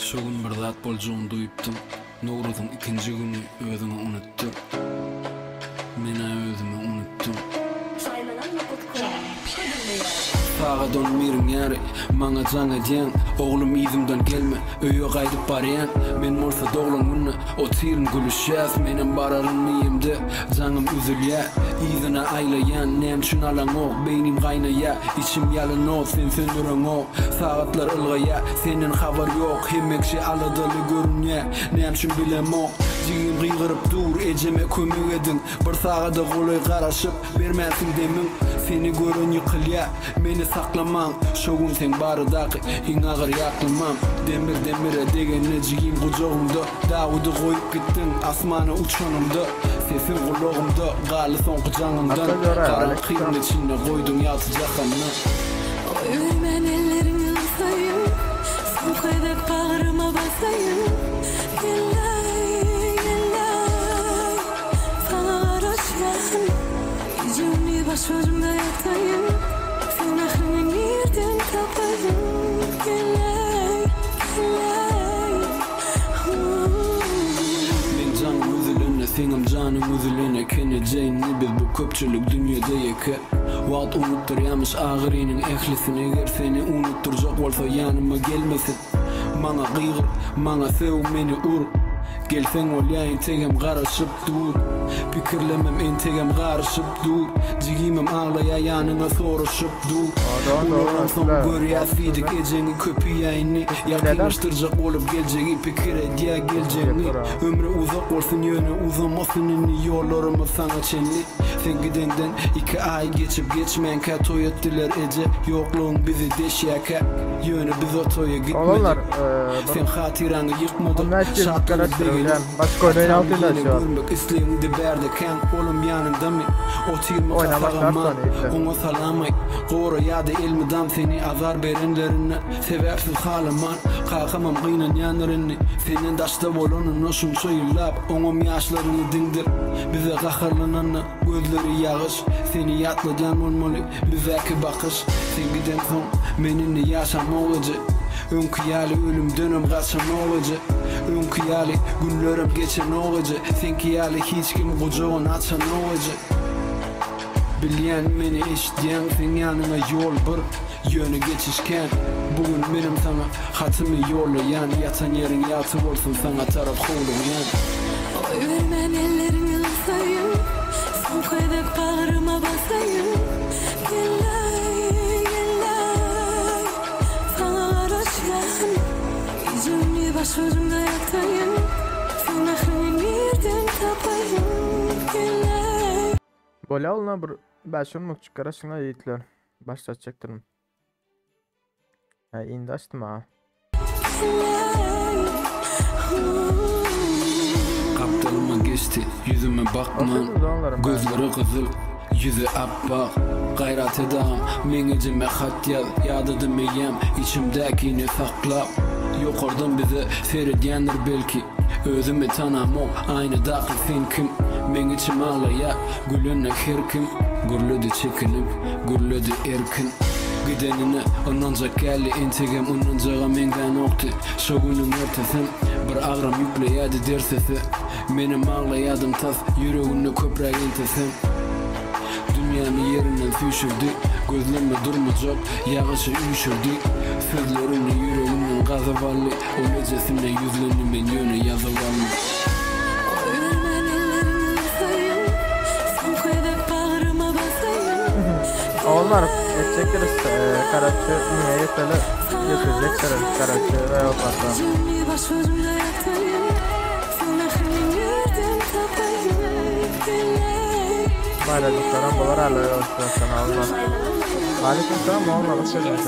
Şo gün bir zat boljagyny duýupdym. Nowruzyň ikinji güni özüňi unutdyr. Men-ä özümi unutdym. Sagat on biriň ýary, maňa jaň edýäň, Oglum yzymdan gelme, öýe gaýdyp barýan. Men bolsa doglan günde otyryn gülüşýäs, Menem bararyn diýemde, jaňym üzülýä. Yzyna aýlaýan, näme üçin alaňok, Beýnim gaýnaýa, içim ýalyn ot, sen söndüreňok. Sagatlar ylgaýa, senden habar ýok, Hemme kişi aladaly görünýä, näme üçin bilemok. Jigim gygyryp dur, ejeme kömek ediň, Bir sagada golaý garaşyp, bermänsiň demiň. Seni gören ýykylýa, meni saklamaň, Şo gün seň baradaky iň agyr ýatlamam. Demir demire degende jigim gujagyňda, Dawudy goýup gitdiň asmana uçanyňda. Sesiň gulagymda galdy soňky jaňyňdan, Garaňkynyň içinde goýduň ýagty jahanda. Goýbermän elleriňi gysaýyn, Soňky gezek bagryma basaýyn. Gelläý, gelläý, saňa garaşýan. Gije-gündiz başujumda ýataýyn, Seň mähriňi nirden tapaýyn? Gelläý, gelläý, huu. Meň janym üzülende, seňem janyň üzülen eken eje indi biz bu köpçülik dünýede ýeke. Wagt unutdyrýamyş agyrynyň ählisini eger seni unutdyrjak bolsa ýanyma gelmesin. Maňa gygyr, maňa sög, meni ur. Gelseň bolýa entegem garaşyp dur. Pikirlemem entegem garyşyp dur. Jigimem aglaýa ýanyňa soraşyp dur. Ulalansoň görýäs diýdik ejeňi köpüýä indi. Ýakynlaşdyrjak bolup geljegi pikir edýä geljegini. Ömri uzak bolsun ýöne uzamasyn indi ýollarymyz saňa çenli. Sen gideňden iki aý geçip geçmänkä toý etdiler eje ýoklugyň bizi deşýäkä. Ýöne biz o toýa Oglanlar, gitmedik. e, Seň hatyraňy ýykmadyk, 15 ýyl şatlanyp garaşdyryp begenip. Başga oýun Atammy altynda ýene şu. görmek islegiňde bärdekäň, olam ýanyňdamy? Otyrmyka Oýna başlar sag-aman? sony ýitdi. Oňa salam aýt. Gora ýa-da elmydam seni azar berenlerine sebäpsiz halaman. Kakamam gynanýandyr indi, senden daşda bolanyna şunça ýyllap, oňam ýaşlaryny diňdir. Bize gaharlananda gözleri ýagyş, seni ýatladýan bolmaly. Bizdäki bakyş, sen gidensoň, men indi ýaşamok eje. Öňki ýaly ölümdenem gaçamok eje. Öňki ýaly günlerem geçenok eje. Seňki ýaly hiç kim gujagyn açanok eje. Bilýän meni eşidýäň, seň ýanyňa ýol bir, ýöne geçiş kän. Bu gün menem saňa hatymy ýollaýan, ýatan ýeriň ýagty bolsun saňa tarap howlugýan. Goýbermän elleriňi gysaýyn, Soňky gezek bagryma basaýyn. Gelläý, gelläý, saňa garaşýan. Gije-gündiz başujumda ýataýyn, Seň mähriňi nirden tapaýyn? Gelläý. Bolýa olna bir 5-10 minutjyk garaşyňlar ýigitler. Başlatjakdyryn. Hä indi açdym ha. Gelläý, huu. Gapdalyma geçdi, ýüzüme bakman, Oturdyňyz oňlarym bäri. Gözleri gyzyl, ýüzi apbak. Gaýrat et agam, meň ejeme hat ýaz, Ýadadym eýýäm, içimdäkini saklap. Ýokardan bize seredýändir belki, Özümi tanamok, aýnadaky sen kim? Meň içim aglaýa, gülende her kim, Gürledi çekinip, gürledi erkin. Gidenine ynanjak geldi, entegem ynanjaga meňzänokdy. Şo günüň ertesem bir agram ýükleýädi dersese. Menem aglaýadym tas, ýüreginde köpräk entesem. Dünýämi ýerinden süýşürdi, Gözlemme durmajak, ýagyşy üýşürdi. Sözlerini ýüregimden gazyp aldy, Ol ejesine ýüzlendi, men ýöne ýazyp aldym. Goýbermän elleriňi gysaýyn, Soňky gezek bagryma basaýyn. Oglanlar Gelläý, etjekdiris e, karaçy müňe ýeteli saňa geçirjekdiris garaşýan. karaçy Royal Pass'a. Gije-gündiz başujumda ýataýyn, Seň mähriňi nirden tapaýyn? Gelläý, Baýrajyklaram bolar hala Royal Pass'tan oglanlar. Aleyküm selam oglanlar hoş geldiňiz.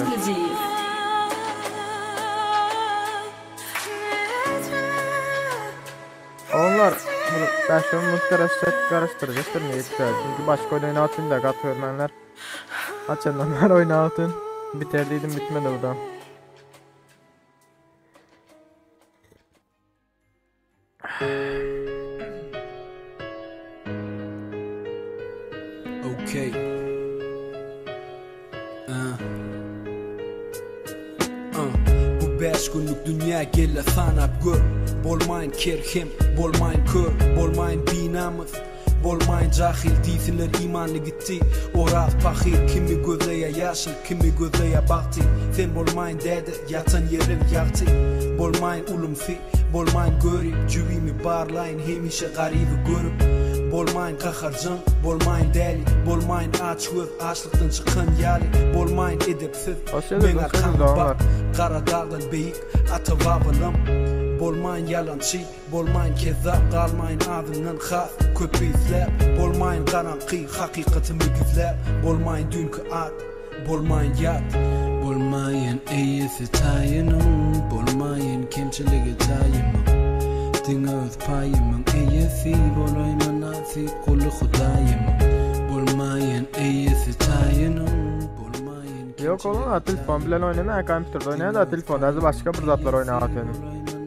Oglanlar bir 5-10 minut garaşacak garaşdyrjakdyr ýigitler. Çünki başga oýun oýnap da gaty görmänler. Haçandan beri oýnap Biter diýdim bitmedi bu da. Okay. Uh. Uh. Bäş günlük dünýä gelle sanap gör. Bolmaýyn ker hem bolmaýyn kör, bolmaýyn binamys, bolmaýyn jahyl diýsinler imanly gitdi. Oraz pahyr kimi gözleýä ýaşyl, kimi gözleýä bagty. Sen bolmaýyn däde, ýatan ýerim ýagty. Bolmaýyn ulumsy, bolmaýyn görip, jübimi barlaýyn hemişe garyby görüp. Bolmaýyn gaharjaň, bolmaýyn däli, bolmaýyn açgöz, açlykdan çykan ýaly, bolmaýyn edepsiz. Hoş geldin, Meň hoş geldin arkamda doganlar. bak, gara dagdan beýik ata-babalam. Bolmaýyn ýalançy, bolmaýyn kezzap, galmaýyn azyndan has köpi isläp. Bolmaýyn garaňky, hakykatymy gizläp. Bolmaýyn düýnki at, bolmaýyn ýat. Bolmaýyn eýesi taýynyň, bolmaýyn kemçiligi jaýymyň. Diňe öz paýymyň eýesi bolaýyn mynasyp guly Hudaýymyň. Bolmaýyn eýesi taýynyň, bolmaýyn Ýok oglum, kemçiligi telefon bilen oýnamaýan, kompýuterde jaýymyň. oýnaýan da telefonda özü başga bir zatlar oýnap otyryn.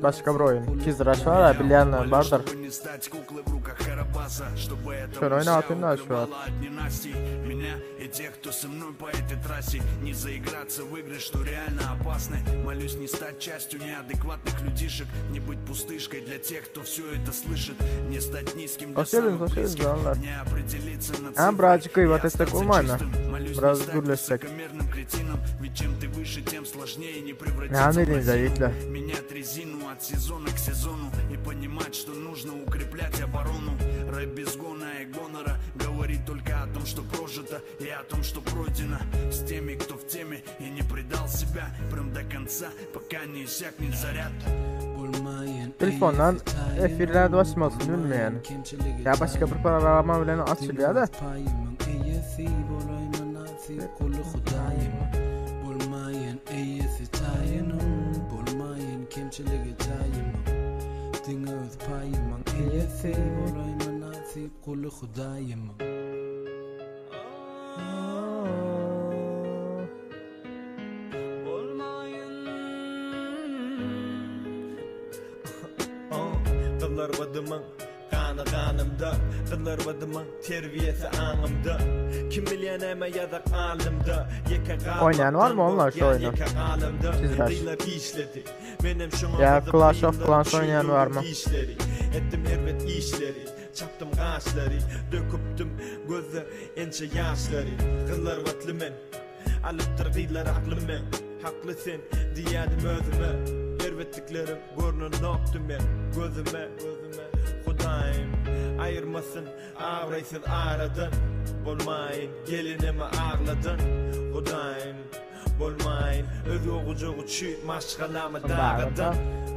Başga bir oýun. Kiz Rush bar ha, bilýänler bardyr. Чтобы не стать куклой в руках Карабаса, чтобы эта Şony муся oýnap otyryn da şu wagt. укрывала от ненастий меня и тех, кто со мной по этой трассе. Не заиграться в игры, что реально опасны. Молюсь не стать частью неадекватных людишек, не быть пустышкой для тех, кто все это слышит, не стать низким для Hoş geldiniz, самых hoş geldiniz близких, doganlar. не определиться на Ha, цифры birazjyk и gyýbat etsek остаться bolmaýmy? чистым. Молюсь не Biraz стать gürleşsek. высокомерным кретином, ведь чем ты выше, тем сложнее не превратиться Näme в diýdiňiz лосину. ýigitler? Менять резину от сезона к сезону и понимать, что нужно укреплять оборону. Рэп без гона и гонора говорит только о том, что прожито и о том, что пройдено. С теми, кто в теме и не предал себя прям до конца, пока не иссякнет заряд. Bolmaýyn Telefondan eýesi taýynyň, efirlerde başlamasyn bilmeýän. bolmaýyn kemçiligi Ýa başga bir jaýymyň. programma bilen Diňe açylýar da. öz paýymyň eýesi bolaýyn mynasyp guly Hudaýymyň. Bolmaýyn eýesi taýynyň, bolmaýyn kemçiligi jaýymyň. Diňe öz paýymyň eýesi bolaýyn mynasyp guly Hudaýymyň. Gyzlar badymyň gany ganymda, gyzlar badymyň terbiýesi aňymda. Kim bilýän näme ýazak alnymda, ýeke Oýnaýan barmy onlar şu galmakdan oýny? ýeke galymda. Kiz Rush. Gyzlar işledi. Menem şoňa Ýa gyzyp Clash of ýyllar Clans oýnaýan düşündüm barmy? işleri. Etdim erbet işleri, çapdym gaşlary, döküpdim gözde ençe ýaşlary. Gyzlar batly men, alypdyr gyzlar aklym men. Hakly sen diýädim özüme, erbetliklerim görünen nokdy men gözüme. Hudaýym aýyrmasyn abraýsyz aradan, bolmaýyn gelinime agladan. Hudaýym bolmaýyn öz ogujagy çü maşgalamy dagadan.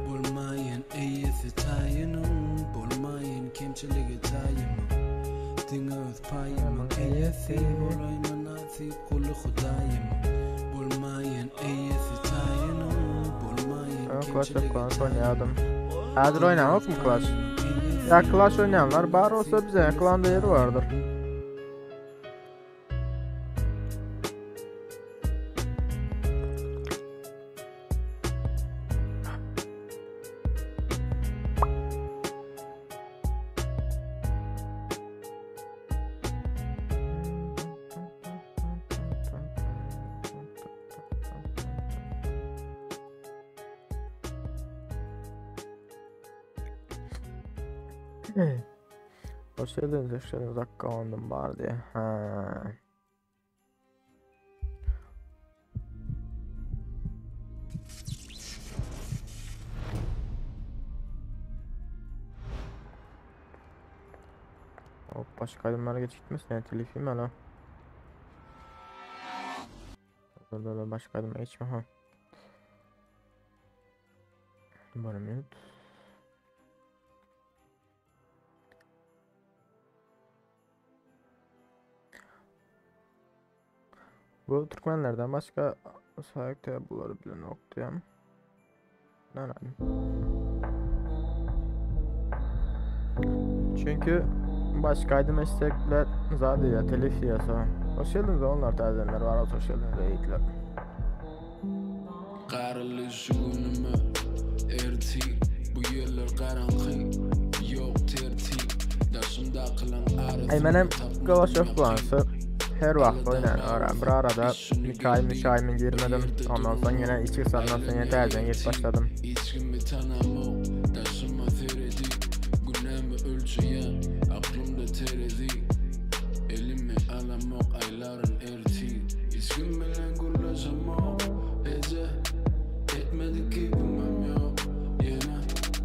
Bolmaýyn eýesi taýynyň, bolmaýyn kemçiligi jaýymyň. Diňe öz paýymyň eýesi bolaýyn mynasyp guly Hudaýymyň. Bolmaýyn eýesi taýynyň, bolmaýyn Ben Clash of kemçiligi Clans jaýymyň. oýnaýardym. Häzir oýnaýan ýokmy Clash? Paýymyň eýesi Ýa Clash oýnaýanlar bar bolsa bize klanda ýeri bardyr. Hoş geldiniz, hoş geldiniz. Dakika ondan bar diye. Ha. Hop, başga aýdymlara geçitmesin, yani telifim hala. Dur dur dur, başga aýdyma geçme ha. Bir minut. Bu Türkmenlerden başga sahip buları bilen oktuyam. Nerede? Çünkü başka aýdym eşitsekler zady ya telif ýasa. Hoş geldiniz onlar täzelenler var. Hoş geldiniz eýitler. Garaly şu günüme ertir, bu ýerler garaňky, ýok tertip. Daşymdakylaň Ey menem arasynda Clash tapmadym of Clans'ı ýakyn. Her wagt oýnaýan ara bir arada Mikaý Mişaý men girmedim. Ondan soň ýene içi sandan soň ýene täzeden girip başladym. Hiç kimi tanamok daşyma seredip Günämi ölçeýän aklymda terezi Elime alamok aýlaryn ertir Hiç kim bilen gürleşemok eje Etmedik keýpimem ýok ýene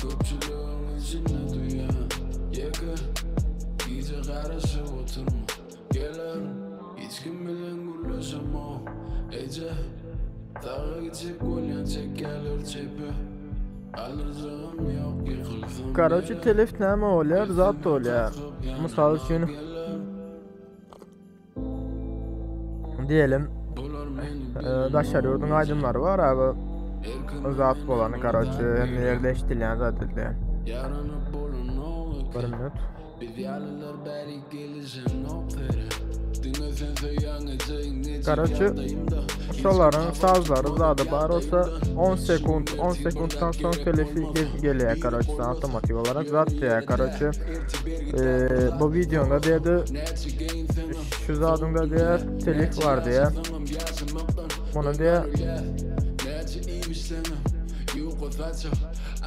Köpçüligiň içinde duýýan ýeke Gije garaşyp oturma geler Hiç kim bilen gürleşemok eje Saga gitjek bolýan çekýärler çepe Aldyrjagym ýok ýykylsam Karoçi ýere telif näme bolýar zat bolýar. Mysal üçin diýelim Bular meni e, daşary ýurduň aýdymlary bar abi. Erkime Zat menden bolany bir karoçi zat hemme gerek ýerde eşidilýän zat edilýär. Ýaranyp bolanok Bir eken minut. Biz ýalylar bäri gelişenok sere Diňe sen söýýäň ejeň nejik Karoçi ýagdaýymda Hiç kim şolaryň habar sazlary tutmadyk zady bar bolsa ýagdaýymdan 10 Şu sekund gün 10 ertir bir sekunddan zat soň gerek telifi bolmaz gel- gelýär Biri karoçi sana bolmasa otomatik olarak ýöne zat diýýär ýene dä karoçi. Ertir bergi E, dä bir zat bu videonda diýdi Näçe geýinseňem şu zadyňda sowuk diýýär dünýä telif Näçe bar diýýär. ýaşasaňam ýaşamakdan Muny ömür diýýär ölýär Näçe iýip içseňem ýuka saça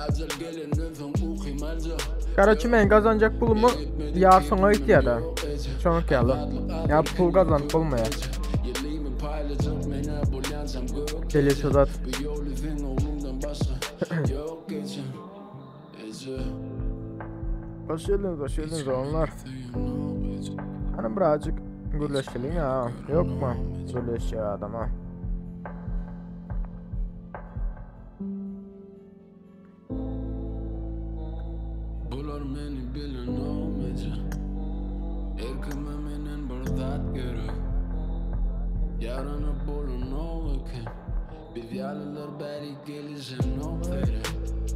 Ajal gelenden soň ukym aljak Karoçi men gazanjak pulumy Men etmedik ýarsyňa keýpimem gitýär-de. ýok eje Şonuňky ýaly. Azatlyk Ýa adyl pul hemme gazanyp gök bolmaýar. eje Ýelimi paýlajak menä bolýançam gök Telif eje zat. Bu ýoly seň ogluňdan başga ýok ejem Eje Hoş geldiniz, hoş Hiç geldiniz kim oğlanlar. meni söýenok eje Hani birazcık Hiç kim gürleşelim meni ya. Yok mu? görenok eje Gürleşecek adama. Bular meni bilenok eje Erkime menden bir zat gerek Ýaranyp bolanok eken Biz ýalylar bäri gelişenok sere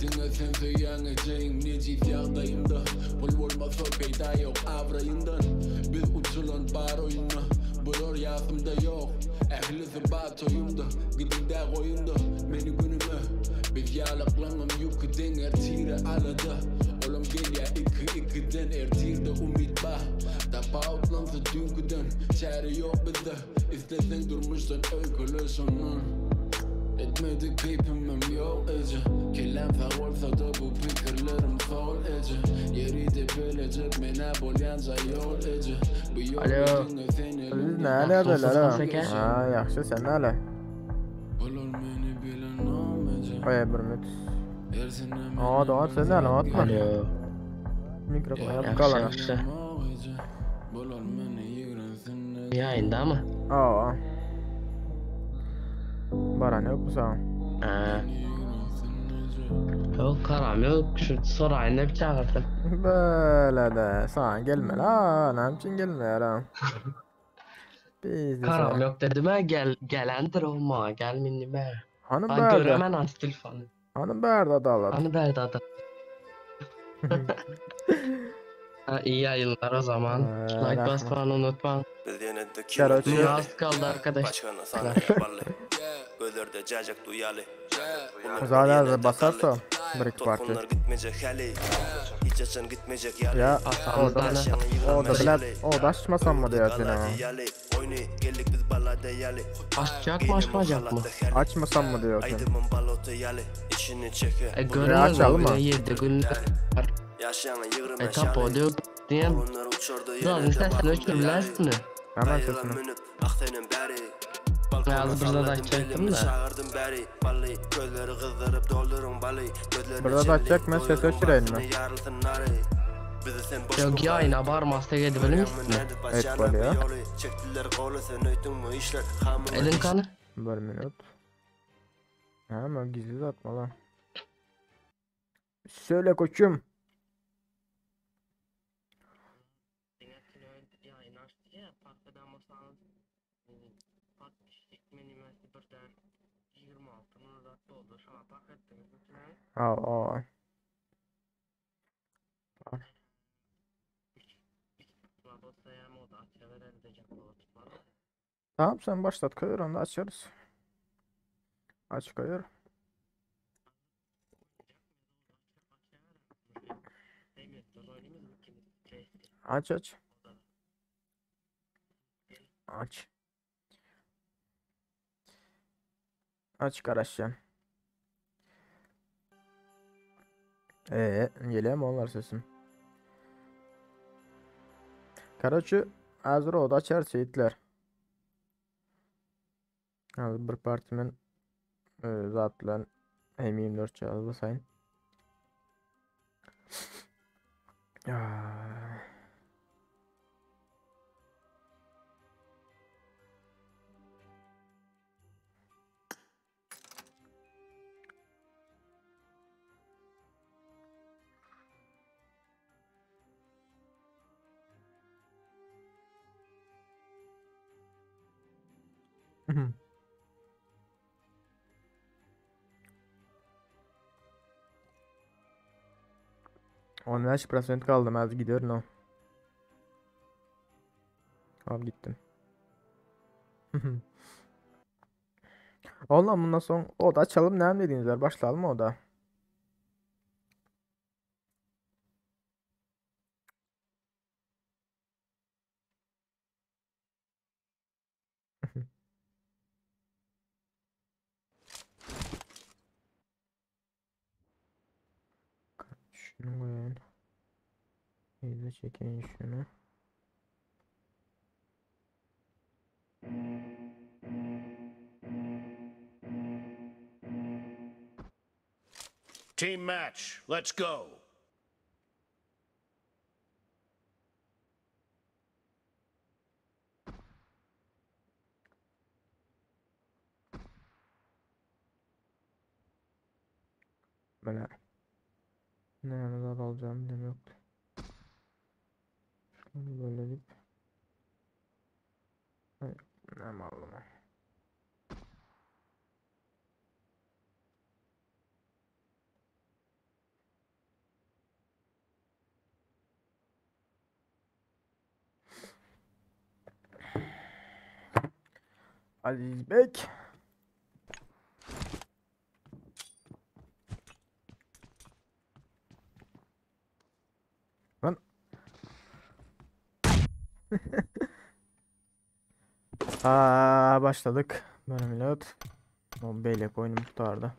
Diňe sen söýýäň ejeň nejis ýagdaýymda Pul bolmasa peýda ýok abraýyňdan Biz uçulan bar oýunda Bular ýasymda ýok Ählisi bar toýumda Gidiň-dä goýuň-da meni günüme Biz ýalyklaňam ýüki deň ertire alada Olam gelýä iki-ikiden ertirde umyt bar Tapawutlansa düýnküden Çäre ýok bizde Isleseň durmuşdan öýkele şondan Etmedik keýpimem ýok eje Kelläm sag bolsa-da bu pikirlerim sol eje Ýeri depelejek men-ä bolýança ýol eje Bu ýoly Alo. diňe sen Siz eliňden näle Ýagşy ýagdaýlar ha? şeker. Ha, ýagşy sen näle? Bular meni bilenom eje Oý bir minut. Ersine Aa, menden dogan bir sen zat näle atma. gerek Alo. Mikrofon ýapyk Ýagşy galana. ýagşy. Bilenok eje Bular meni ýigrensin eje Ýaýynda mı? Aa. Baran ýok mu sana? Ha. Meni ýigrensin eje Yok karam yok. Şu sorayın hep çağırdım. Böyle de sana gelmeli ha. Näme üçin gelmeýär ha? Biznese. Karam yok dedim ha gel gelendir o ma gelmindi be. Hany Ha bärde? göremen aç telefonu. Hany bärde adalat? Hani berdi adam. Ha, iyi yayınlar o zaman. Ee, Like rahmet. basmayı unutma. Biz ýene de Karoçi Dünya az kaldı arkadaşlar. Başgana sana ýaparly. Gözlerde jajak duýaly. Zaten da basarsa bir iki parça. Tolkunlar gitmejek häli. Hiç açan gitmejek ýaly. Ya o da o da bilen o da açmasam mı diyor seni ha. Ýaly. Oýny geldik biz balada ýaly. Açacak mı açmayacak mı? Açmasam mı diyor sen. Aýdymym balota ýaly. İçini çeke. E görmez açalım mi? mı? Yedi gün. Ýaşaýan ýygrym E tap o diyor. Diyen. Olanlar uçarda Zaten ýene de sesini bakymda öçürmezsin. ýaly. Hemen Gaýyga sesini. münüp, ah senem bäri. Ben az Balkona burada da salladım açacaktım elimi, da. çağırdım bäri. Bally, gözleri gyzdyryp dolduruň bally. Gözlerine Burada da çenli açacak mı? Ses doýuruň öçüreyim mi? bagtyny ýarylsyn nary. Bizi sen boş Yok bukary. yayına barmazsa gidebilir Görýäňmi misin? nädip Evet, açýarlar bolýar. bu ýoly? Çekdiler goly, sen öýtüňmi işler? Hamyňa Edin iş- kanı. Bir minut. Hemen gizli atma lan. Söyle koçum. Aa, aa. Tamam sen başlat koyur onu da açarız. Aç koyur. Aç aç. Aç. Aç garaşýan. Ee, gelýärmi onlar sesim? Karoçi, hazır oda açarys ýigitler. Hazır bir parti men e, zat bilen M24 çagyz basaýyn. Ah. %15 kaldım az gidiyor no. Abi gittim. Ondan bundan son o da açalım ne dediğinizler başlayalım o da. Şunu koyayım. İyice çekeyim şunu. Team match, let's go. Böyle ne yana alacağım bilmiyorum yoktu. Şunu böyle deyip Ne malum. Aziz Bek. Lan. Aa, başladık. Böyle millet. O beylek oyunu tutardı.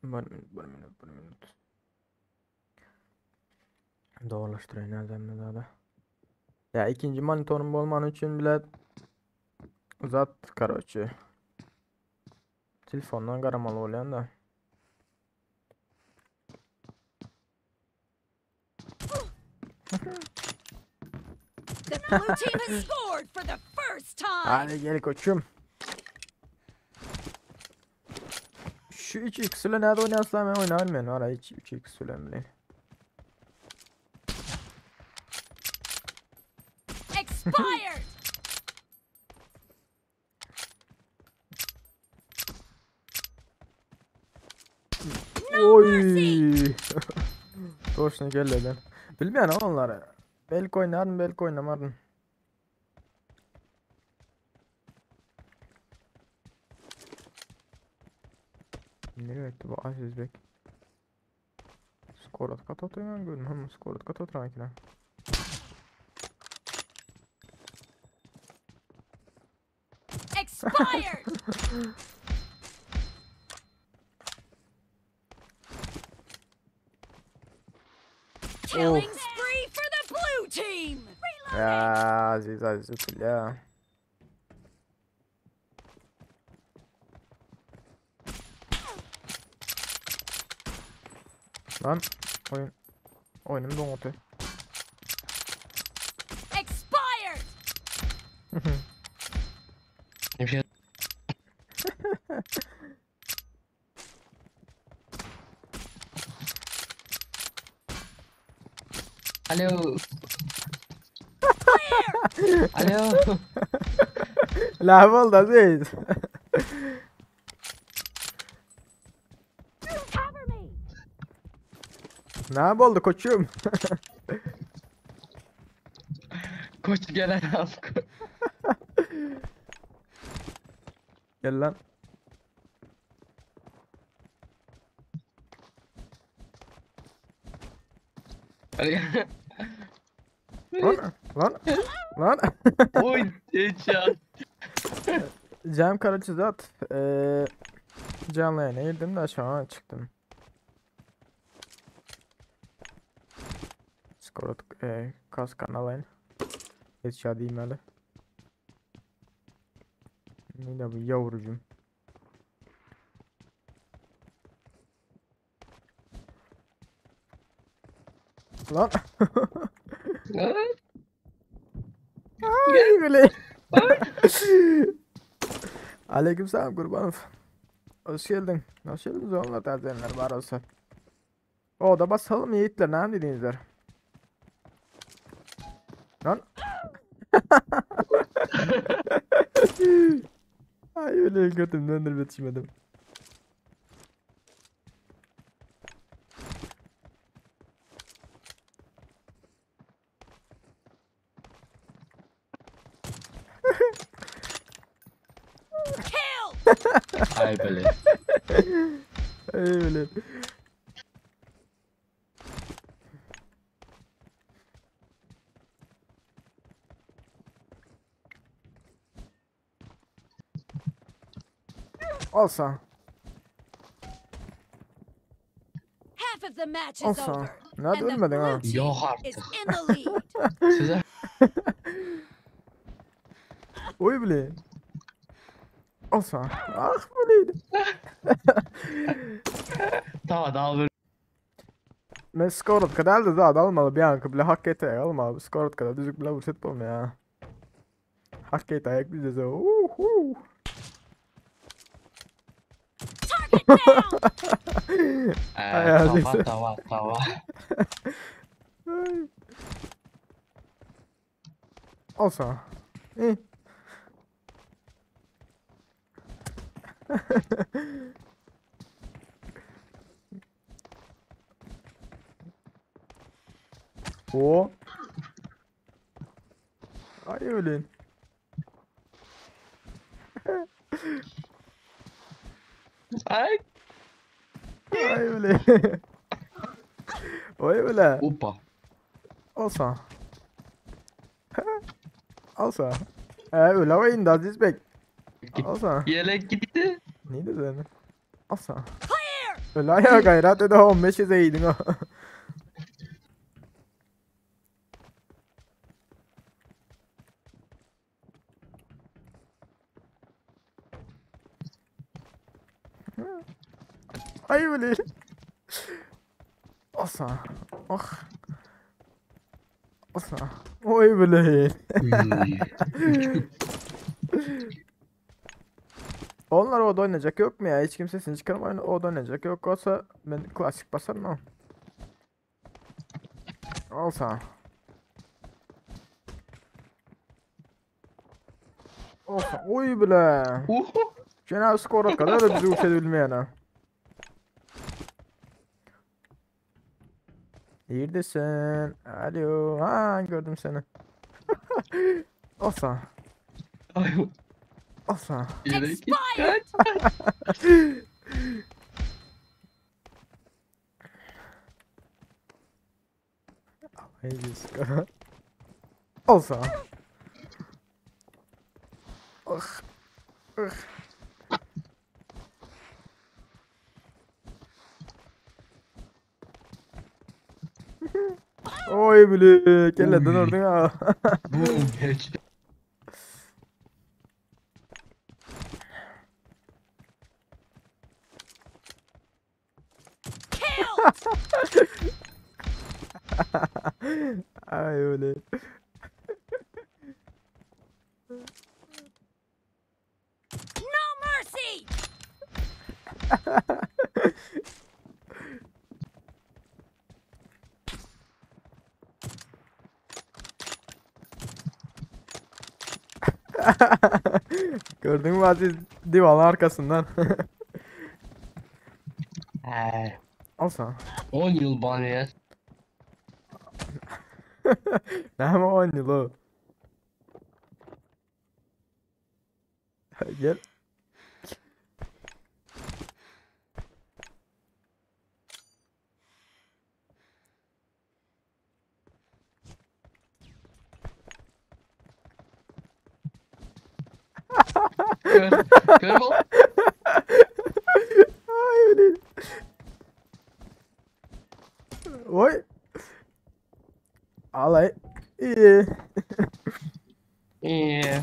Bir minut, bir minut, bir minut. Doğrulaştırayım nereden daha da. Ya ikinci monitorum bolmany üçin bile zat karoçi. Telefondan garamaly bolýan da. The blue team has scored for the first time. Hadi gel koçum. Şu 3x ile nerede oynasam ben oynarım ben. Ara hiç 3x ile bile. Expired. Oy. Toşna gel lan. Bilmeyen onları. Belki oynarım belki oynamarım. Nereye gitti bu Aziz Bek? Skor at kat atıyor gördüm ama skor at kat atıyor ki lan. Expired. Killing spree for the blue team. Ya Aziz Aziz utul ya. Lan oyun oyunum dondu. Expired. Bir şey Alo. Alo. Lav oldu Aziz. Cover me. Ne oldu koçum? Koç gelen al. Gel lan. Lan lan lan. Oy headshot. Cem Karaçızat. Eee canlı yayına girdim de şu an çıktım. Skorot e, kas kanalayın. Headshot diyeyim Ne bu yavrucum. Lan. Ay böyle. Aleykümselam kurbanov. Hoş geldin. Hoş geldiniz onlar terzenler var olsa. O da basalım yiğitler ne dediğinizler. Lan. Ay öyle götümden döndürüp yetişmedim. Kill! Ay böyle. Ay öyle. Olsa. Half of the match is Olsa. over. Nerede And the ölmedin ha? blue team Yok is artık. in the lead. Size Oy bile. Olsa. Ah böyleydi. tamam daha böyle. Men skorotka dälde zat almaly Bianca bile hak ete almaly. Skorotka düzük bile vurset bolma ya. Hak ete ayak bize. Uhu. Target down! Ay, Ee, Aziz. tava tava tava. Ay. Olsa. İyi. O. Ay öyle. Ay. Ay öyle. Oy öyle. Upa. Olsa. Olsa. Ee, öyle oyun da Aziz Bey. Git. Olsa. Yelek gitti. Ne dedin? Olsa. Öyle ya gayret ede 15 iydin o. Ay öyle. Olsa. Oh. Olsa. Oy böyle. Onlar orada oynayacak yok mu ya? Hiç kimse sesini çıkarmayın. Orada oynayacak yok olsa ben klasik basarım ama. Olsa. Olsa. Oy bile. Uhu. Genel skora kadar da bizi uçabilmeyene. Neredesin? Alo. Ha gördüm seni. Olsa. Ay. Olsa. Yelek gitti. Expired! Ay skora. Olsa. Oh. Oh. Oy bile. Kelleden Oy. ordun ha. Boom. Headshot. Kill! Ay öyle. No mercy! Gördün mü Aziz divanın arkasından. Ay. Olsa. 10 yıl bana ya. Ne mi 10 yıl o? Gel. Gör, gör bol. Ay öyle. Oy. Alay. İyi. İyi.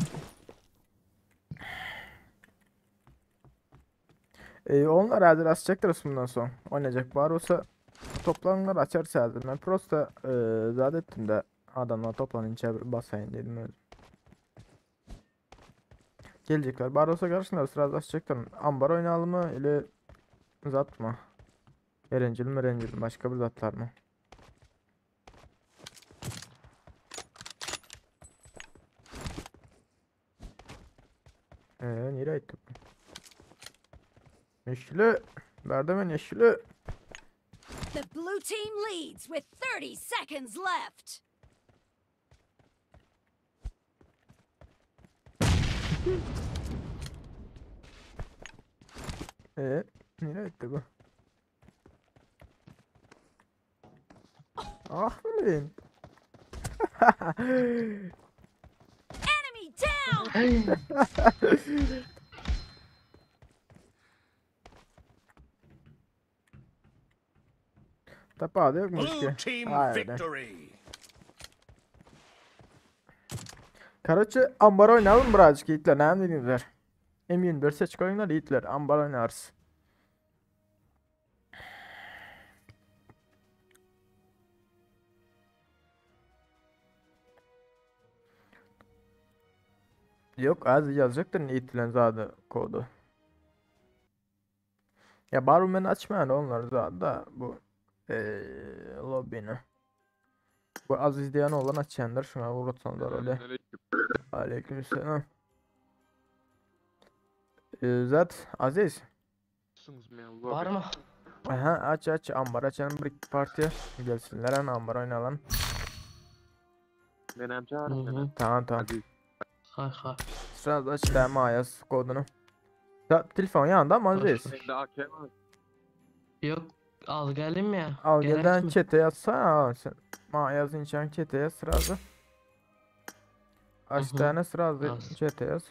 Onlar hazır açacaktır bundan son. Oynayacak var olsa toplananlar açarsa hazır. Ben prosta zat ettim de adamlar toplanınca bir basayım dedim öyle. Gelecekler. Bar olsa karşısında sırada açacaklar. Ambar oynayalım mı ile zat mı? Erencil mi erencil mi? Başka bir zatlar mı? Nereye gitti bu? Yeşili. Verdim ben yeşili. The blue team leads with 30 seconds left. Nereye gitti bu? Ah bilin. Enemy down. Tapadi yokmuş Blue ki. team Hayır. victory. Karaçı ambar oynayalım birazcık yiğitler. Ne dediniz? M24 seç koyunlar yiğitler. Ambar oynarız. Yok az yazacaktır yiğitlerin zaten kodu. Ya Barman açmayan onlar zaten da bu lobby'ni. Bu az izleyen olan açanlar şuna vurursanlar öyle. Aleykümselam. Zat Aziz. Var mı? Aha aç aç ambar açalım bir parti. Gelsinler ana ambar oynayalım. Hı. Tamam tamam. Hay hay. Sırada aç da yaz kodunu. Ya, telefon yanında mı Aziz? Yok al gelim ya. Al Gerek gelden mi? chat'e yazsana sen. Ma yazın için chat'e yaz sırada. Aç Hı hı. tane sırada Yaz. chat'e yaz.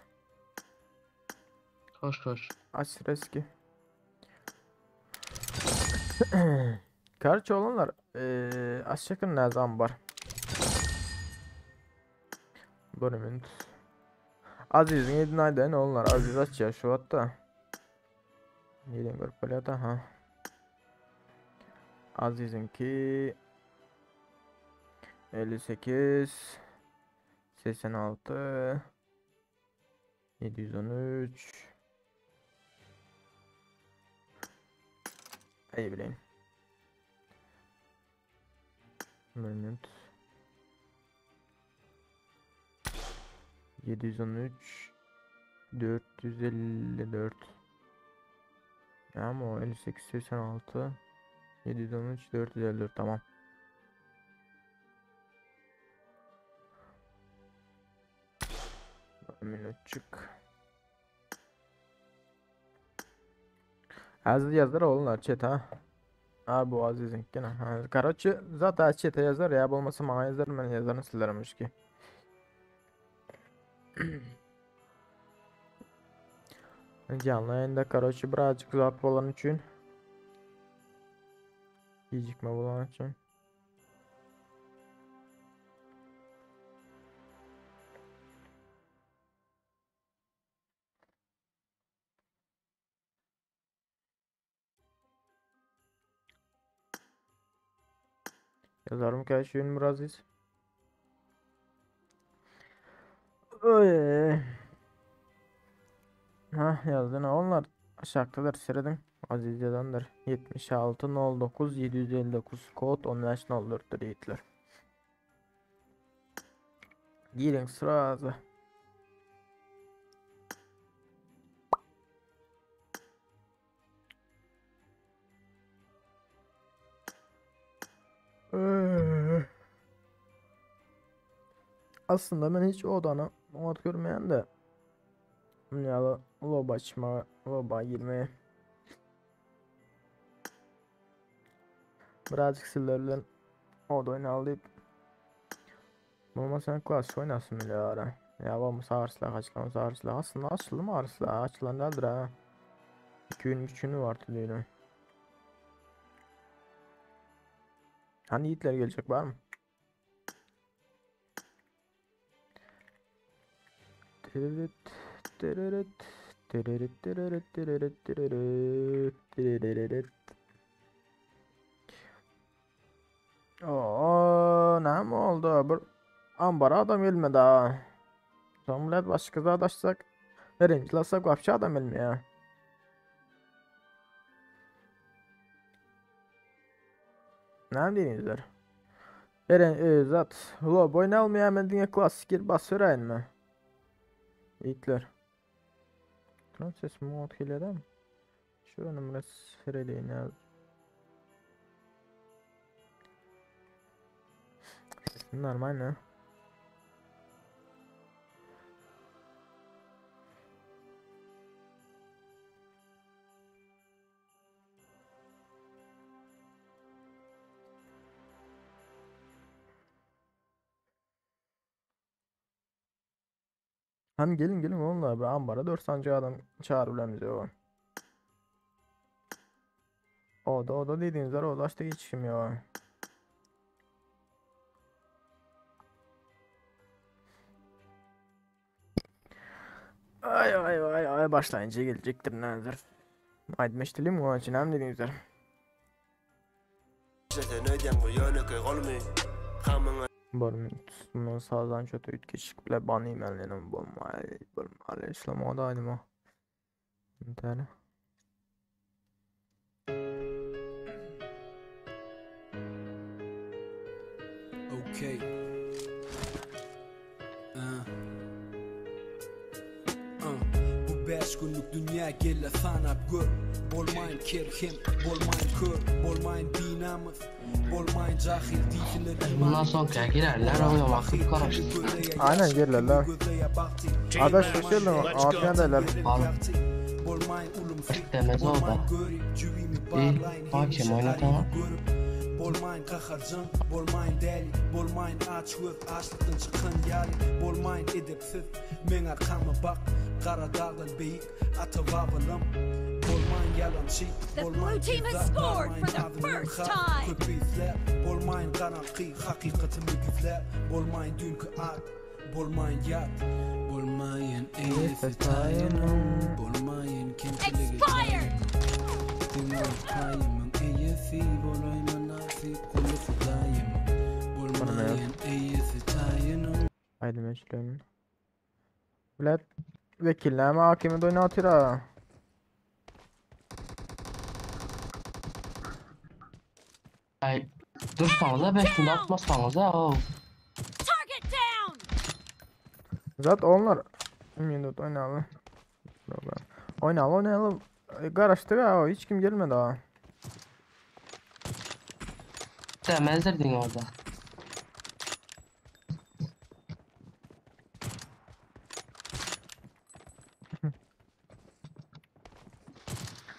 Hoş hoş. Aç reski. Karşı olanlar açacakın ne zaman var? Bir minut. Aziz'in yedin ayda ne onlar Aziz aç ya şu hatta. Yedin görüp böyle ha. Aziz'inki 58 86 713 İyi bileyim. Bir minut. 713 454 Ama o 58 86 713 454 tamam. Bir minutçuk. Aziz yazar oğullar chat ha. Ha bu Aziz'in gene. Ha, Karaçı zaten chat'e yazar ya olmasa bana yazar ben yazarını silerim ki. Canlı yayında Karaçı birazcık uzak olan için Gecikme bulan için. Yazarım ki şeyin biraz iz. Oy. Ha yazdın onlar aşağıdadır seyredin. Aziz yazandır. 76 09 759 kod 15 04'tür yiğitler. Girin sırası. Aslında ben hiç o odanı mod görmeyen de ya loba açma, loba girmeye birazcık sizlerle oda oynayıp Olmasa sen klasik oynasın bile ara. Ya bolmasa ağır silah açılan ağır silah. Aslında açıldı mı ağır silah? Açılan değildir ha. 2 gün 3 günü var diyelim. Hani yiğitler gelecek var mı? Tırırıt, tırırıt, tırırıt, tırırıt, tırırıt, tırırıt, tırırırıt. Oo, näme oldu? Bir ambara adam gelmedi ha. Soň bilen başga zat açsak, birinji alsak wapşe adam gelmeýär. Näme diýdiňizler? Eren e, zat, lob oýnalmaýar men diňe klasik gir basýaraýynmy? Yiğitler. Lan ses mod gelýär Şu önümüne seredeýin ya. Sesim normal mi? Hani gelin gelin oğlum bir ambara 4 sancı adam çağır bize o. O da o da dediğinizler o da işte hiç kim ya. Ay ay ay ay başlayınca gelecektir nedir? Aýtmışdylim o üçin hem dediğinizler. Sen ödem bu ýönekeý golmy Hamyňa Barım bundan sağdan çöte üt bile bana imenlerim bolmaly bolmaly İslam da aynı Bir tane. Okay. Uh. Uh. Bu beş günlük dünya gelle sanap gör. Bolmaýyn kerhem, bolmaýyn kör, bolmaýyn binamız, bolmaýyn jahil diýsinler Bundan sonraki girerler oynamaklık karıştı. Aynen girerler. Adaş şaşırdım. Afiyet derler. Al. Demez o da. İyi. Hakem oynatamam. Bolmaýyn qaharjan, bolmaýyn däli, bolmaýyn aç göz, açlykdan çykan ýaly, bolmaýyn edepsiz, men arkama bak, Qara dagdan beýik, ata babalam, bolmaýyn ýalançy, The blue bolmaýyn team has kezzap, scored for the barmaýyn azyndan first has, time. köp isläp, bolmaýyn garaňky, hakykatymy gizläp, bolmaýyn düýnki at, bolmaýyn ýat, bolmaýyn eýesi taýynym, bolmaýyn kemçiligi Expired! Diňe paýymyň eýesi bolaýma nasip gulu Hudaýym. Bolmaýyn eýesi taýynym. Haydi meşlemin. Bilet vekilleme hakimi de oynatır ha. Ay dursanız da 5 günde atmasanız da o. Target down! Zat onlar. Minut oynayalım. Problem. Oynayalım oynayalım. E, Garaştık ha o hiç kim gelmedi ha. Demezdirdin orada.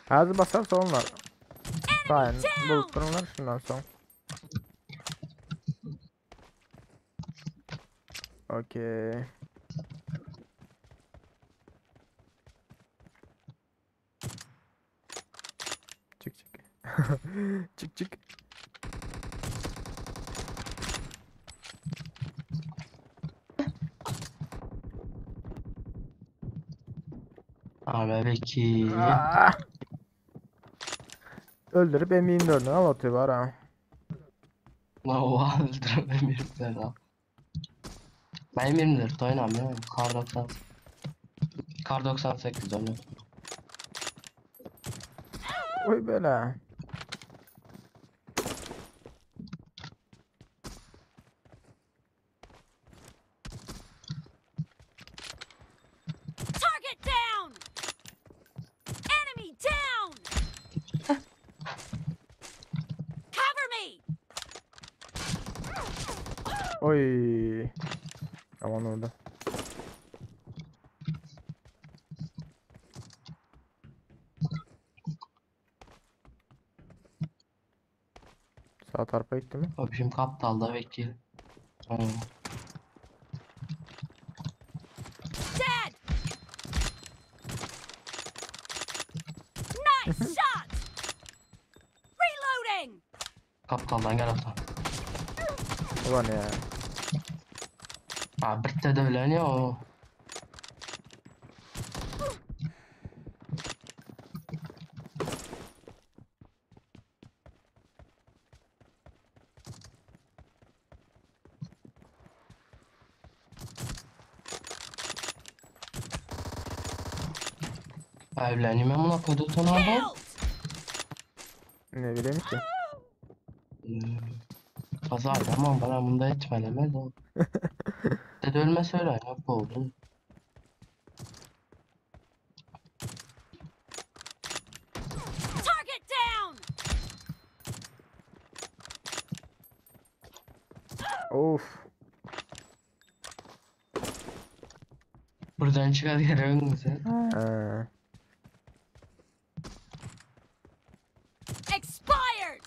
Hadi basarsa onlar. Sayın bulup dururlar şundan son. Okey. Çık çık. çık çık. Abi vekil. Ah! Öldürüp M24'ünü al atıyor var ha. Lan oha öldüremem ben ha. Ben 24 oynamıyorum. Kar 90. Kar 98 oynuyorum. Oy böyle. Target down! Enemy down! Cover me! Oy. Aman orada. Sağ tarafa gitti mi? Öpüşüm kaptalda vekil. Hmm. Reloading! Kaptaldan gel ata. Ulan ya. Ha bitte de ölen ya o. Evleneyim ben buna kodu adam. Killed! Ne bileyim ki. Pazar tamam bana bunda etmelemez o. Dede ölmese öyle yok oldu. Target down! Of. Buradan çıkar geliyorsun sen. Ha. Expired!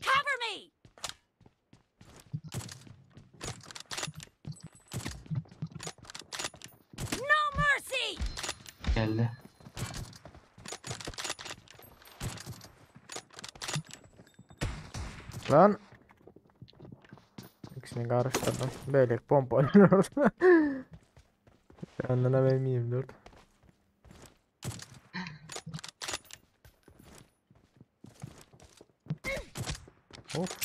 Cover me! No mercy! Geldi. Lan. İkisini karıştırdım. Böyle pompa oynuyordu. Yanına benim 24. Of.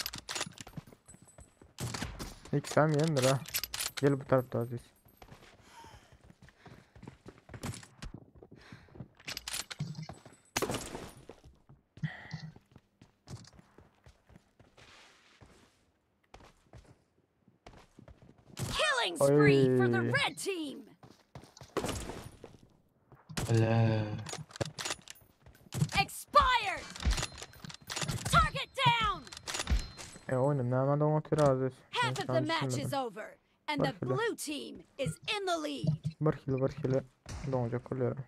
İlk sen yendir ha. Gel bu tarafta Aziz. Killing spree for the Oy. red team! Öyle. Expired! Target down! E oyunum nereden otur Aziz. Ben Half of şu the an match is düşünmedim. over, and the Bak hele. blue team is in the lead. Bir kilo bir kilo donacak oluyorum.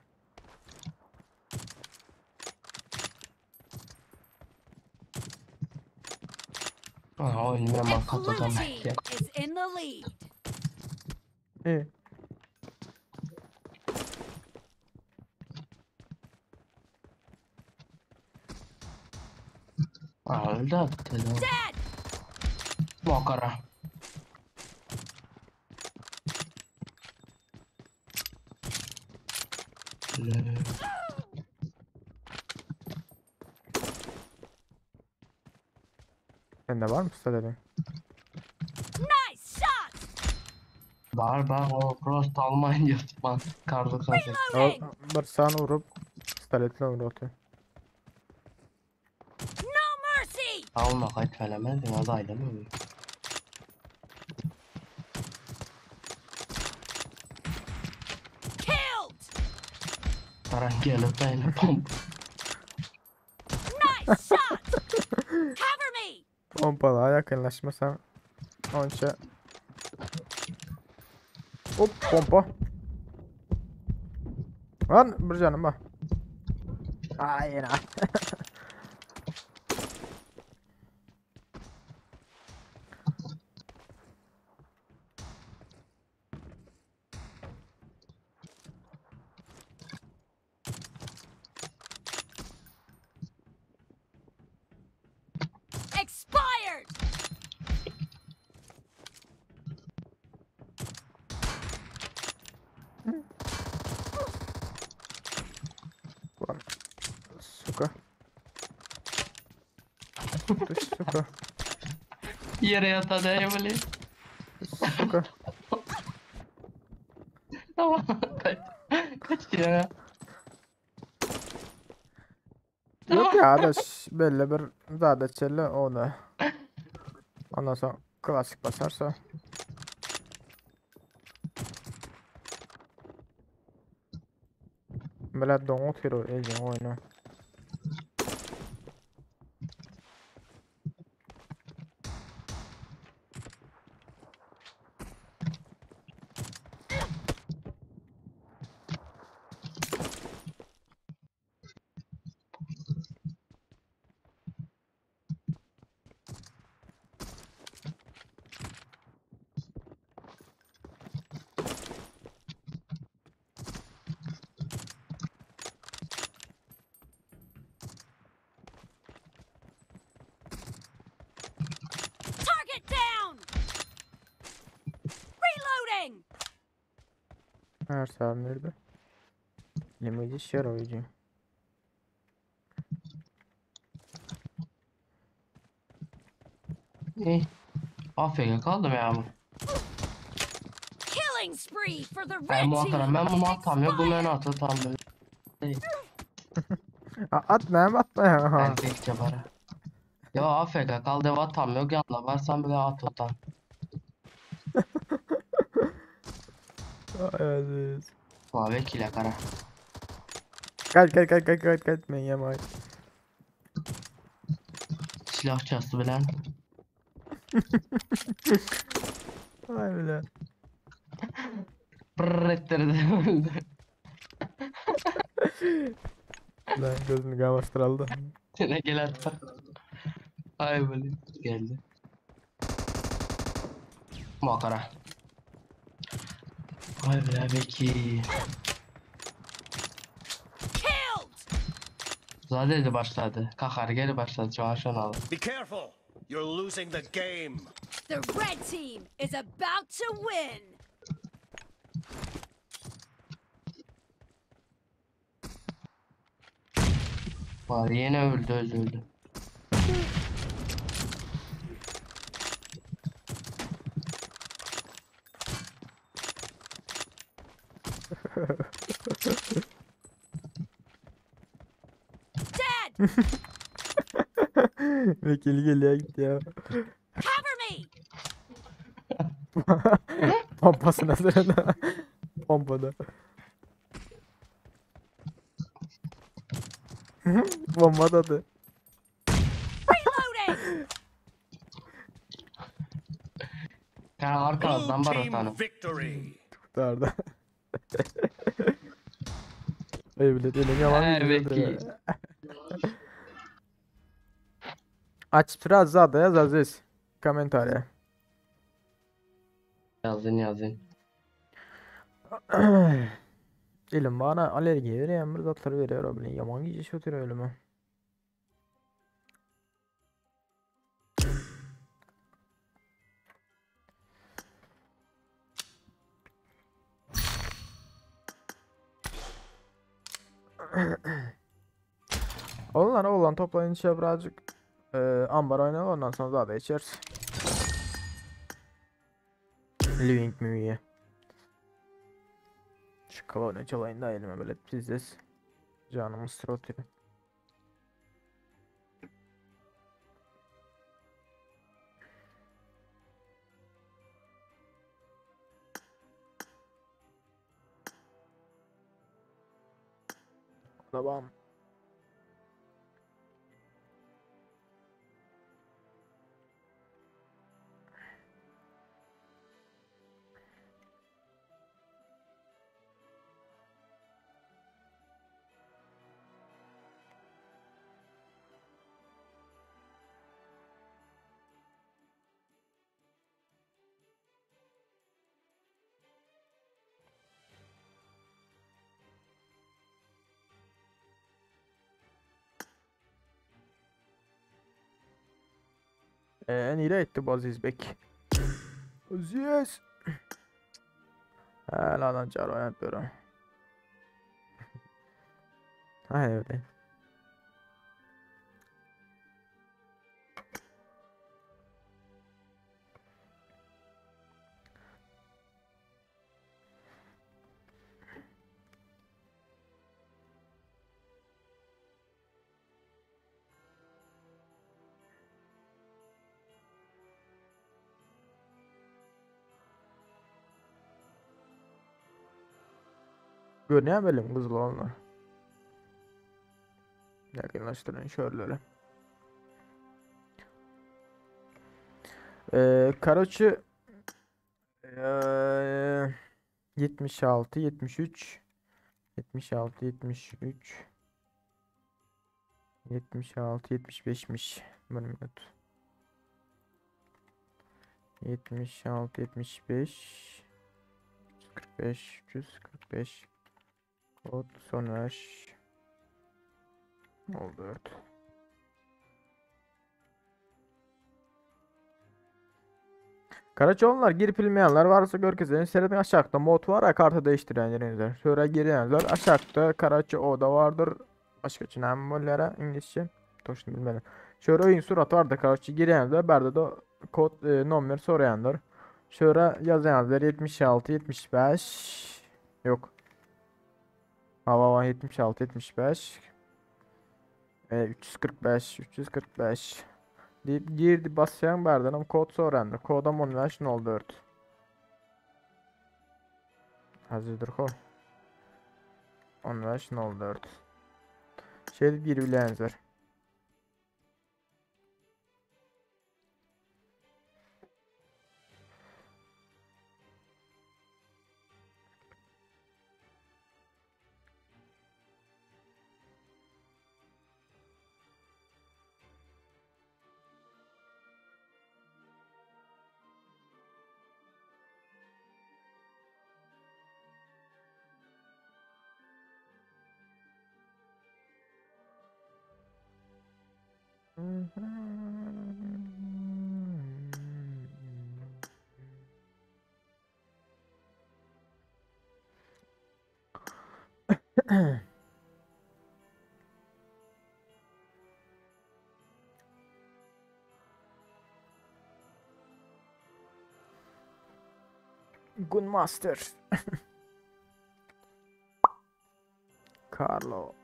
Aa oyunu ben The bak blue katladım team belki. is in the lead. İyi. Aa öldü attı. Dead! Bakara. Öyle. Sende var mı dedin? Nice shot! Var var o Frost Almanya tutman. Kar 98. Reloading! Bir sağını vurup pistaletle vuruyor. No mercy! Alma kaç söylemez ya da mi? Killed! Taran gelip de yine pomp. Nice shot! Cover me! Pompalığa yakınlaşmasam onca Hop pompa. Lan bir canım var. Aynen. Expired! Lan. Suka. Ты сука. Yere yata değil Suka. Tamam kaç. Kaç ya. Yok ya da belli bir zade çelle o da. Ondan sonra klasik basarsa. Böyle donut hero elin oyunu. Her nerede? Neme şer oyuncu. İyi. AFK kaldım ya bu. Killing spree for the red Ben bu atarım. team. Ben bunu atam yok. Bu beni atı tam böyle. At ne atma ya. Erkek para. Ya AFK kaldı atam yok. Yanına varsan bile at otan. Ay Aziz. Mavi kile kara. Kaç kaç kaç kaç kaç kaç men yemay. Silah çastı bilen. Ay bile. Brrr ettirdi. Lan gözünü kamaştıraldı. Yine gelen. Ay böyle geldi. Makara. Ay be beki. Killed. Zaten başladı. Kakar geri başladı. Çavaşan aldı. Be careful. You're losing the game. The red team is about to win. Var yine öldü öldü. Dead. Vekil geliyor gitti ya. Cover me. Pompasına sırada. Pompada. Bomba da adı. Reloading. Yani Blue arkadan var team otanı. victory. Kurtardı. Ey bile elin yalan He, güzeldir vekil. ya. Aç biraz da yaz Aziz. Kommentariye. Yazın yazın. Elim bana alerji veriyor, bir zatlar veriyor o bile. Yaman gece oturuyor ölüme. Oğlan oğlan toplayın içe birazcık e, ambar oynayalım ondan sonra daha da içeriz. Living movie. Şu klavye çalayın da elime böyle pizdes. Canımız sıra. Tamam. Nire etti bu Aziz Bek? Aziz. Heladan çar oynatıyorum. Ha öyle. Görünüyor benim kızıl olanlar. Yakınlaştırın şöyle. Karaçı 76 73 76 73 76 75'miş. Bir minut. 76 75 345 345 Kod Soner oldu 4. Karaçi onlar girip bilmeyenler varsa görkezeyim. Seyredin aşağıda mod var ya kartı değiştiren yerinizde. Şöyle girenler aşağıda Karaçi oda vardır. Başka çinem bollere İngilizce. Toşunu bilmedim. Şöyle oyun suratı vardır Karaçi girenler. Berde de kod nomer sorayanlar. Şöyle yazanlar 76 75 yok. Hava 76 75 345 345 deyip girdi basyan berdenim kod sorandır. Kodam 1504. Hazırdır ko. 1504. Şey bir bilenler. Gunmaster. Carlo.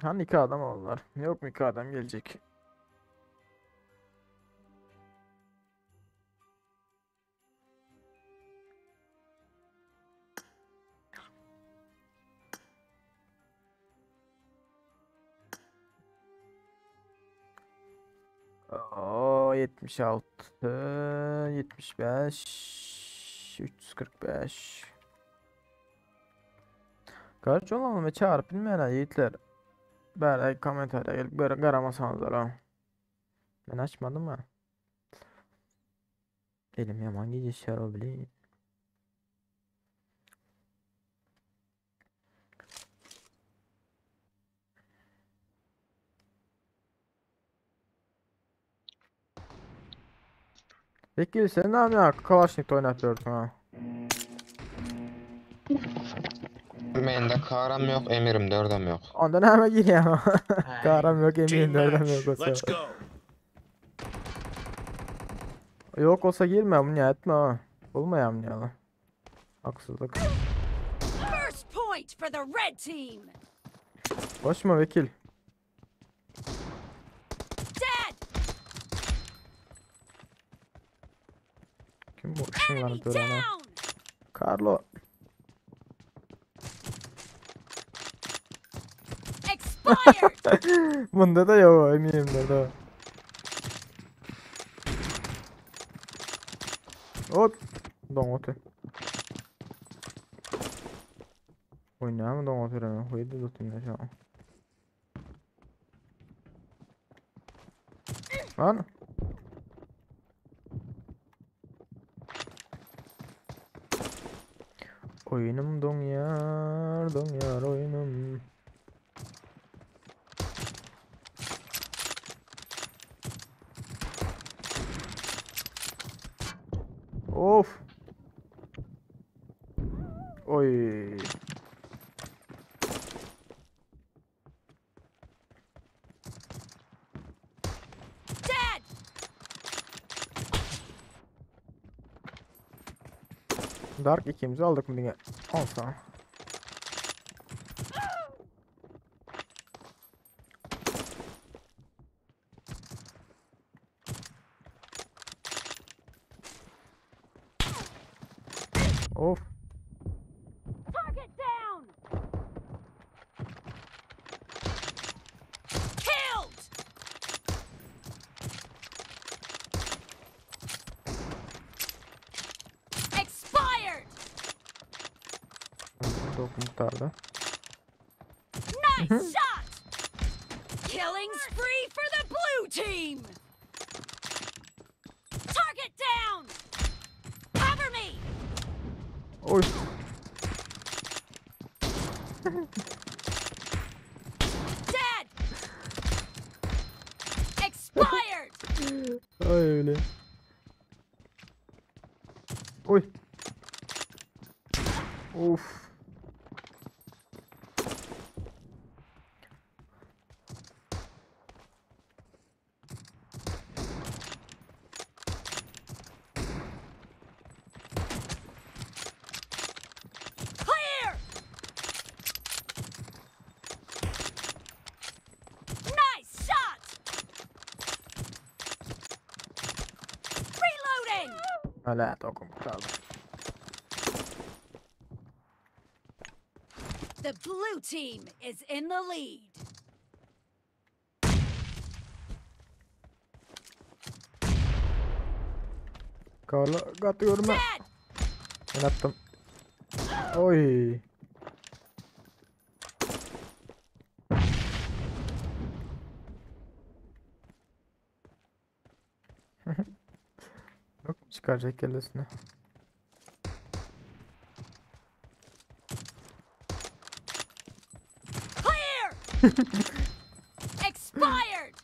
Hani iki adam oldular? Yok mu iki adam gelecek? Oo 76 75 345 Kaç olalım ve çağırıp bilmeyen yiğitler. Bari komentara gelip böyle garamasanız ha. Ben açmadım ha. Elim yaman gidişler o bile. Peki sen ne yapıyorsun? Kalaşnik'te oynatıyorsun ha. Mende karam yok, emirim dördem yok. Ondan hemen giriyor. Karam yok, eminim dördem yok olsa. Let's go. Yok olsa girme bunu ya etme ha. Olmayam ya. Haksızlık. First point for the red team. Koşma vekil. Dead. Kim bu? Kim Enemy böyle ha? down. Carlo. Expired. Bunda da yok eminim de. Hop. Don otu. Oy näme don otu Hoýdy tutun şu an. Lan. Oyunum donuyor, donuyor oyunum. Of. Oy. Dead. Dark ikimizi aldık mı diye. Olsa. Of. Target down. Killed. Expired. Dokun kurtardı. Nice shot. Killing spree for the blue team. Target. Down! Cover me! Oy. Dead! Expired! Ay öyle. Oy. Of. Clear! Nice shot! Reloading! Hala tokum kurtardı. The blue team is in the lead. Karla gaty görme. Dead! Ben attım. Oy. Yok mu çıkaracak kellesini? Clear! Expired!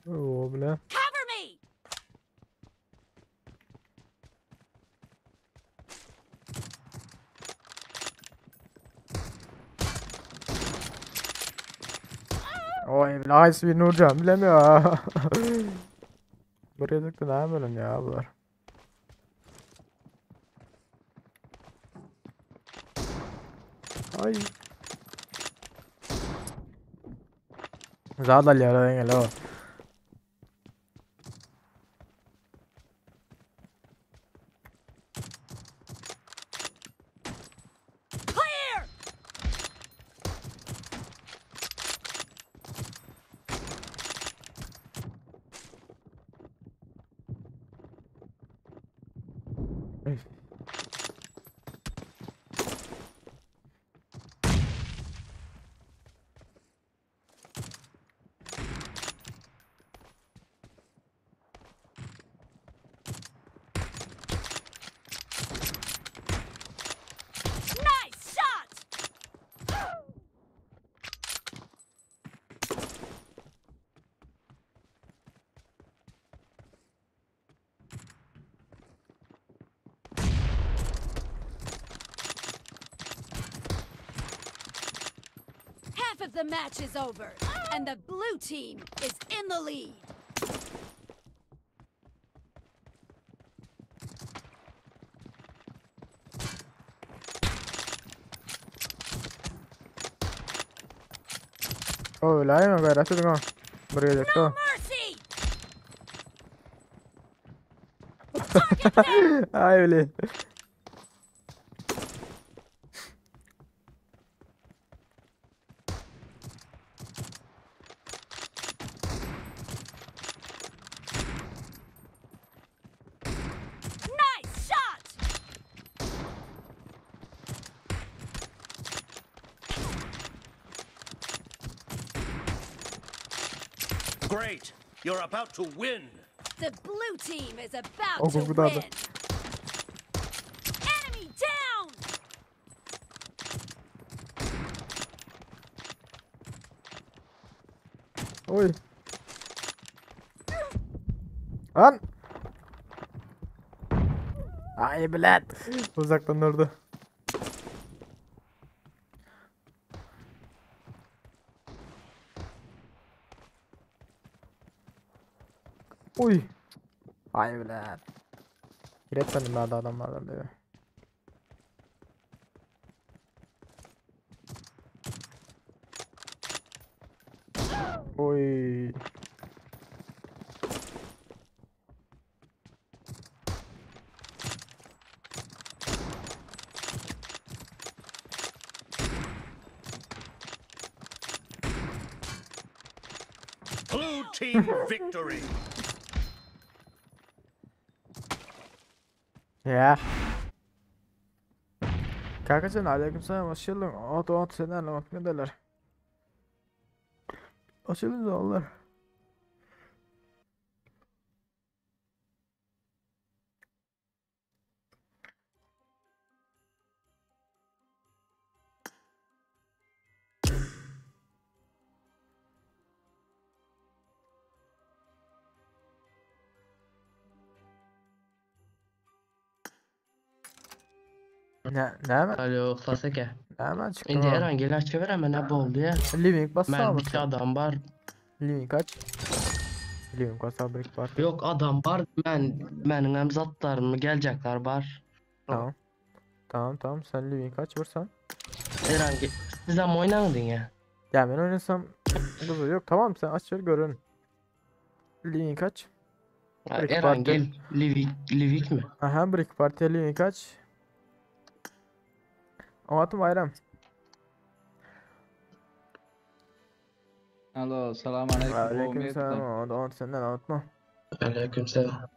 Oo bile. Cover me! Oy bile nice bir Nurcan bilemiyor. Buraya tıktı ne yapalım ya bunlar. Ay. Zadal ya lan o. Clear! Nice shot! Half of the match is over, and the blue team is in the lead. Oy la mi gayrat ediň. Buraya No tıktı. mercy! Target down! Ay öyle. Nice shot! Great! You're about to win! The blue team is about Oh, to good job. win. Enemy down! Oy. Lan. Ay bilet. Uzaktan durdu. Oy. Ay bilet. Giretmedim ben de adamlardan biri. Oy. Blue team victory! Ya. Kanka sen aleykümselam hoş geldin. Ot ot sen anlamak ne derler? Hoş geldin Allah. Ne, näme? Alo, Yhlas eke. Näme çykdy? Indi Erangel açyberem ne boldy ya. Living bassa Men bir adam bar. Living aç. Living bassa bir parti. Yok adam bar. Men meniň hem zatlarymy geljekler bar. Tamam. Tamam tamam sen Living aç vursan. Erangel siz hem oynaň diňe. Ya ben oynasam Kızı yok tamam sen aç ver görün. Living aç. Ya Bir iki Erangel parti. Livik Livik mi? Aha bir iki partiye Living aç. Amatım bayram. Alo, salam aleyküm. Aleyküm selam. O da senden anlatma. Aleykümselam.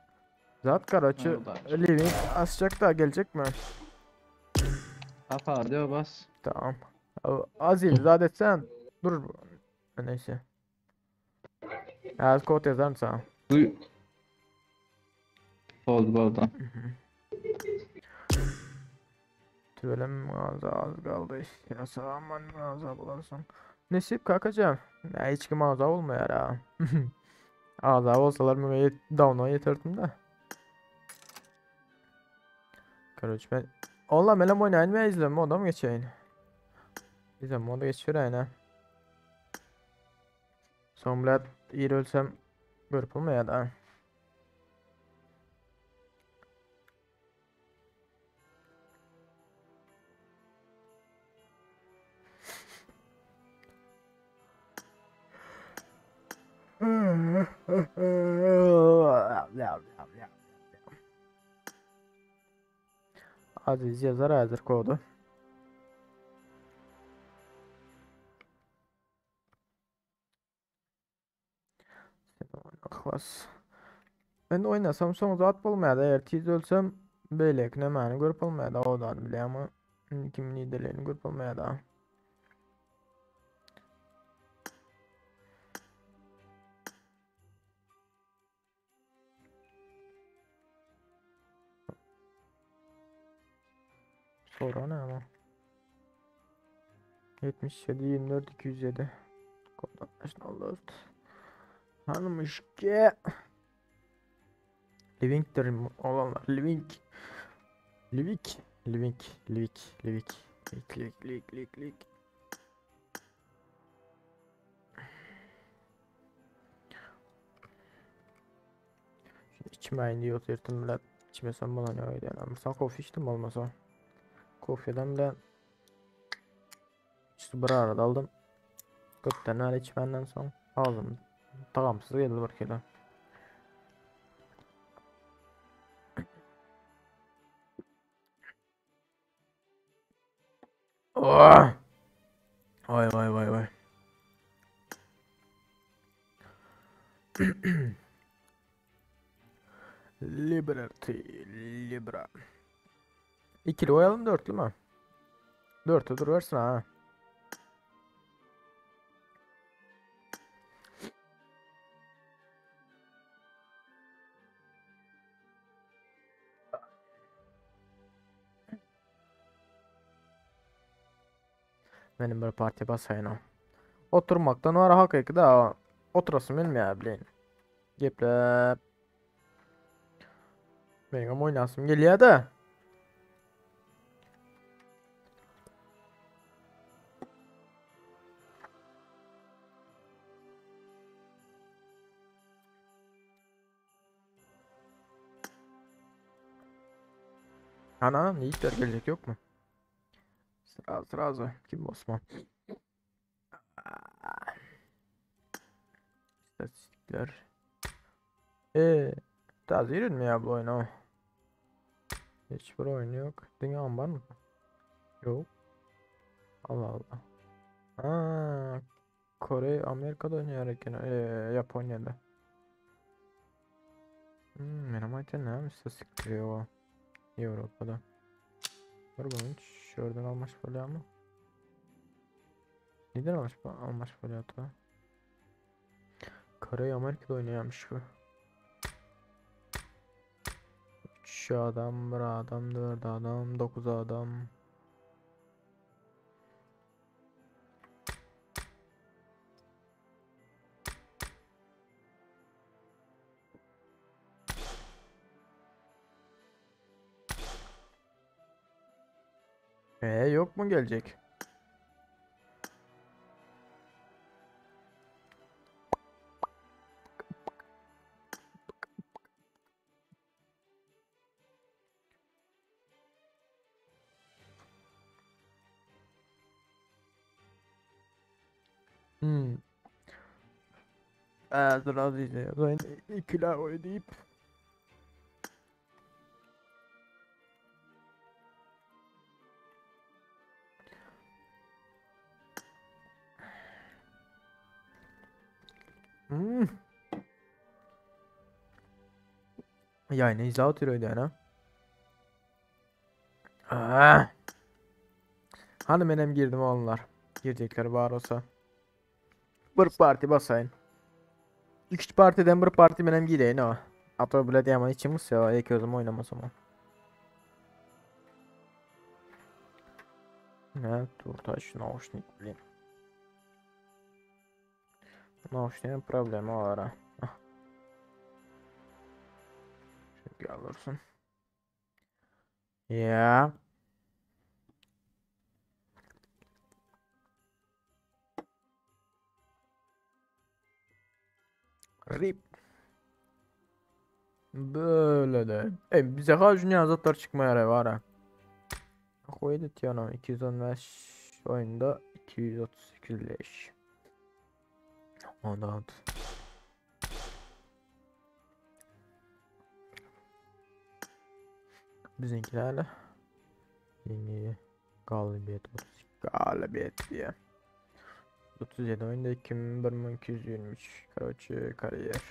Zat karaçı Merhaba. Living açacak da gelecek mi? Apa, diyor bas. Tamam. Azil zat etsen dur. Neyse. Az kod yazarım sana. Duy. Oldu oldu. Tüvelem az az kaldı. Ya aman ağza bularsan. Nesip kakacığım. Ya hiç kim ağza olmuyor ha. Ağza olsalar mı down'a yeterdim de. Короче ben Allah melem oynayın ve izleme oda mı geçeyim? İzleme oda geçiyor aynen. Son bilet iyi ölsem görüp olmuyor da. Aziz yazar hazır kodu. Klas. Ben oynasam son zat bolmaýar. Eğer tiz ölsem beýleki nämäni görüp bolmaýar da odan bile ama kim liderlerini görüp bolmaýar da. Sonra ne ama? 77 24 207 Kodlar alert. Hanım ki. Living'dir olanlar. Living. Livik. Living. Livik. Livik. Livik. Livik. Livik. Livik. Livik. Şimdi içmeyin diye oturdum bile. İçmesem bana ne öyle. Mesela kofi içtim olmasa. Kofeden bile İşte bir arada aldım. Köpten öyle içmenden son ağzım tagamsız geldi bir kere. Oh! Vay vay vay vay. Liberty, Libra. İkili koyalım dörtlü mü? Dörtlü dur versin ha. Benim bir parti basayın o. Oturmaktan var hakiki da oturasım bilmiyor bileyim. Geplep. Benim oynasım geliyor da. Ana Yiğitler gelecek yok mu? Sıra sıra Kim Osman? İstatistikler. Eee, taze mi ya bu oyunu? Hiçbir oyun yok. Dünya var mı? Yok. Allah Allah. Aa, Kore, Amerika'da oynuyor gene. Japonya'da. Benim ayten ne istatistikleri o? Avrupa'da. Var bunun şuradan almış falan mı? Neden almış almış falan da? Kore Amerika'da oynuyormuş bu. 3 adam, 1 adam, 4 adam, 9 adam. Ee yok mu gelecek? Hmm. Dur az izle. İkiler oynayıp. Hmm. Ýaýyny izläp otyr öýdýän ha. Ah. Hany menem girdim oğlanlar. Girecekler bar olsa. Bir parti basaýyn. Üç partiden bir parti menem gireýin o. Ato bile diýemän içim gysýar, ýeke özüm oýnamasam. Ne turtaş nauşnik blin. Nauşniğin problemi var ha. Ah. Çünkü alırsın. Ya. Rip. Böyle de. E, bize kaç dünya azatlar çıkmaya var ha. Koydu yana 215 oyunda 238 leş. Ondan. Bizimkilerle yeni galibiyet 32 galibiyet diye. 37 oyunda 2223 Karoçi kariyer.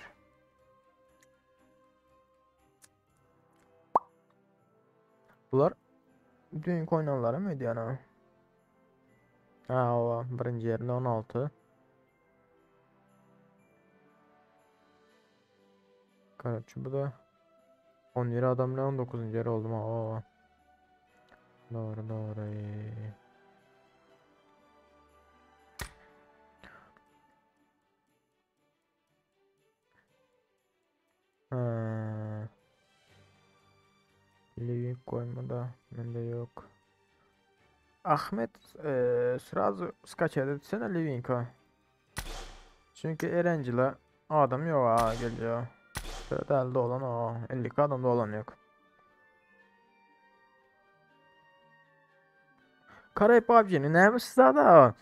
Bular dünkü oynanlara mıydı yani? Ha o birinci yerinde 16. Karoçi bu da 17 adamla 19. yer oldum ha. O. Doğru doğru. Ha. Living koyma da bende yok. Ahmet e, sразу скачать etsene Living'i. Çünkü Erencil'e adam yok ha geliyor. Sırada elde olan o. 52 adamda olan yok. Karayip PUBG'nin neymiş zaten?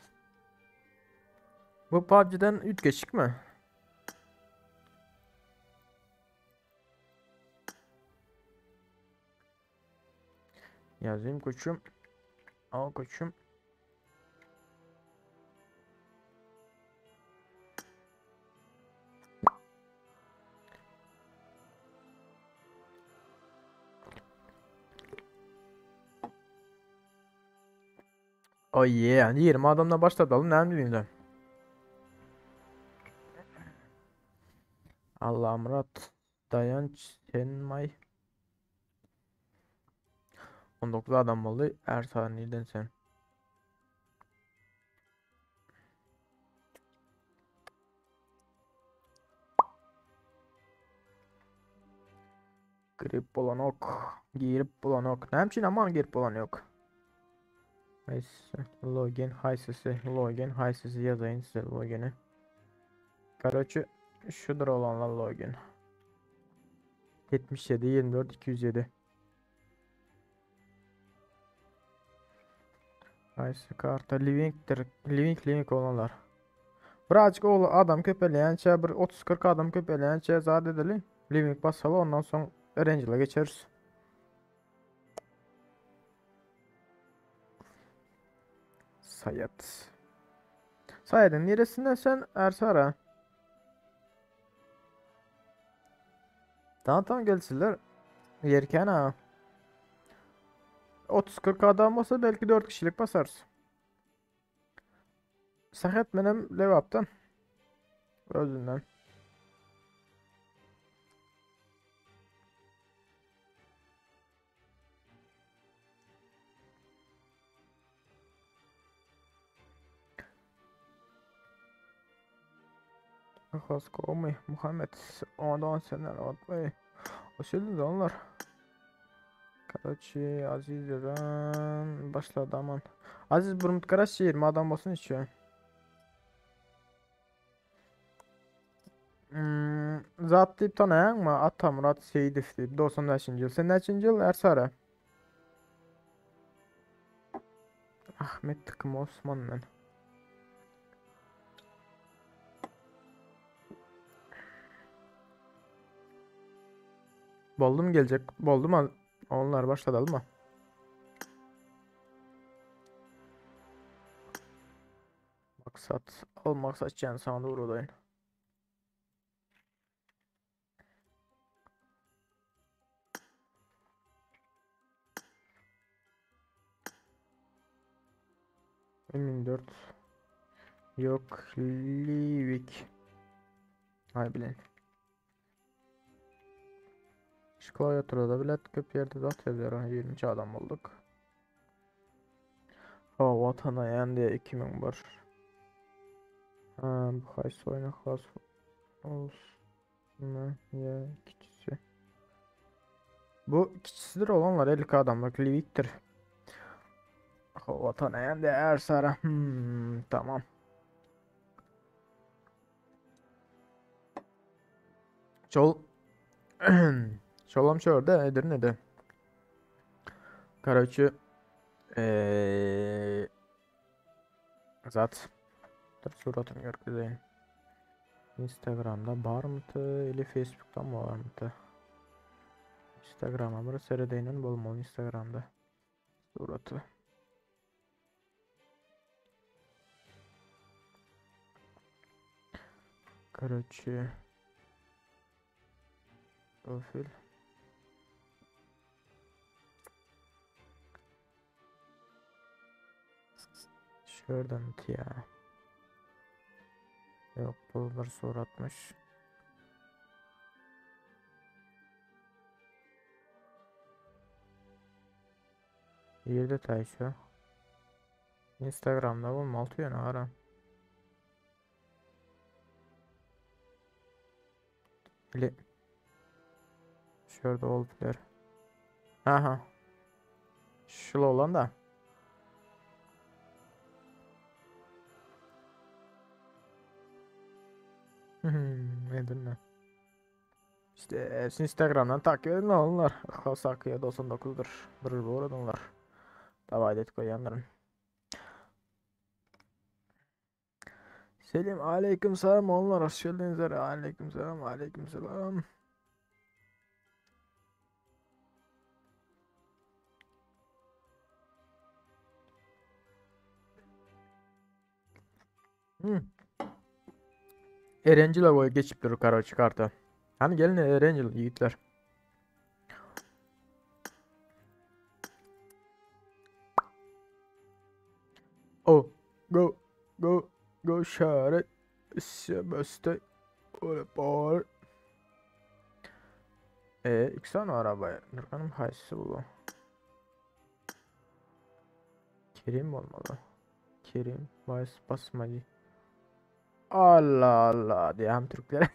Bu PUBG'den 3 geçik mi? Yazayım koçum. Al koçum. Oh yeah. 20 adamla başlatalım. Ne bileyim de. Allah Murat. Dayanç Senmay. 19 adam oldu. Ersan nereden sen? Grip olan ok. Girip bulan ok. Ne için aman girip olan yok. Neyse. Login haysisi. Login haysisi yazayım size login'i. Karoçi şudur olanlar login. 77 24 207. Haysi karta livingdir. Living living olanlar. Birazcık oğlu adam köpeleýänçä bir 30-40 adam köpeleýänçä zat edeli. Living basaly ondan soň Erencil'e geçeriz. Sayat. Sayadın neresinden sen Ersara? Tamam tamam gelsinler. Yerken ha. 30-40 adam olsa belki 4 kişilik basarız. Sakat benim Levap'tan. Özünden. Haskomy Muhammed ondan senler atmayı. O onlar. Karoçi Aziz ýazan başlady aman. Aziz bir minut garaş 20 adam bolsun içi. Hmm, zat diýip tanaýaňmy? Atamyrat Seýidow diýip 95-nji ýyl. Sen näçinji ýyl Ärsary? Ahmet Tykym Osman men. Boldum geljek. Boldum Onlar başladalım mı? Maksat al maksat can sana doğru olayın. M24 Yok Livik Hay bilen. Şu klaviaturada bile köp yerde zat yazıyor. 23 adam olduk. O vatana yendi 2001. Ha, bu haýsy oýna has olsun ya kiçisi. Bu kiçisidir olanlar 52 adamlık Livik'tir. O vatana yendi Ersara. Hmm, tamam. Çol Çolam şurada Edirne'de. Karaçı ee, zat Dur suratını görkezeyim. Instagram'da bar mıydı? Ili Facebook'ta mı var mıydı? Instagram'a bir seredeyinin bolmaly Instagram'da. Suraty. Karaçı Profil. Şuradan ya. Yok bu bir suratmış. Ýerde taýşa. Instagramda bolmaly ýöne gara. Ili Şurada bolup biler. Aha. Şul olan da. Edirne. İşte hepsini Instagram'dan takip edin onlar. Ihlas Akıya 99'dur. Bir bu arada onlar. Davay et koyanların. Selim aleyküm selam onlar hoş geldiniz. Aleyküm selam aleyküm selam. Hmm. Erencil'e koy geçip durur karo çıkartı. Hani gelin Erencil yiğitler. Oh, go, go, go şare. Semeste. Bor. E, iki tane arabaya. Nurkan'ım haysı bu. Kerim olmalı. Kerim, Vice Basmacı. Allah Allah diye hem Türklere.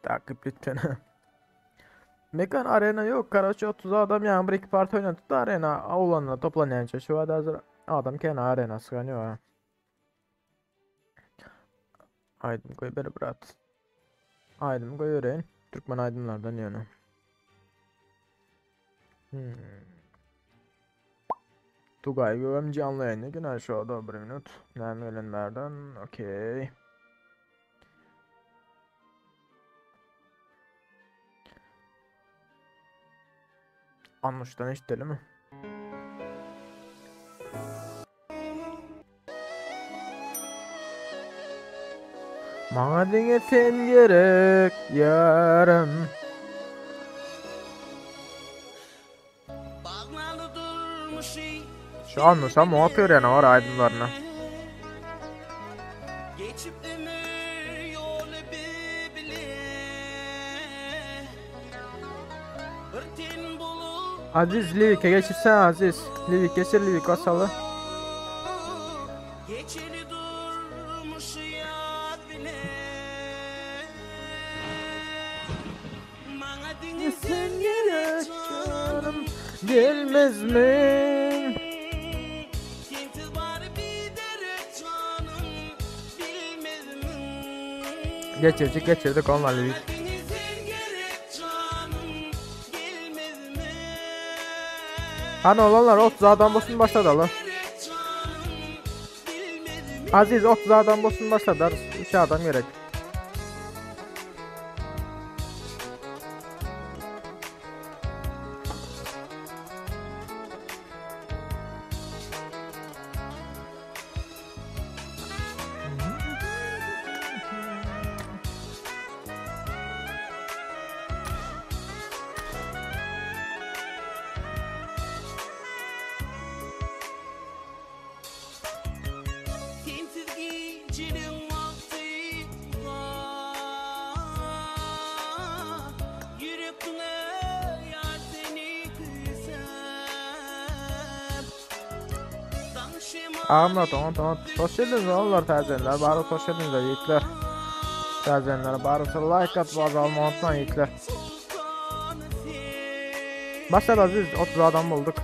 Takip lütfen. Mekan arena yok. Karaçı 30 adam yani bir iki parti oynattı da arena olanla toplanan şu hazır adam kendi arena sıkanıyor ha. Aydın koy beni bırak. Aydın koy öğren. Türkmen aydınlardan yani. Hmm. Tugay göm canlı yayını gün aşağıda bir minut. Nem ölenlerden okey. Anlaşılan eşiteli mi? Maňa diňe sen gerek yarım. Şu anlaşan muhat öğreni var aydınlarına. Geçip ömür yolu bile Bir ten bulup Aziz Livik'e geçirsen Aziz. Livik geçir Livik basalı. Geçeli durmuş yad bile. Gelmezmiň? Geçirdik geçirdik onlarla bir. Hani olanlar 30 adam bolsun başladı Aziz 30 adam bolsun başladı. 3 adam gerek. Ağamlar tamam tamam. Hoş geldiniz oğullar təzənlər. Barı hoş geldiniz yiğitler. Təzənlər barı like at bazı alma unutmayın yiğitler. Başladı Aziz 30 adam bulduk.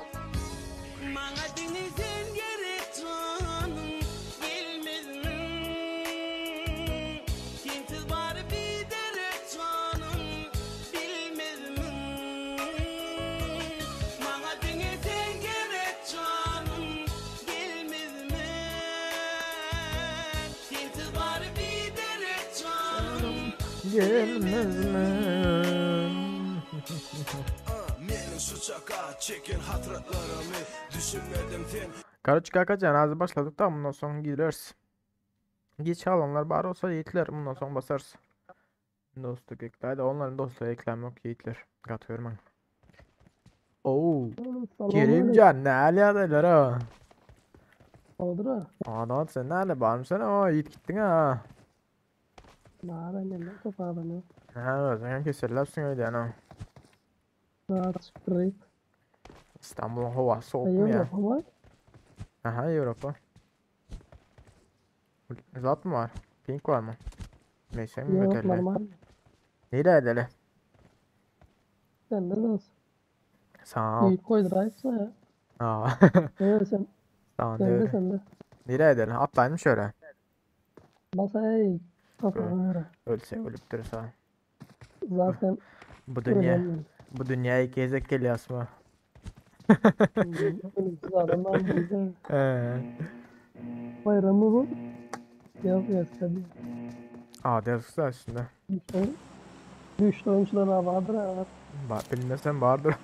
Gelmez mi? Karaçı kaka cenaze başladık da bundan sonra gireriz. Geç alanlar bari olsa yiğitler bundan sonra basarız. Dostluk ekle. Onların dostluğu eklenmek yiğitler. Katıyorum ben. Oo. Kerimcan ne alakalar ha? Oldu ha. Adam sen nerede bağırmışsın ama yiğit gittin ha. Bağır ne kafa bana. Ha, sen keserlersin öyle yani. Rahat çıktırayım. İstanbul'un havası soğuk mu ya? Avrupa mı? Aha Avrupa. Zat mı var? Pink var mı? Neyse mi Yok öteli? normal. Nereye edelim? Sen ne diyorsun? Sağ ol. İyi koyduraysa ya. Aa. Evet sen. Tamam Sen de öyle. sen de. Nereye edelim? Atlayalım şöyle. Masaya iyi. Kafana göre. Ölse ölüp dursa. Zaten Bu dünya önemli. bu dünyayı gezek geliyor asma. Ölümsüz adamlar bize. Ee. Bayramı bu. Yok yok tabii. Aa dersi aslında. Güçlü oyuncular vardır ha. Ba bilmesen vardır.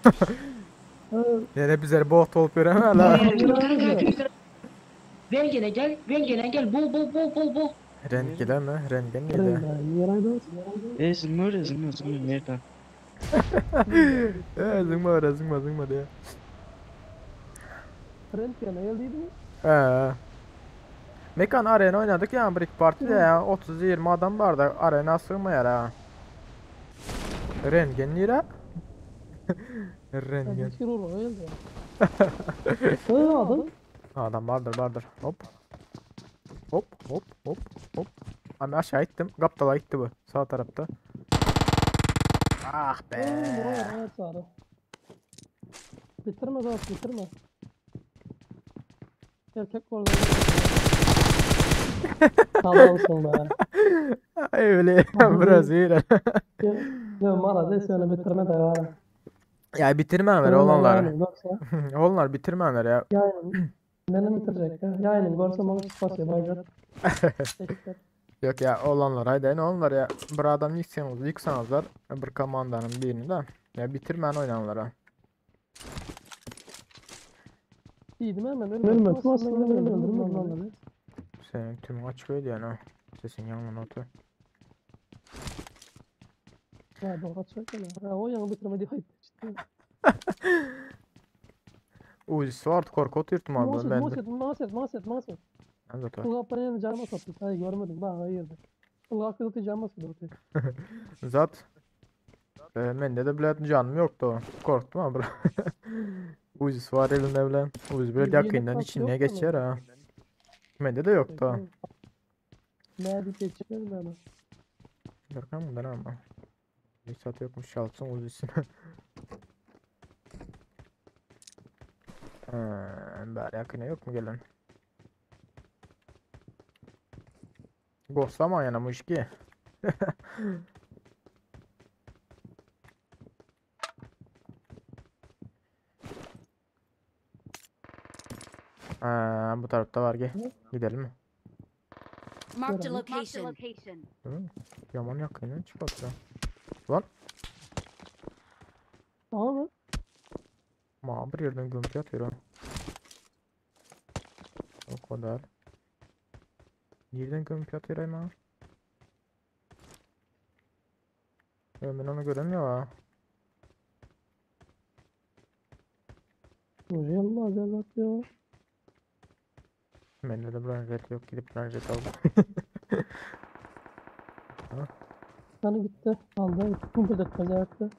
Evet. Yine bizler bot olup veremem la. Ben gene gel, ben gene gel. Bol bol bol bol bol. Rengile mi? Rengen miydi? Ezmir, ezmir, ezmir nereden? Ee, zıngma zıngma zıngma diye. Rentgen geldiydi mi? Ee. Mekan arena oynadık ya bir iki partide ya 30-20 adam vardı arena sığmıyor ha. Rengen nere? Rengen. Bir olur geldi. Adam. Adam vardır vardır. Hop. Hop hop hop hop. Abi aşağı ittim. Kaptala gitti bu. Sağ tarafta. Ah be. Evet. Bitirme dost bitirme. Erkek orada. Adamsın be. Ay öyle biraz iyi. Ya mara desene bitirme de var. Ya bitirmeyenler olanlar. Yani, Onlar bitirmeyenler ya. Yayının. Beni bitirecek ya. Yayının görsem onu spasiya baygar. Yok ya olanlar haydi ne onlar ya. Bir adam yıksanız yıksanızlar bir komandanın birini de. Ya bitirmeyen oynanlara. İyiydim hemen ölmedim. Aslında ölmedim. Senin tüm açık öyle yani. Sesin yanına otur. Ya doğru açık ya. O yanı bitirmedi hayır. Uzi vardı korku oturttum abi ben de. Moset, Moset, Moset, Moset. Ben zaten. Kulak parayı canıma sattı. Hayır görmedim. Bak hayırdır. Kulak kızı canıma sattı. Zat. Ben de bilet canım yoktu. Korktum ama. Uzi var elinde bile. Uzi böyle yakından içine geçer ha. Bende de yoktu. Ne bir geçiyor ben. Görkem bundan ama. Bir saat yokmuş çalsın Uzi'sini. Bari ýakyna ýokmy gelen? Goslama ýene muşki. Ha, bu tarafta var gel. Gidelim mi? Marked a location. Hı, Yaman yakın çıkarttı. Lan. Tamam mı? Ma bir yerden gömüp yatıyor ha. O kadar. Nereden gömüp yatıyor ama? Ya ben onu göremiyorum ha. Yallah yallah ya. Bende de branjet yok. Gidip branjet aldım. Sana gitti. Aldı. Kumpir etmez ayakta.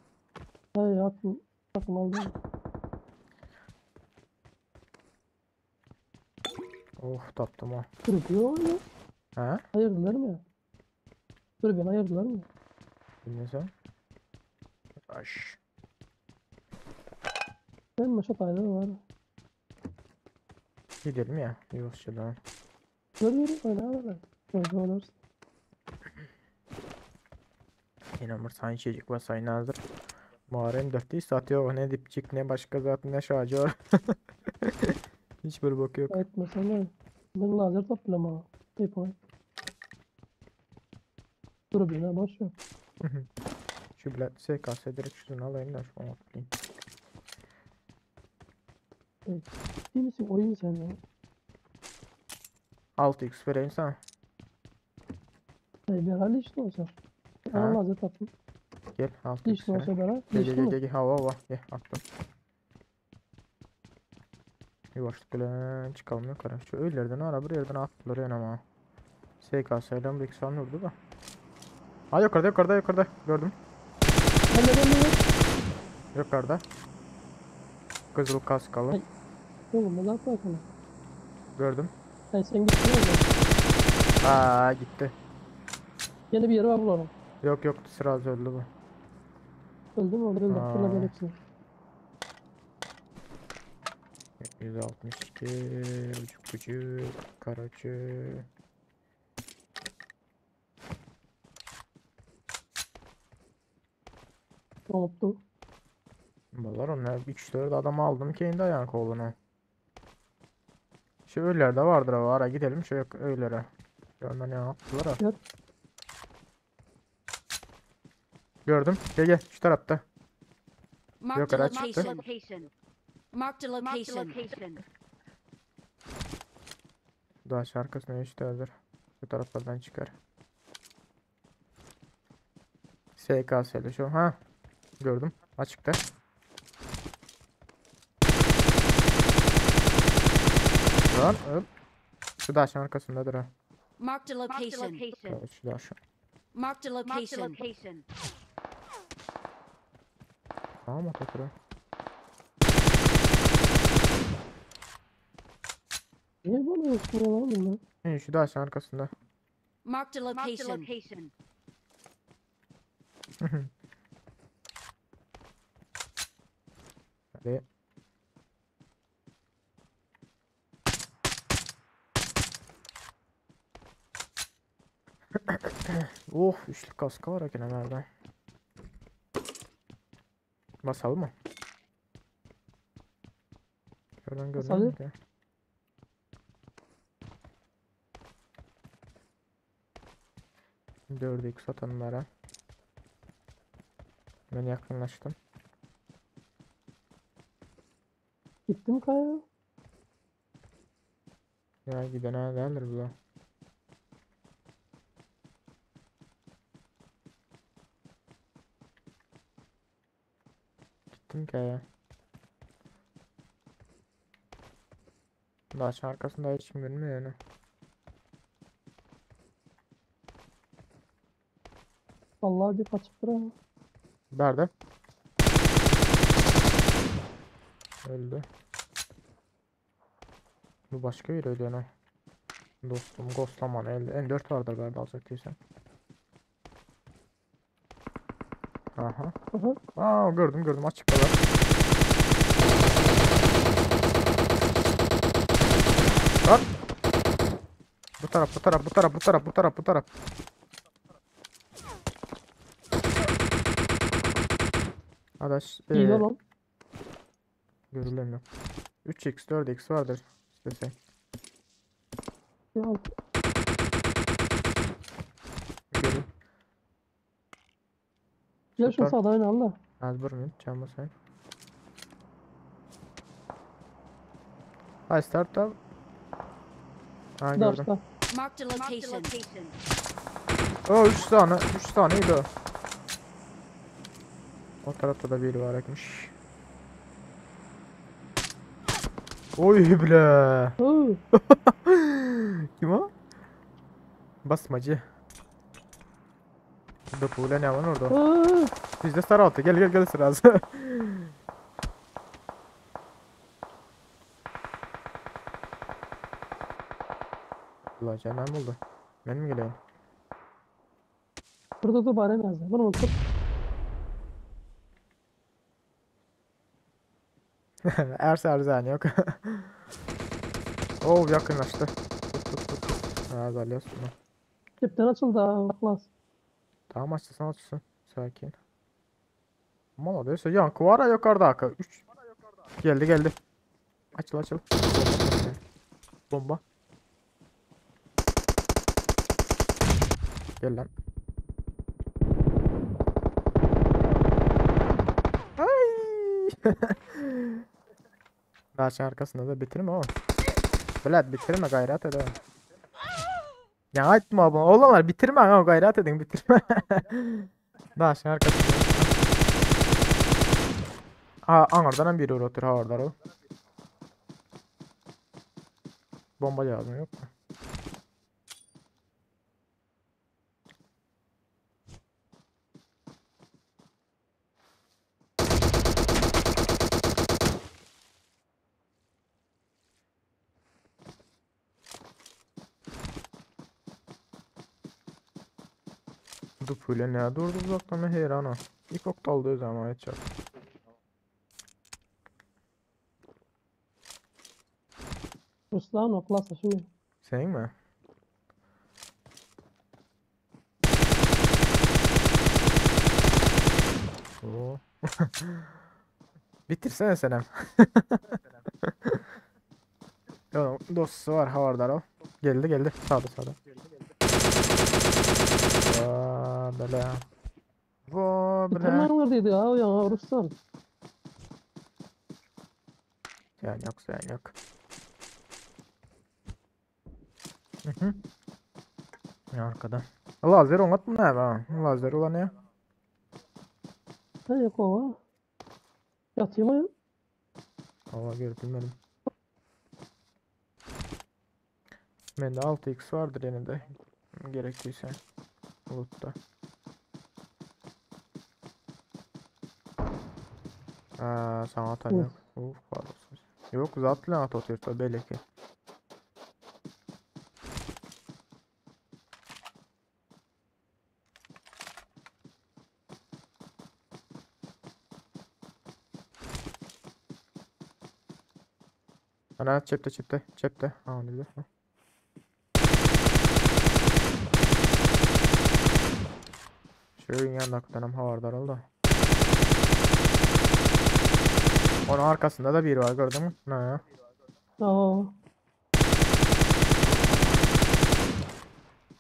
Hayır atın. Takım aldı. Oh taptım o. Duruyor ya. Ha? Ayırdılar mı ya? Dur beni ayırdılar mı? Bilmiyorsan. Aş. Ben maşat ayları var. Gidelim ya. Yolcudan. Görüyorum öyle abi. Böyle olursun. Yine bir sayın içecek var sayın hazır. Muharrem dörtte satıyor. Ne dipçik ne başka zat ne şarjör. Hiçbir bok yok. Etmesene. Ben lazer toplam ha. Hep Dur bir ne boş ver. Şu bilet SKS direkt şunu alayım da şu an atlayayım. Evet. İyi misin? Oyun sen ya. 6x vereyim sana. Hey, bir hal işte olsa. Ha? Lazer taktım. Gel 6x İşte olsa bana. Gel gel gel gel hava hava gel attım. Yavaşlık bilen çıkalım yukarı. Şu öylerden ara bir yerden attılar yani ama. SKS ile bir iki vurdu da. Ha yukarıda yukarıda yukarıda gördüm. Yukarıda. Kızıl kaskalı. Oğlum ne yapıyorsun? Gördüm. Hayır sen gittin orada. Aa gitti. Yeni bir yeri var buranın. Yok yok sıra öldü bu. Öldü mü? Öldü. Fırla ben hepsini. 162 ucuk bucuk karacı. Unuttu. Bunlar onlar 3-4 adam aldım kendi ayağın kolunu. Şu öylerde vardır o ara gidelim şu öylere. Görmen ne yaptılar ha. Gel. Gördüm. Gel gel şu tarafta. Marked a Yukarı çıktı. location. Marked a location. Daha şu arkasına işte hazır. Bu taraflardan çıkar. SKS'li şu. Ha. Gördüm. Açıkta. Lan hop. Şu daşın arkasındadır ha. Marked a location. Evet, şu daşın. Marked a location. Tamam motoru. Niye bana yok lan bunlar? Hı, şu daşın arkasında. Marked a location. Hadi. Oh, üçlü kaskı var gene nerede? Basalım mı? Şuradan Basalım. görünüyor ki. Dördü x atanlara. Ben yakınlaştım. Gittim kaya. Ya gidene değildir bu da. Gittim ki ya. Daşın arkasında hiç kim görünmüyor yani. Vallahi bir kaçıp ha. Nerede? Öldü. Bu başka bir öldü yani. Dostum ghostlaman elde. M4 vardır galiba alacak değilsen. Aha. Aha. Aa gördüm gördüm açıktalar. tarap, bu tarap, bu tarap, bu tarap, bu tarap, bu tarap. Adaş, İyi ee, oğlum. görülen yok. 3x, 4x vardır istesen. Ya, Görün. gel şu taraf- sağda oynayalım da. Az bir minut, can basayım. Ay start up. Ha gördüm. Daşta. Marked a location. O 3 tane, 3 taneydi o. O tarafta da biri var ekmiş. Oy bile. Oo. Kim o? Basmacı. Burada pule ne var orada? Oo. Bizde sarı altı. Gel gel gel sırası. Allah canım oldu. Ben mi geleyim? Burada da bari nerede? Bunu tut. Erse erzan yok. Oh yakınlaştı. Tut tut tut. tut. Ha zalıyorsun bunu. Cepten açıldı ha. Klas. Tamam açılsın açılsın. Sakin. Malades yankı var ya yukarıda arka. 3. Geldi geldi. Açıl açıl. Bomba. Bomba. Gel lan. Ay. Daşın arkasında da bitirme o. Vlad bitirme gayret et. ha. Ya aytma bunu. Oğlum bitirme ha gayret edin bitirme. Daşın arkasında. Ha anardan hem biri otur ha orada o. Bomba lazım yok mu? Dupuyla ne durdu uzaktan heyran o. İlk ok daldığı zaman headshot. Ruslan o klas şimdi. Senin mi? Oo. Bitirsene senem. Yok dostu var havardar o. Geldi geldi sağda sağda. Vaa bela. Vaa Bitirme bela. neredeydi ya? O ya Ruslan. Sen yok sen yok. Hı hı. Ne arkada? Lazer oňat mı ne ha? Lazer olan ya. Ha yok o. ha. Yatıyor mu? Allah görüp bilmedim. Bende 6x vardır yine de. Gerektiyse. Loot'ta. Aa, sana atan Uf. yok. Uf, pardon. Yok zaten at atıyor tabii belli ki. Ana çepte çepte çepte. Ha onu bir. Ha. Şu yanında dönem havardar oldu. Onun arkasında da biri var gördün mü? Ne ya? Aa.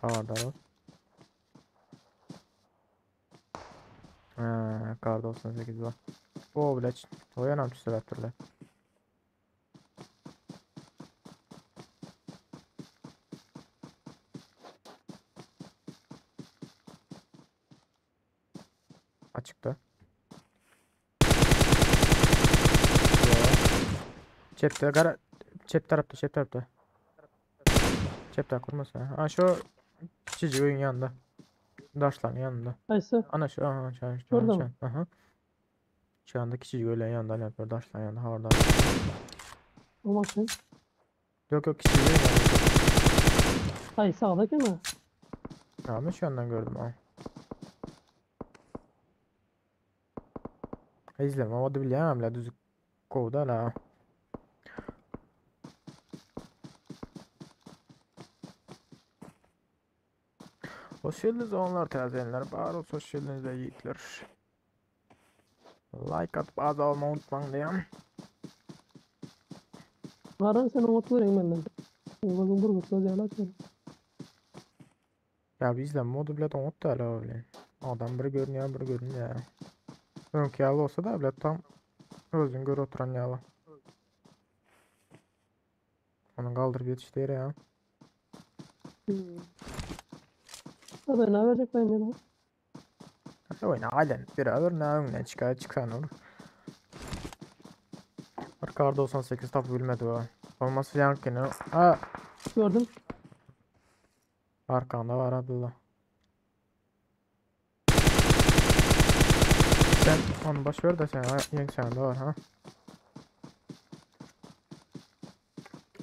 Havardar ol. Ha, kar 98 var. O bile o yanam türler. Açıkta. Yo. Çepte kara çep tarafta çep tarafta. Çep taraf kurmasın. Ha Ha, şu çiçeğin yanında. Daşların yanında. Neyse. Ana şu aha şu an şu an Şurada şu mı? an. Aha. Şu anda kiçik öyle yanında ne yapıyor? Daşların yanında ha orada. Olmaz şey. Yok yok kiçik öyle yanında. Ay sağdaki mi? Ha ben şu yandan gördüm ha. İzleme ama da bilýän la düzük kovda la. Hoş geldiniz onlar täzelenler. Bar olsun hoş geldiniz yiğitler. Like atıp az olmayı unutmayın diýen. Garan sen oňat göreyim benden. Gözüm burgut göz ýaly açar. Ya bizde modu bile oňat däl o bilen. Adam bir görünýär, bir görünýär. Öňki ýaly bolsa da bile tam özün görüp oturan ýaly. Onu kaldırıp yetişti ya. Hmm. Haber ne verecek ben ya? Hadi oyna halen beraber ne öňden çıkar çıkan olur. Bir kar 98 tapı bilmedi o. Olması yankını. Ha Gördüm. arkanda var Abdullah. Sen onu boş ver de sen ha, yeng var ha.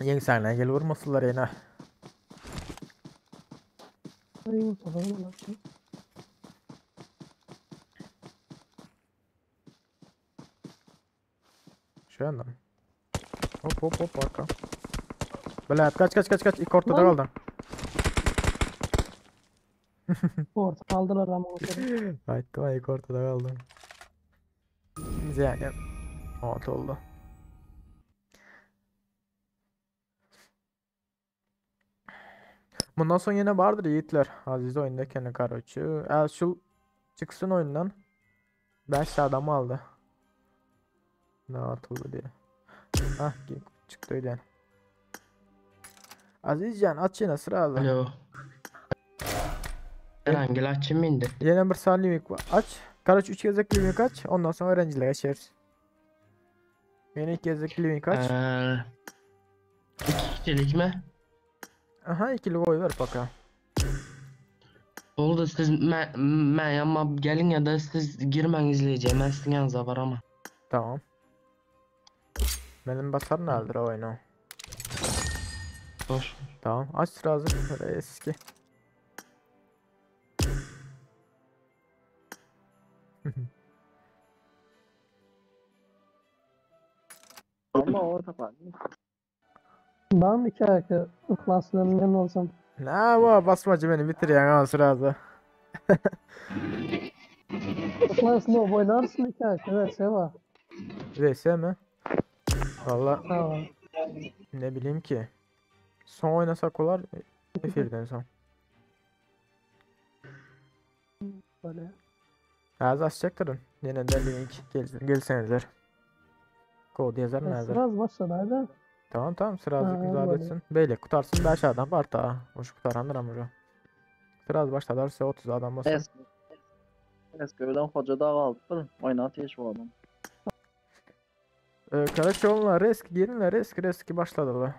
Yeng sen gel vurmasınlar yine. Ay vursalar lan. Şu yandan. Hop hop hop arka. Belat kaç kaç kaç kaç ilk ortada Lan. kaldın. Orta aldılar ama ortada. Aytdım ilk ortada kaldım. Yani Alt oldu. Bundan sonra yine vardır yiğitler. Aziz oyunda kendi karaçı. El şu çıksın oyundan. 5 adam aldı. Ne atıldı diye. Hah çıktı öyle. Azizcan aç yine sıra aldı. Alo. Herhangi açayım indi. Yine bir saat aç. Karaç 3 gezek living aç. Ondan sonra öğrencilere geçeriz. Yine 2 gezek living aç. Ee, iki kişilik mi? Aha ikili koy ver baka. Oldu siz men, men yanıma gelin ya da siz girmen izleyeceğim. Ben sizin yanınıza var ama. Tamam. Benim basar neredir o oyunu? Boş. Tamam aç razı eski. Ama o tapar. Ben iki ayakta ıhlasından memnun olsam. Ne bu basmacı beni bitiriyor ha sırada. Ihlaslı oynarsın iki ayakta. Evet seva. VS mi? Valla Tamam. ne bileyim ki. Son oynasak olar efirden son. Böyle. Az açacaktırın. Yine de link gel gelsenizler. Kod yazar Ya, nazar. Sıraz başladı hadi. Tamam tamam sıra Ha, azıcık müsaade böyle. etsin. Böyle kutarsın da aşağıdan var ta. Hoş kutarandır ama. Sıra başladarsa 30 adam basın. Es. Eski hoca da alıptır. Oynat iş bu adam. Ee, Karaçoğlu'na risk girinle risk riski başladılar.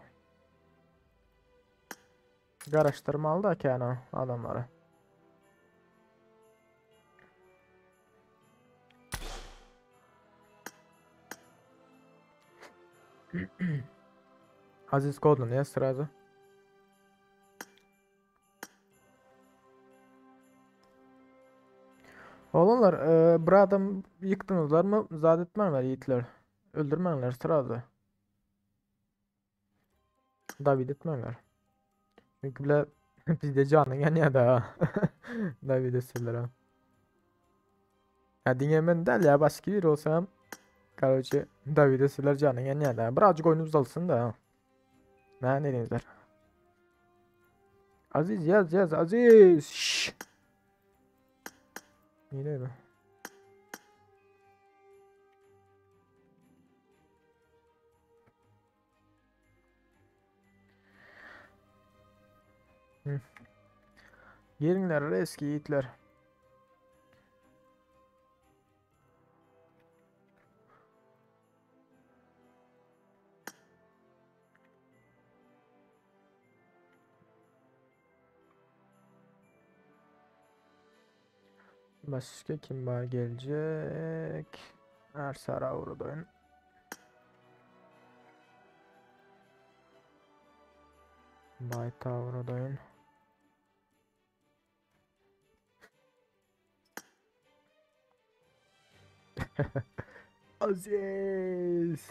Qaraşdırmalı da ki yani adamları. Aziz kodunu yaz sırada. Oğlanlar, e, bir adam yıktınızlar mı? Zad etmenler yiğitler. Öldürmenler sırada. David etmenler. Çünkü bile bizde canın yanıyor da. David etseler ha. Ya dinlemen değil ya başka biri olsam. Короче, David etseler canın yanıyor da. Birazcık oyun uzalsın da. Ne ne denizler? Aziz yaz yaz Aziz. Şşş. Yine mi? Hı. Gelinler eski yiğitler. Başka kim var gelecek? Ersara Uğur'dayım. Bay Tavrodayım. Aziz.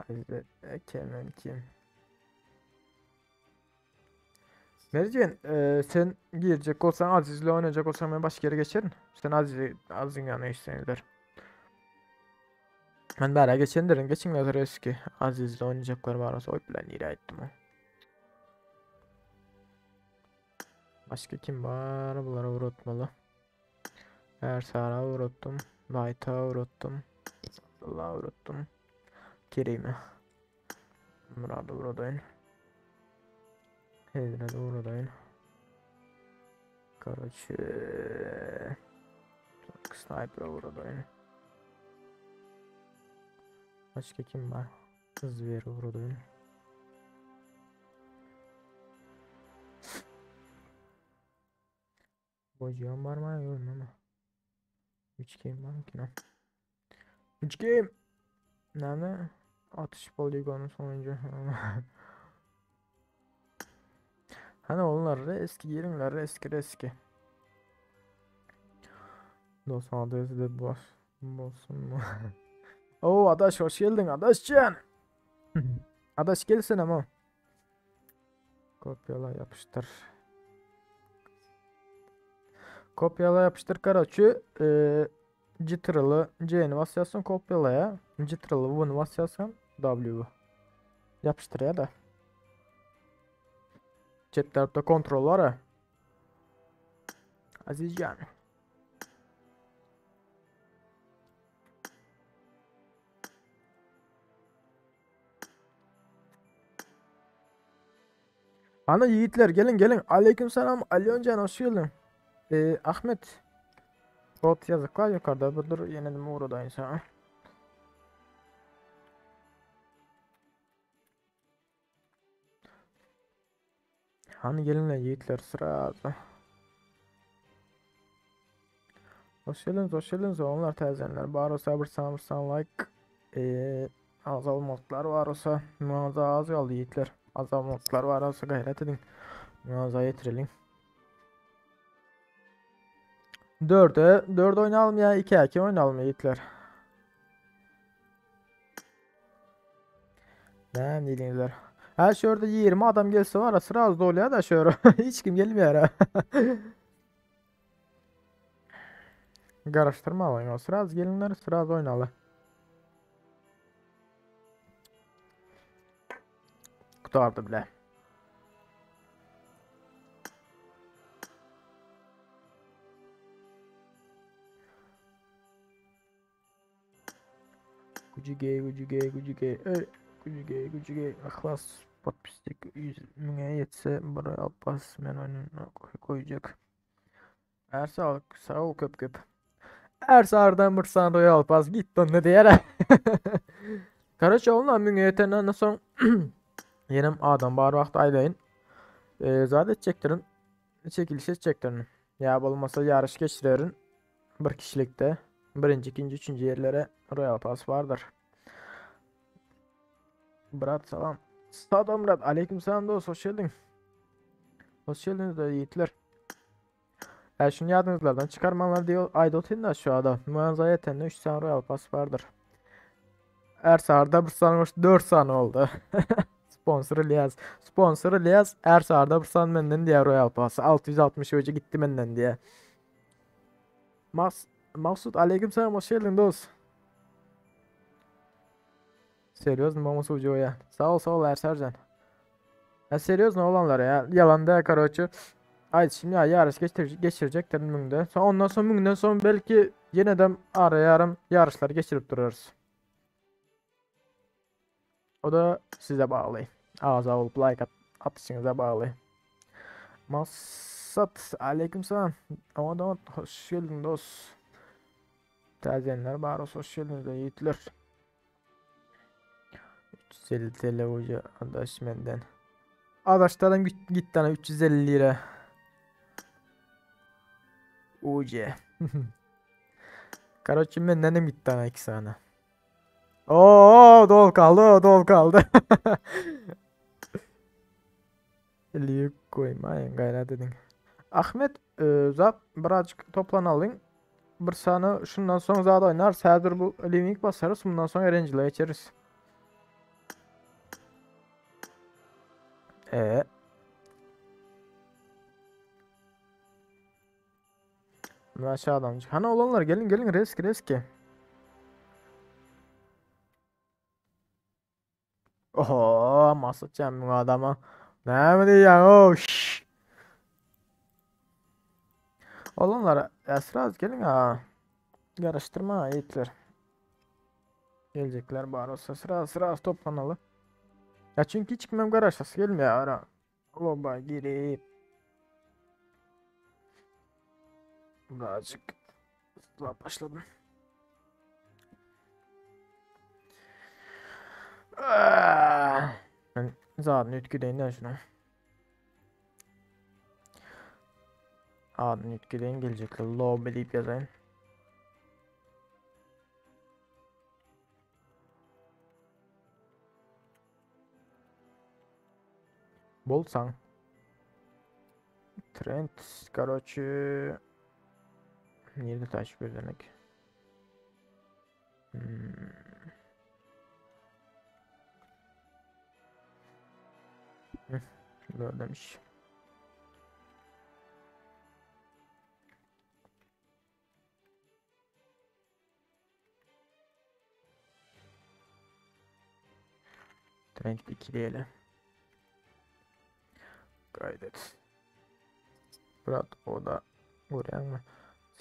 Aziz Kemen kim? Merjen, e, sen girjek bolsaň Azizle oynayacak bolsaň men başga ýere geçerin. Sen Aziz Azizin ýanyna geçseňizler. Men bära geçendirin. Geçiňler eski. Azizle oynayacaklar bar olsa oý bilen nirä aýtdym o. Başga kim bar? Bulara uğratmaly. Ersara uğrattım. Knight'a uğrattım. Abdullah uğrattım. Kerim'e. Murat'a uğradayın. Hezret'e uğradayın. Короче, Sniper'a uğradayın. Başka kim var? Zver uğradayın. Bocuğum var mı? Yok ama. 3 game var mı ki lan? 3 game. Nerede? Atış poligonu sonuncu. Hani onlar eski yerimler eski eski. 96 de boş. Bolsun mu? Oo adaş hoş geldin adaşcan. Adaş gelsin ama. Kopyala yapıştır. Kopyala yapıştır karaçı. E, Ctrl C'ni basıyorsun kopyalaya. Ctrl V'ni basıyorsun W. Yapıştır ya da. Cep tarafta kontrol var ha. Azizcan. Ana yiğitler gelin gelin. Aleykümselam Ali Öncan hoş geldin. Ee, Ahmet. Bot yazıklar yukarıda. Bu dur yenelim uğradı insana. Hani gelin lan yiğitler sıra. Hoş geldiniz, hoş geldiniz. Onlar təzənlər. Var olsa bir san, bir san like. Ee, azalmadıklar var olsa. Mağaza az kaldı yiğitler. Azalmadıklar var olsa gayret edin. Mağaza yetirelim. Dörde, dörde oynayalım ya. 2 2 oynayalım yiğitler. Ne diýdiňizler? Ha şu orada 20 adam gelse var sıra az dolu ya da şu Hiç kim gelmiyor ha. Karıştırma alayım o sıra az gelinler sıra az oynalı. Kurtardı bile. Gücü gücü gücü Ey, gücü gücü Ahlas podpislik 100 müne yetse buraya Abbas men önüne koyacak. Ersal sağ ol köp köp. Ersar'dan Mırsan Royal Pass git onu diğer. Karaç onunla müne yetenden son yenem adam bar vaqt aylayın. Ee, zat edecektirin. Çekiliş edecektirin. Ya olmasa yarış geçirerin. Bir kişilikte. Birinci, ikinci, üçüncü yerlere Royal Pass vardır. Brat salam. Sağ Murat. Aleyküm selam dost. Hoş geldin. Hoş geldiniz de yiğitler. Ya şunu yadınızlardan çıkarmalar diyor. Aydotin da şu adam. Muanza yetenle 3 tane Royal Pass vardır. Ersar'da bir saniye 4 saniye oldu. Sponsoru Liyaz. Sponsoru Liyaz. Ersar'da bir saniye benden diye Royal Pass. 660 hoca gitti benden diye. Mas Maksut aleyküm selam hoş geldin dost. Серьезно bolmasa ucu ya. Sağ ol sağ ol Ersercan. Ya серьезно olanlar ya. Yalan da короче. Ay şimdi ya yarış geçir geçirecekler müngde. Sonra ondan sonra müngden sonra belki yine de ara yarım yarışlar geçirip dururuz. O da size bağlı. Ağza olup like at atışınıza bağlı. Masat aleyküm selam. Aman aman hoş geldin dost. Tazenler bar olsun hoş geldiniz de yiğitler. 350 TL hoca adaş menden. Adaşlarım git, git tane 350 lira. UC. Короче menden de gitti tane iki tane. Oo dol kaldı dol kaldı. Elliyi koymayın gayret edin. Ahmet e, zat birazcık toplanalım. Bir saniye şundan sonra zat oynar. Sədir bu limik basarız. Bundan sonra Erencil'e geçeriz. E. Murat adamcık. Hani olanlar gelin gelin reski reski. Oho masatacağım bu adama. Ne mi diyeceksin o şşş. Olanlar esraz gelin ha. Yarıştırma yiğitler. Gelecekler bari olsa sıra sıra toplanalı. Ya çünkü hiç kimem garajası gelmiyor ara. Loba girip birazcık ıslah başladım. Ah! Ben zaten ütküdeyin şuna. Adını ütküdeyin gelecekler. Lobby deyip yazayım. Bolsan. Trend, короче. Nerede taş bir demek? Hmm. Böyle demiş. Trend ikileyelim. Kaydet. Murat o da buraya mı?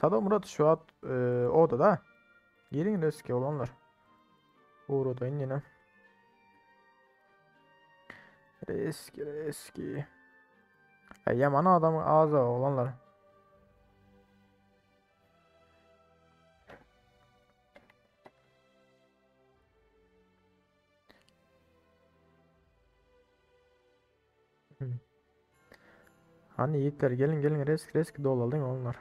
Sado Murat şu an e, odada. Gelin eski olanlar. Uğur odayın yine. Eski eski. E, yaman adamı ağzı olanlar. Hani yiğitler gelin gelin risk risk dolu değil mi onlar?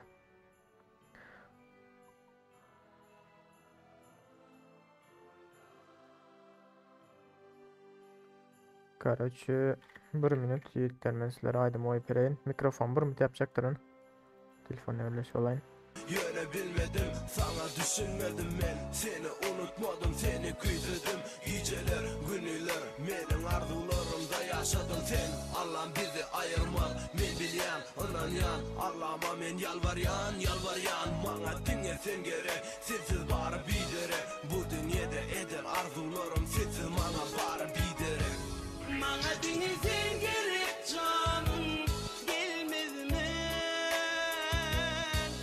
Короче, bir minut yiğitler men sizlere aýdym oýup bereýin. Mikrofon bir minut yapjaktyryn. Telefon birleşip olayın. Ýöne bilmedim, sana düşünmedim men Seni unutmadım, seni küýsedim Gijeler, günler, meniň arzuwlarymda ýaşadyň sen Allam bizi aýyrmaz, men bilýän, ynanýan Allama men ýalbarýan, ýalbarýan Maňa diňe sen gerek, sensiz bary biderek Bu dünýede eden arzuwlarym sensiz maňa bary biderek Maňa diňe sen gerek janym gelmezmen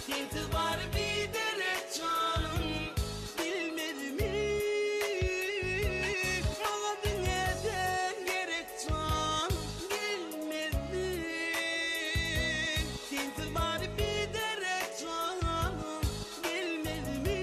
Sensiz bary biderek janym bilmezmi Maňa diňe sen gerek janym gelmezmi Sensiz bary biderek janym gelmezmi.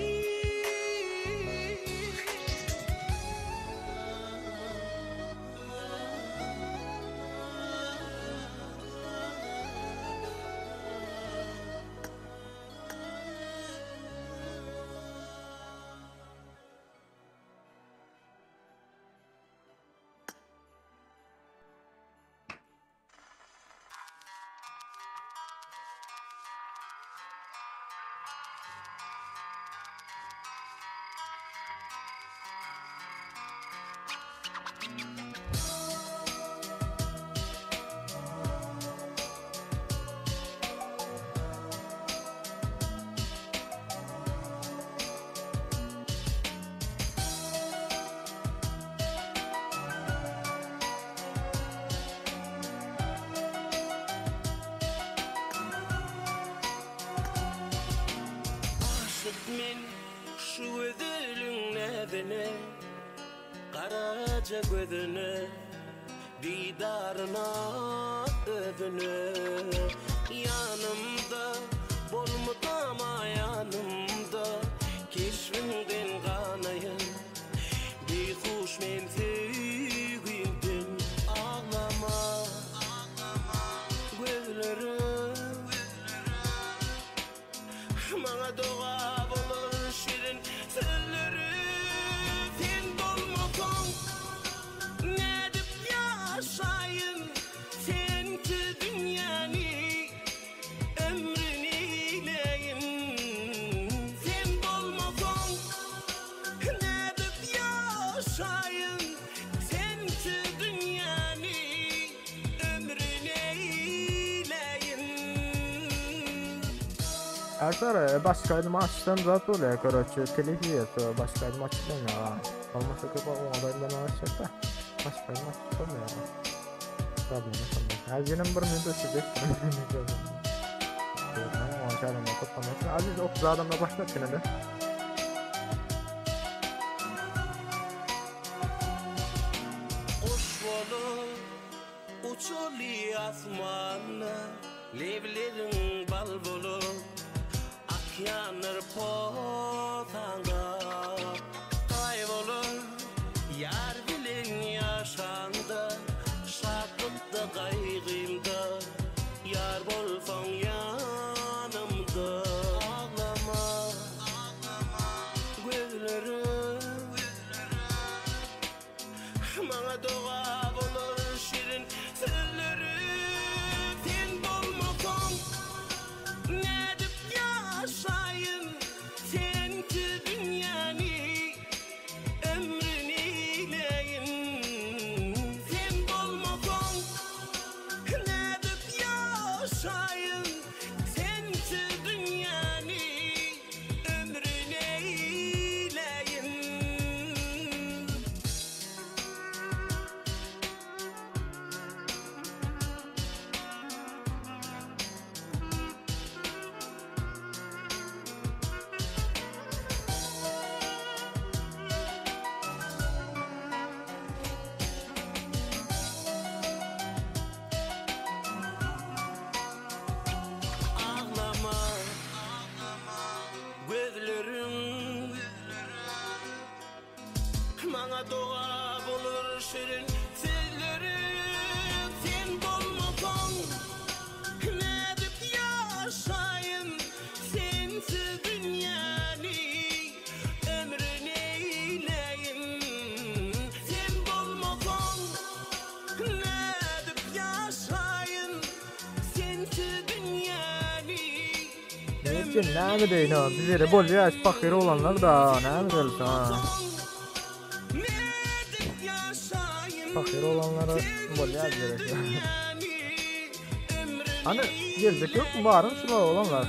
Aşyk men şu gözeliň näzine Garaja gözüne Didaryna özüne Ýanymda bolmudama ýanymda Keşbiňden ganaýyn Beýhuş men söýgimden Aglama Gözlerim Maňa doga bolar şirin sözleri Sen bolmasaň nädip ýaşaýyn Sensiz dünýäni ömrün eýleýin Sen bolmasaň nädip ýaşaýyn. Arkadaşlar başka aýdym açsam zat bolýar koroçe telif ýer başka aýdym açyp bolmaýar. Bolmasa köp oňa aýdym açjak da. Başka aýdym açyp bolmaýar. Problema şonda. Häzir bir minut öçürjek. Aziz 30 adamla başlat yine de. Guş bolup uçaly asmanda, Lebleriň bal bolup akýandyr posaňda. Gaýbolar ýar bilen ýaşaňda, Şatlykda, gaýgymda ýar bolsaň ýanymda. Aglama, gözlerim. Maňa doga bolar şirin sözleriň Sen bolmasaň nädip ýaşaýyn Sensiz dünýäni ömrün eýläýin Sen bolmasaň nädip ýaşaýyn Sensiz dünýäni Ömrün eýläýin. Aglama. Gözleriň Maňa doga bolar şirin sözleriň Sen bolmasaň nädip ýaşaýyn Sensiz dünýäni ömrün eýläýin Sen bolmasaň nädip ýaşaýyn Sensiz dünýäni Neyse näme deýin ha bizlere bolýar şu pahyr oglanlar da näme diýeliň ha. Pahyr oglanlara bolýar gerek. Hani geljek yok mu barym şular oglanlar.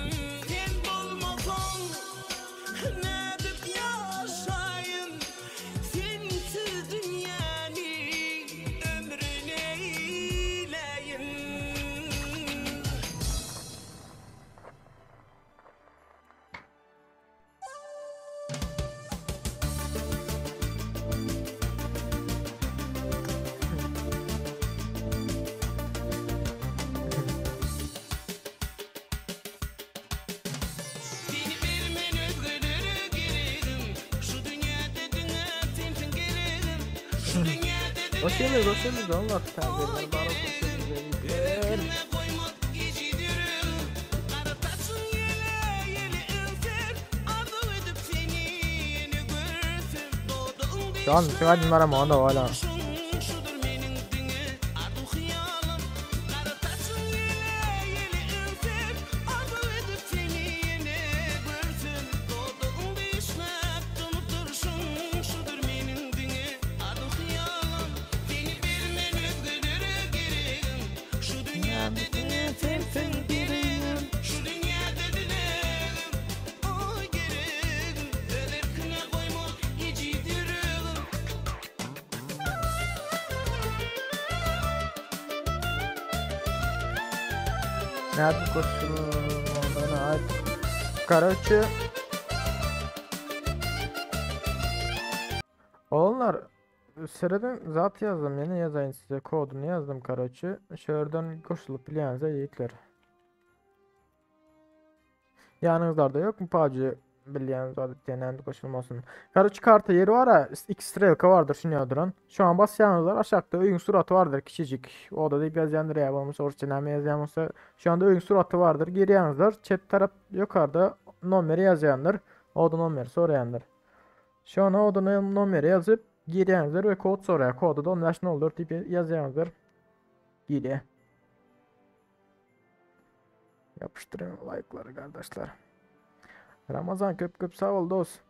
Hoş geldiniz, hoş geldiniz. Allah terbiyeler, bar olsun. Şu an şu aydınlara mı da hala. Nerede koşulmadan Karaçı Oğlanlar Sırada zat yazdım yine yazayım size kodunu yazdım karaçı. Şuradan koşulup bilýänse ýigitler. Ýanyňyzlarda yok mu PUBG bilýän zat diýen koşulmasyn. Karaçı karta yeri var ha X strelka vardır şunu duran. Şu an basýanyňyzlar aşakda öýüň suraty vardır kiçijik. O da deyip yazýandyr ya bolmasa orsça näme ýazýan bolsa şu anda öýüň suraty vardır. Girýäňizler çep tarap yukarıda nomeri ýazýandyr. O da nomeri soraýandyr. Şu an o da nomeri yazıp girýäňizler ve kod soraýar. Kodu da 15 04 diýip ýazýaňyzlar. Gire. Yapıştırın like'ları kardeşler. Ramazan köp köp sağ ol dost.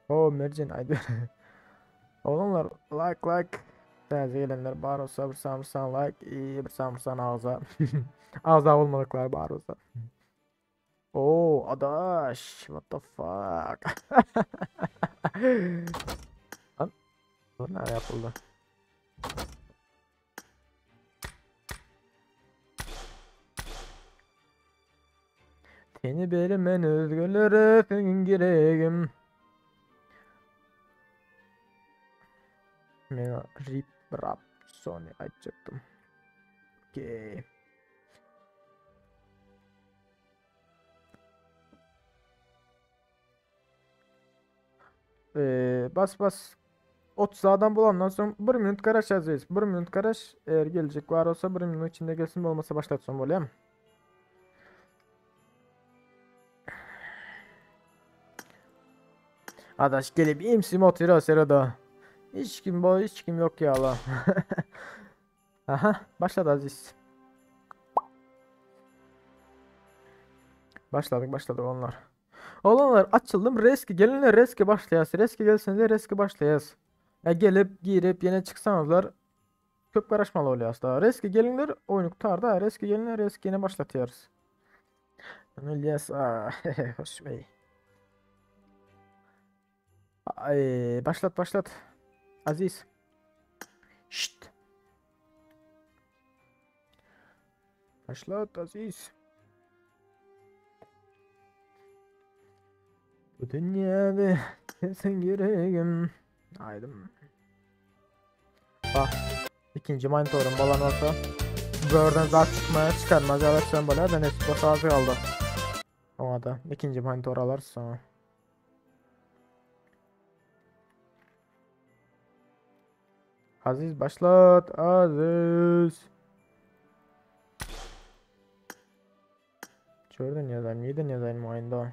O Mercan haydi. Oğlanlar like like. Täze gelenler bar olsa bir samırsan like, iyi bir samırsan ağza. Ağza olmadıklar bar olsa. Oo, adaş, what the fuck? Lan, bu ne yapıldı? Seni bermen özgelere senin geregim. Men rip rap Sony aýtjakdym. Okey. Ee, bas bas. 30 adam bulandan soň 1 minut garaş Aziz. 1 minut garaş. Eğer gelecek var olsa 1 minut içinde gelsin bolmasa başlatsam bolýar. Adaş gelip imsim oturuyor sırada. Hiç kim bo hiç kim yok ya Allah. Aha başladı Aziz. Başladık başladık onlar. Olanlar açıldım reski gelinler reski başlayas. Reski gelsinler reski başlayas. Ya gelip girip yine çıksanızlar köp garaşmaly bolýas da. Reski gelinler oyunu gutardy. Reski gelinler reski yine başlatýarys. İlyas hoş bey. Ay, başlat başlat. Aziz. Şşt. Başlat Aziz. Bu dünyada sen yüreğim. Aydın. Bak. İkinci monitorum balan olsa. Börden zat çıkmaya çıkarmaz. Yavaştan böyle ben eski az kaldı. Ona da ikinci monitor alarsa. Aziz başlat. Aziz. Çörden yazayım, yeden yazayım oyunda.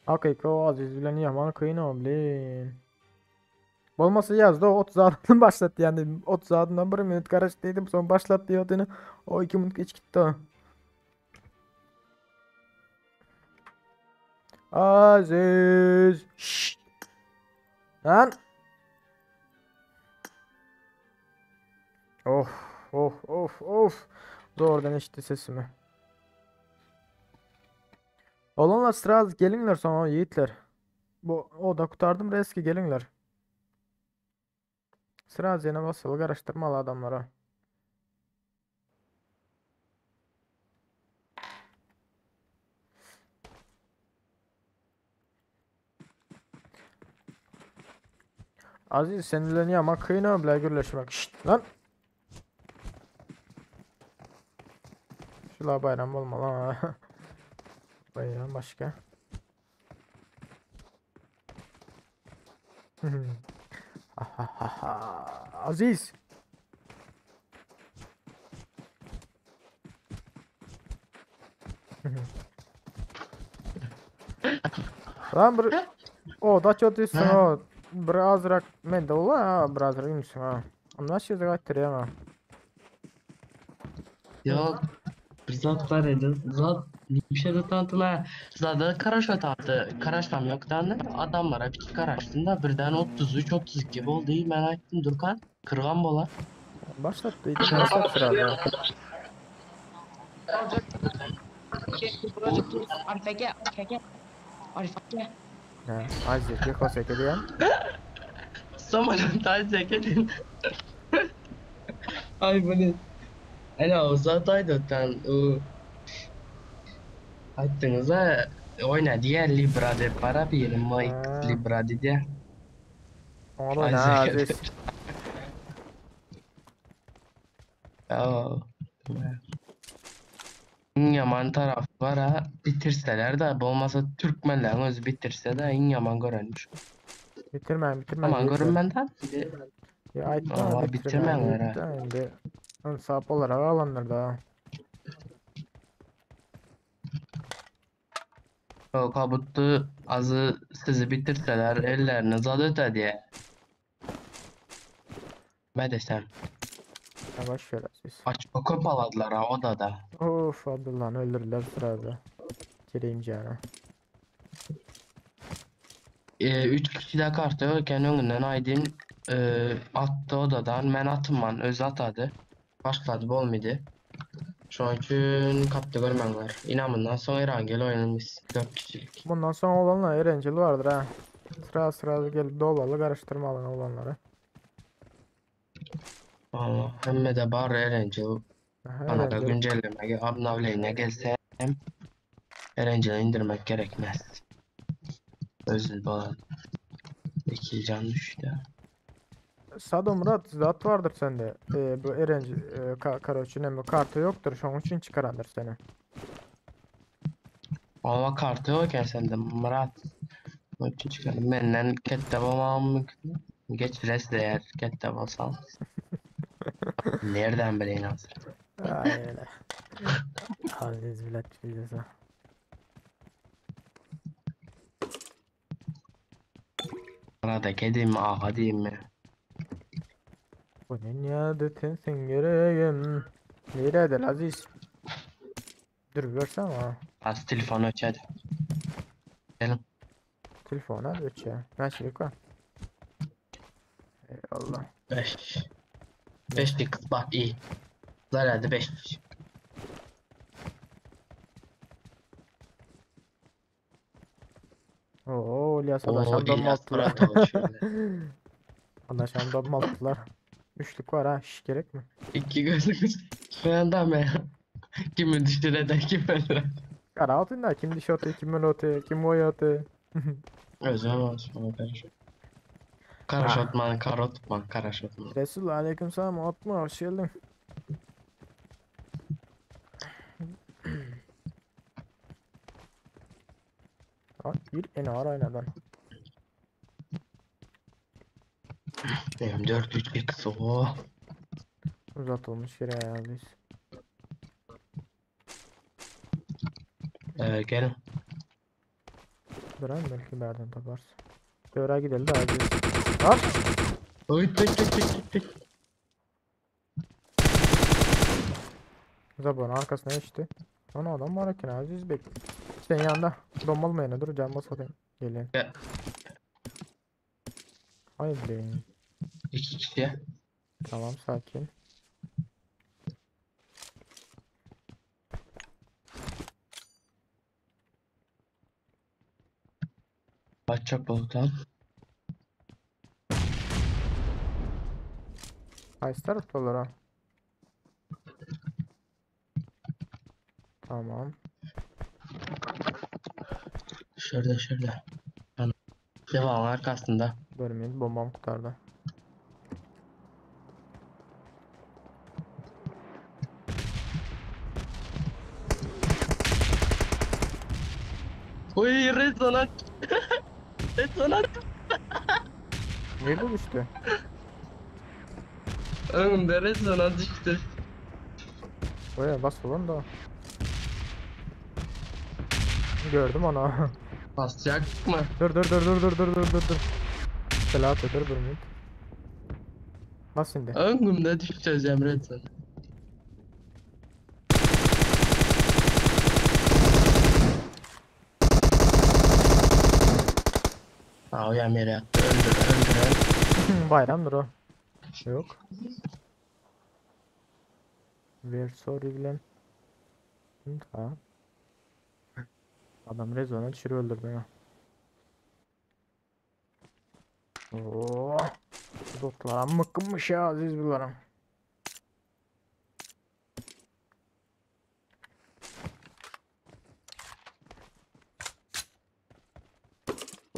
Hakyky o Aziz bilen ýaman kyn o blin. Bolmasa ýazdy o 30 adamdan başlat diýen dedim. 30 adamdan 1 minut garaş diýdim soň başlat diýýärdi. O 2 minut geç gitdi. Aziz. Şşt. Lan. Of of of of. Zordan eşitdi sesimi. Olanlar sıra gelinler sonra yiğitler. Bu o da kurtardım reski gelinler. Sıra yine basılı karıştırmalı adamlara. Aziz seninle niye ama kıyına bile gürleşmek. Şşt lan. Şula bayram olmalı ha. Bayram başka. Aziz. Lan bir o da çok üstün o. Bir azrak men de ola ha bir azrak ünsün ha. Nasıl yazık attırıyor ha. Yok. Bir zat var idi. Zat bir şey de tanıtılar. Zaten karaş atardı. Karaşlam yok tane. Adamlara bir karaştım da birden 33-32 oldu. Ben aytdım Durkan. Kırgan bola. Başlattı. Başlat sırada. Ha, Aziz bir kosek ediyor. Somadan taze gelin. Ay bu ne? Ana o zat aydı o Aytdınız ha oyna diye Libra de para bir Mike Libra dedi. Ona da ne Aziz. Ya. Iň ýaman tarafy bar ha, bitirseler de bolmasa türkmenlerin özü bitirse de iň ýaman görenmiş. Bitirmän, bitirmän. Aman yiğitler. görünmän da. Ya aytma Aa, bitirmän bitirmänler ha. yiğitler indi. Insap olarak alanlar da. O kabuttu azı sizi bitirseler ellerini zad öte diye. Ne desem. Ya boş ver Aziz. Aç köp aladılar ha odada. Of Abdullah'ını öldürdüler sırada. Gireyim cana. 3 kişide karta yok eken öňünden aýdyn atdy odadan men atynman özi atady. Başlady bolmydy. Şoň üçin kapda görmäňler. Ina mundan soň Erangel oýnamyz 4 kişilik. Bundan soň oglanlar Erencil bardyr ha. Sıra sıra gelip dolaly garyşdyrmalyň oglanlary. Valla hemmede bar Erencil. Aha, Bana da Erencil. güncelleme obnovleniýe gelse hem Erencil'i indirmek gerekmez. Özü dolan. İki can düştü. Sado Murat zat vardır sende. Bu Erencil karoçi neme kartı yoktur. Şoň üçin çıkarandır seni. Ama kartı yok ya sende Murat. Onun için çıkardım. Benden kette olmam mümkün. Geç res değer kette olsam. Nereden bileyim hazır? Ay öyle. Aziz bilet bilgisi. Murat'a kediyim mi ağa diyeyim mi? Bu dünyada sensin gereğim. Neredir Aziz? Dur görsem ha. Az telefonu öçedi. Gelin. Telefona öçe. Näçelik var? Eyvallah. 5. 5 dik bak iyi. Zarardı 5. Oo, İlyas Oo, Adaşan İlyas donmalttılar. Murat olmuş şöyle. Adaşan donmalttılar. Üçlük var ha. Şiş gerek mi? İki gözümüz. Şu anda mı? Kimi düşüreden kim öldüren? Kara altında kim diş atıyor, kim öl atıyor, kim oy atıyor. Özlem olsun. Karaşotman, karotman, karaşotman. Resul aleyküm selam atma hoş geldin. Lan bir en ağır aynadan. Benim 4 3 x o. Uzatılmış yere ya biz. Gelin. Duran belki bir yerden taparsın. Göre gidelim de abi. Hop. Oy tık tık tık tık tık. Zabon arkasına geçti. Ana adam var ki Aziz Bey. Sen yanında donmalmayana dur can bas atayım. Gelin. Gel. Haydi. İki kişi. Tamam sakin. Kaç boltan. Kaç tarafta olur ha? Tamam. Şurada şurada. Yani devam arkasında. Bölmeyin bombam kurtardı. Oy rezonat. Rezonat. Nerede düştü? Önümde rezonat düştü. Oya bas ulan da. Gördüm onu. Basacak mı? Dur dur dur dur dur dur dur dur dur. Selat dur dur minut. Bas şimdi. Önümde düştü Emre sen. Aa o yere yattı. Öldür öldür. Bayramdır o. Yok. Ver sorry bilen. Tamam. Adam rezona düşürü öldürdü ha. Oo. Dostlar mıkınmış ya aziz bunlarım.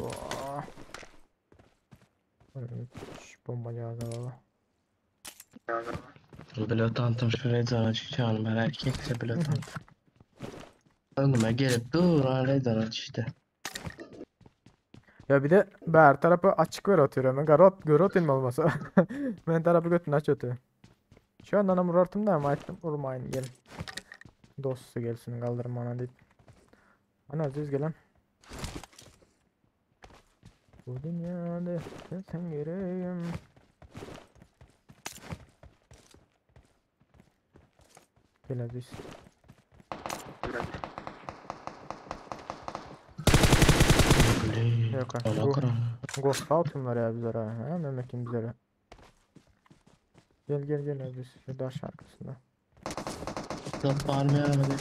Oh. Bomba geldi valla. Blotantım şu rezona çıkacağım ben erkekse blotant. Önüme gelip duran rezona çıktı. Ya bir de her tarafı açık ver atıyorum. Ben garot görot inme olmasa. Ben tarafı götünü aç atıyor. Şu andan ama vurartım da ama ettim vurmayın gelin. Dostu gelsin kaldırın bana deyip. Ana Aziz gelen. Bu dünyada sen gereğim. Gel Aziz. Yok ha. Ghost altınlar ya bizlere. Ha Mehmet'in bizlere. Gel gel gel abi biz şu daş arkasında. Zat barmaýar arabada.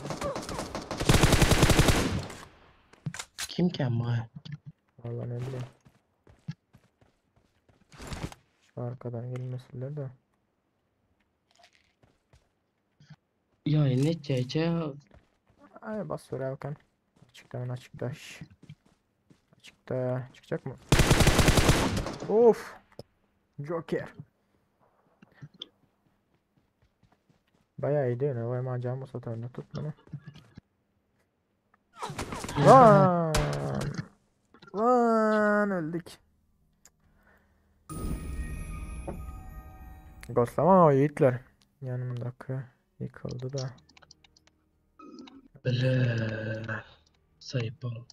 Kimken bu? Vallahi ne bileyim. Şu arkadan gelmesinler de. Ya ne çeçe Ay bas ver Alkan. Açıkta açıkta. Şş. Açıkta. Çıkacak mı? Of. Joker. Bayağı iyi değil mi? Vay macamı satarını tut bunu. Lan! Lan öldük. Ghostlama o yiğitler. Yanımdaki yıkıldı da. Bile. Sayıp ol.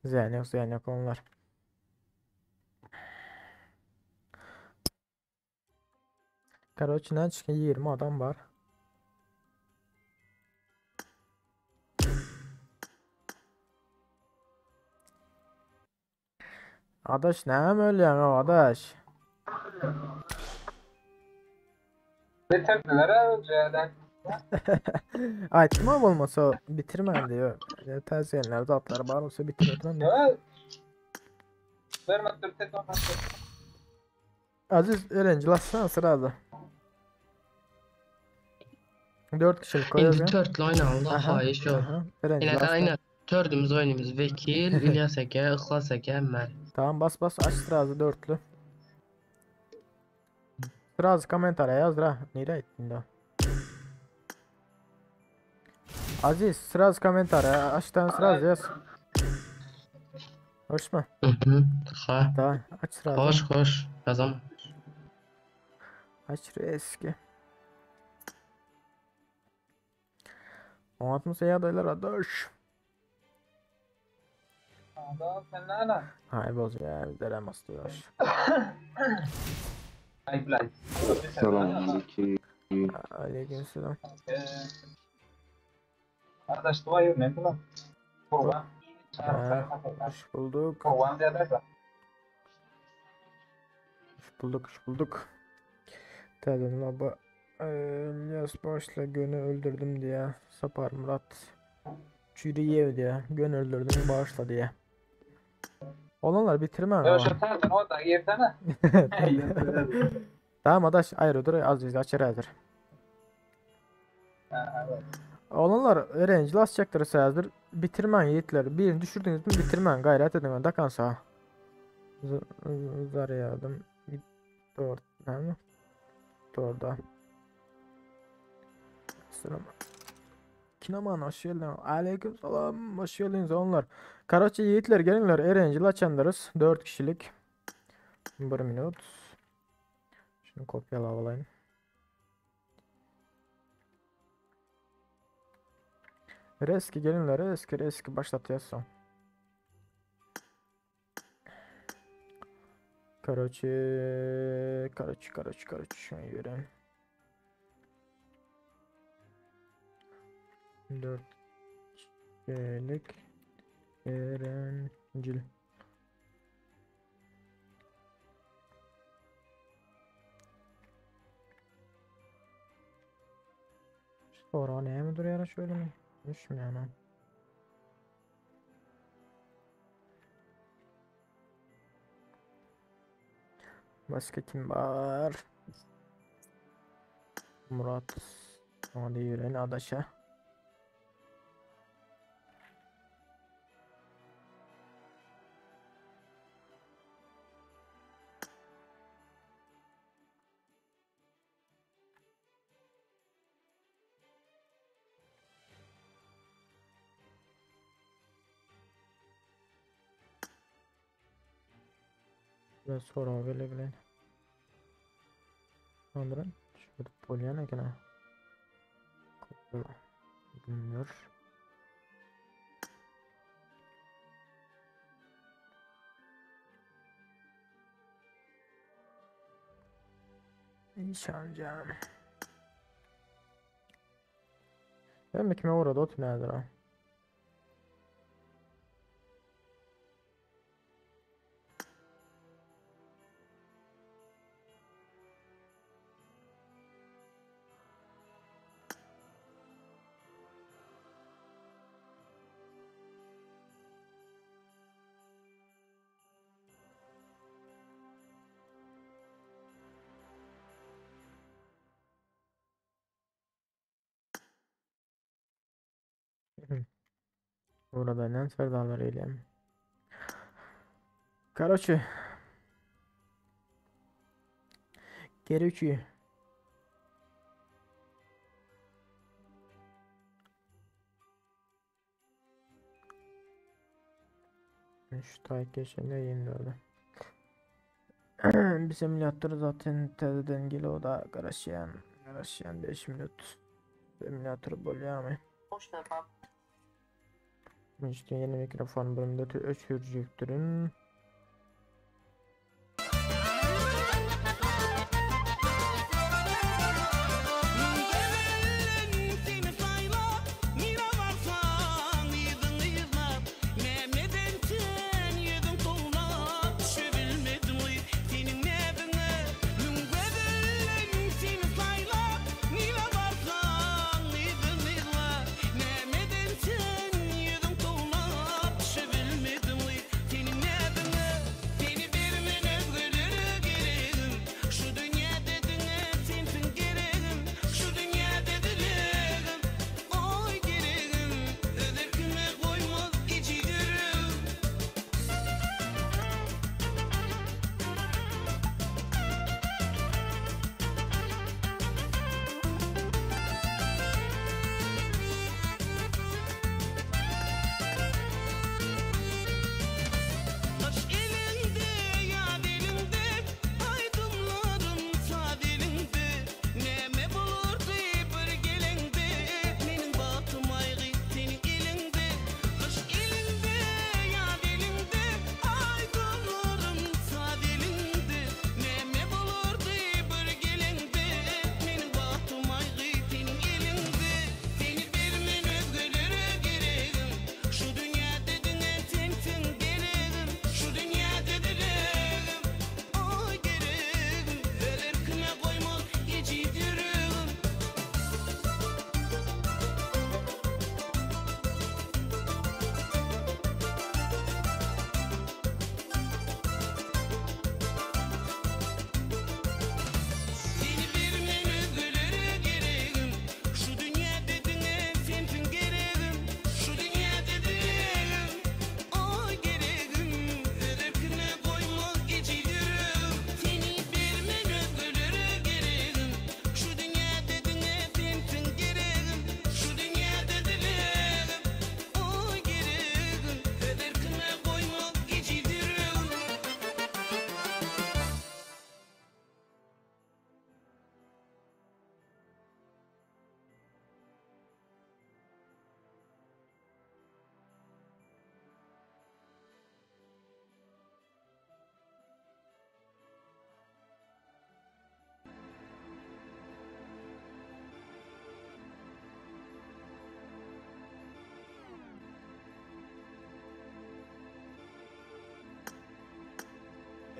Ziyan yok ziyan yok onlar. Karoçi ne çıkıyor 20 adam var. Adaş ne mi ölüyorsun o adaş? Bitirdiler önceden. Aytma olmasa bitirmem diyor. Tezyenler zatlar var olsa bitirmem diyor. Evet. Vermedi Aziz öğrenci lassan sırada. 4 kişilik koyuyoruz Indi ya. törtlü oynaldı Aha, haýyş ýok. aha. Öğrenci Ine lassan. aynen. Tördümüz oynumuz. Vekil, İlyas eke, Ihlas eke, men. Tamam bas bas aç sırası dörtlü. Sırası komentara yaz ra. Nereye ettin da? Aziz sırası komentara açtan sırası yaz. Hoş mu? Hı hı. Ha. Tamam aç sırası. Hoş hoş. Yazam. Aç eski. Oňatmysa ýagdaýlar adaş. Adam sen ne ana? Hay boz ya bizler diyor. Ayıp Selamünaleyküm. Aleykümselam. Arkadaş dua yok ne lan? Kurban. Ha, hoş bulduk. Kurban diyorlar da. Hoş bulduk, hoş bulduk. Täzeden baba İlyas başla gönü öldürdüm diye. Sapar Murat Çürüyev diye. Gön öldürdüm bağışla diye. Olanlar bitirme Ya ama. şu terden o da girsene. Tamam adaş ayrı dur az açar hazır. Olanlar öğrenci las çaktırırsa hazır. Bitirmen yiğitler. Birini düşürdünüz mü bitirmen gayret edin. Dakan sağa. Zar yardım. Dört. Ne mi? Dörde. Selam. Kinaman hoş geldin. Aleyküm selam. Hoş geldiniz onlar. Karaçı yiğitler gelinler. Erencil açanlarız. 4 kişilik. Bir minut. Şunu kopyala alayım. Reski gelinler. Reski reski başlatıyorsun. Короче, короче, короче, короче, şunu yürüyelim. 4 kişilik Erencil. Sonra ne mi duruyor şöyle mi? Düşmüyor lan. Başka kim var? Murat. Hadi yürüyün adaşa. Biraz sonra bile bile. Andırın. Şurada polyan eken ha. Bilmiyor. İnşallah. Ben kime uğradı o tünedir ha. Ugradaýan serdarlar eýlem. Karoçe. Gereçi. Şu taýk geçende 24. Biz emülatör zaten täzeden geliyor garaşýan. Garaşýan 5 minut. Emülatör bolýarmy? İşte yeni mikrofon bölümde öçürecektirin.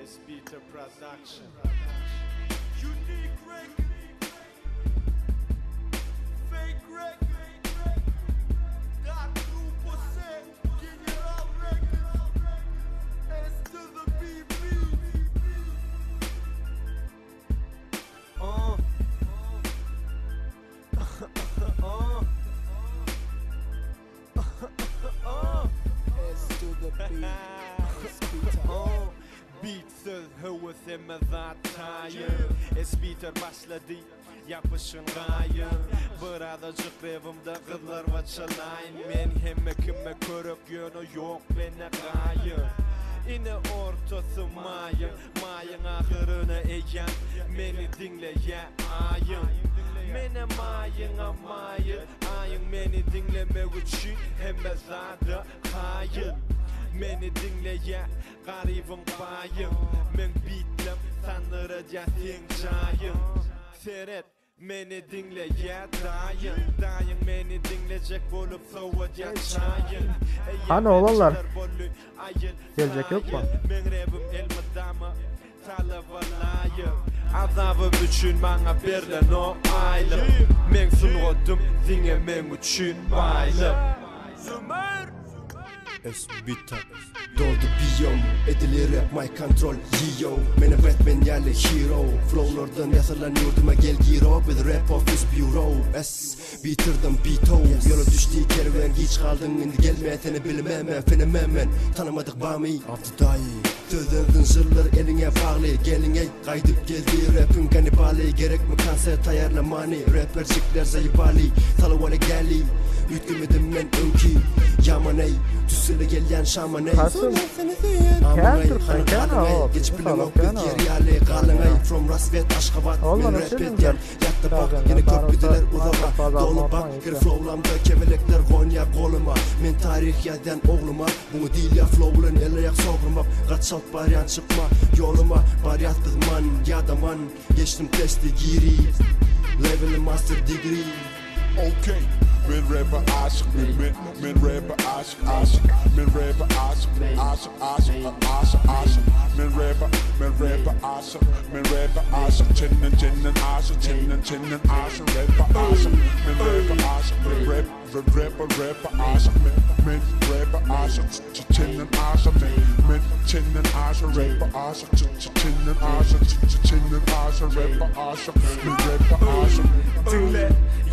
S-Beater Production. Unique record. Fake record. Dark 2%. General Records. S to the BB. S to the B. Beat söz höweseme zat taýyn S-Beater başlady ýapyşyň gaýyn Bir azajyk rebimde gyzlar waçalaýyn Men hemme kime körek ýöne ýok mende gaýyn Ine ortasy maýyň maýyň ahyryna eýýäm Meni diňleýä aýyň Menem maýyňa maýyl aýyň meni diňlemek üçin hemme zada kaýyl Meni diňleýä garybyň baýyň Meň bitlem sandyradýa seň jaýyň Seret meni diňleýä daýyň Daýyň meni diňlejek bolup sowadýa çaýyň Hany oglanlar? Geljek ýokmy? Meň rebim elmydama talaba laýyk Azabym üçin maňa berlenok aýlyk Meň sungatym diňe meň üçin baýlyk. Zümer! S-bita Doldy biýom, edili rap my control Yo, meni Batman ýaly hero Flowlardan ýasalan ýurduma gel giro Biz rap office bureau S, bitirdim bito Ýola düşdi kerwen giç galdyň indi gelme Seni bilmem men fenemen men Tanamadyk bamy Abdy daýy Sözden zynjyrlar eliňe bagly Geliň eý gaýdyp geldi Rapiň kannibaly Gerekmi konsert taýýarlamany Reperjikler zaýbaly Salawale gäli Üýtgemedim men öňki Ýaman eý Tüsseli gelýän şaman eý Kasym. Seni söýen Kän Aman eý Türkmen hany kän galyň eý o, Geçip bizi bilemok salak biz kän o. ýer ýaly galyň eý From Rasswet Aşgabat Oğlum, Men ne rap söýdün edýän sen? Ýatda bak Bazen ýene de köp gidiler barota, uzaga bazar Doly bak mortman gir ýeke. flowlamda kebelekler gonýa goluma Men taryh ýazýan ogluma Muňa diýilýär flow bilen el aýak sogrmak Gaç çalt barýan çykma ýoluma Barýas biz man ýadaman Geçdim testi giri Levelim master degree Okey Men rap'e aşık men men men rap'e aşık aşık Men rap'e aşık aşık aşık aşık aşık Men rap'e men rap'e aşık men rap'e aşık Çenden çenden aşık çenden çenden aşık Rap'e aşık men rap'e aşık men rap rap rap'e rap'e aşık men men rap'e aşık ç çenden aşık men men çenden aşık rap'e aşık ç ç çenden aşık ç ç çenden aşık rap'e aşık men rap'e aşık Diňle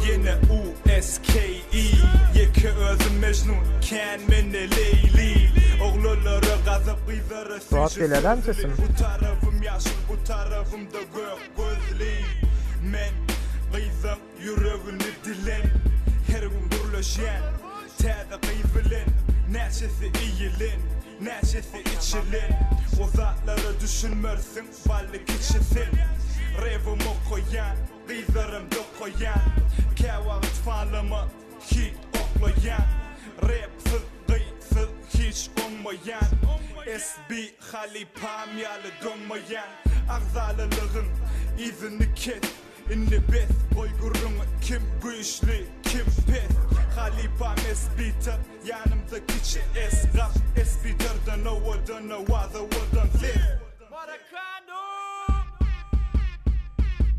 ýene U S K E Ýeke özüm Mejnun kän mende Leýli Oglanlara gazap gyzlara Suat süýji gelýär sözli sesim? Bu tarabym ýaşyl bu tarabymda gök gözli Men gyzyň ýüregini dilen Her gün gürleşýän täze gyz bilen Näçesi iýilen näçesi içilen O zatlara düşünmersiň bally kiçi sen Rebim okaýan Gyzlarym dokaýan Käwagt falama hit oklaýan Repsiz gyzsyz hiç oňmaýan SB halypam ýaly doňmaýan Agzalalygyň yzyny kes Indi bes goý gürrüňi kim güýçli kim pes Halypam SB-ter ýanymda kiçi S Gap SB-terden owadan owaz owadan ses.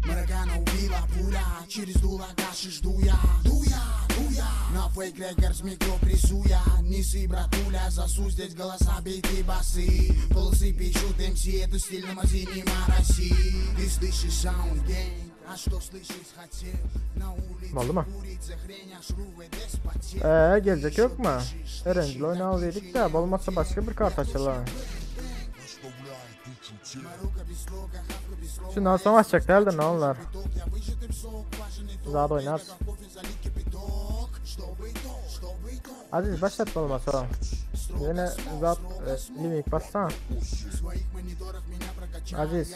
Maracana убила пуля, через дуло гашишь дуя Дуя, дуя, на фейк рекордс микро прессуя Неси, братуля, засу здесь голоса, биты, басы Полосы пишут МС, это стиль на мазине Мараси Ты слышишь саунд гейм, а что слышать хотел? На улице Boldy mı? курица, хрень, аж РУВД спотел Ee gelecek yok mu? Erencil oynayalım dedik de bolmasa başka bir kart açalım. Şundan sonra açacak değildir ne onlar. Zat oynarsın. Aziz başlat bolmasa. Yine zat e, limit bassana. Aziz.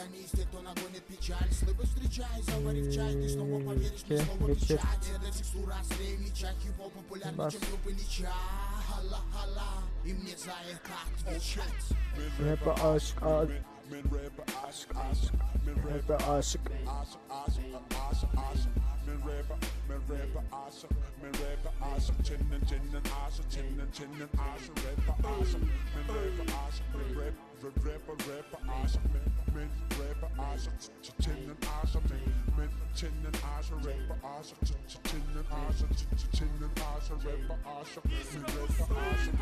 İki, geçir. Bas. Rap'e aşık, Men rap'e aşık aşık Men rap'e aşık. aşık aşık aşık aşık Men rap'e men rap'e aşık men rap'e aşık Çenden çenden aşık çenden çenden aşık Rap'e aşık men rap'e aşık men rap rap rap'e rap'e aşık men men rap'e aşık ç ç çenden aşık men men çenden aşık rap'e aşık ç ç çenden aşık ç ç çenden aşık rap'e aşık men rap'e aşık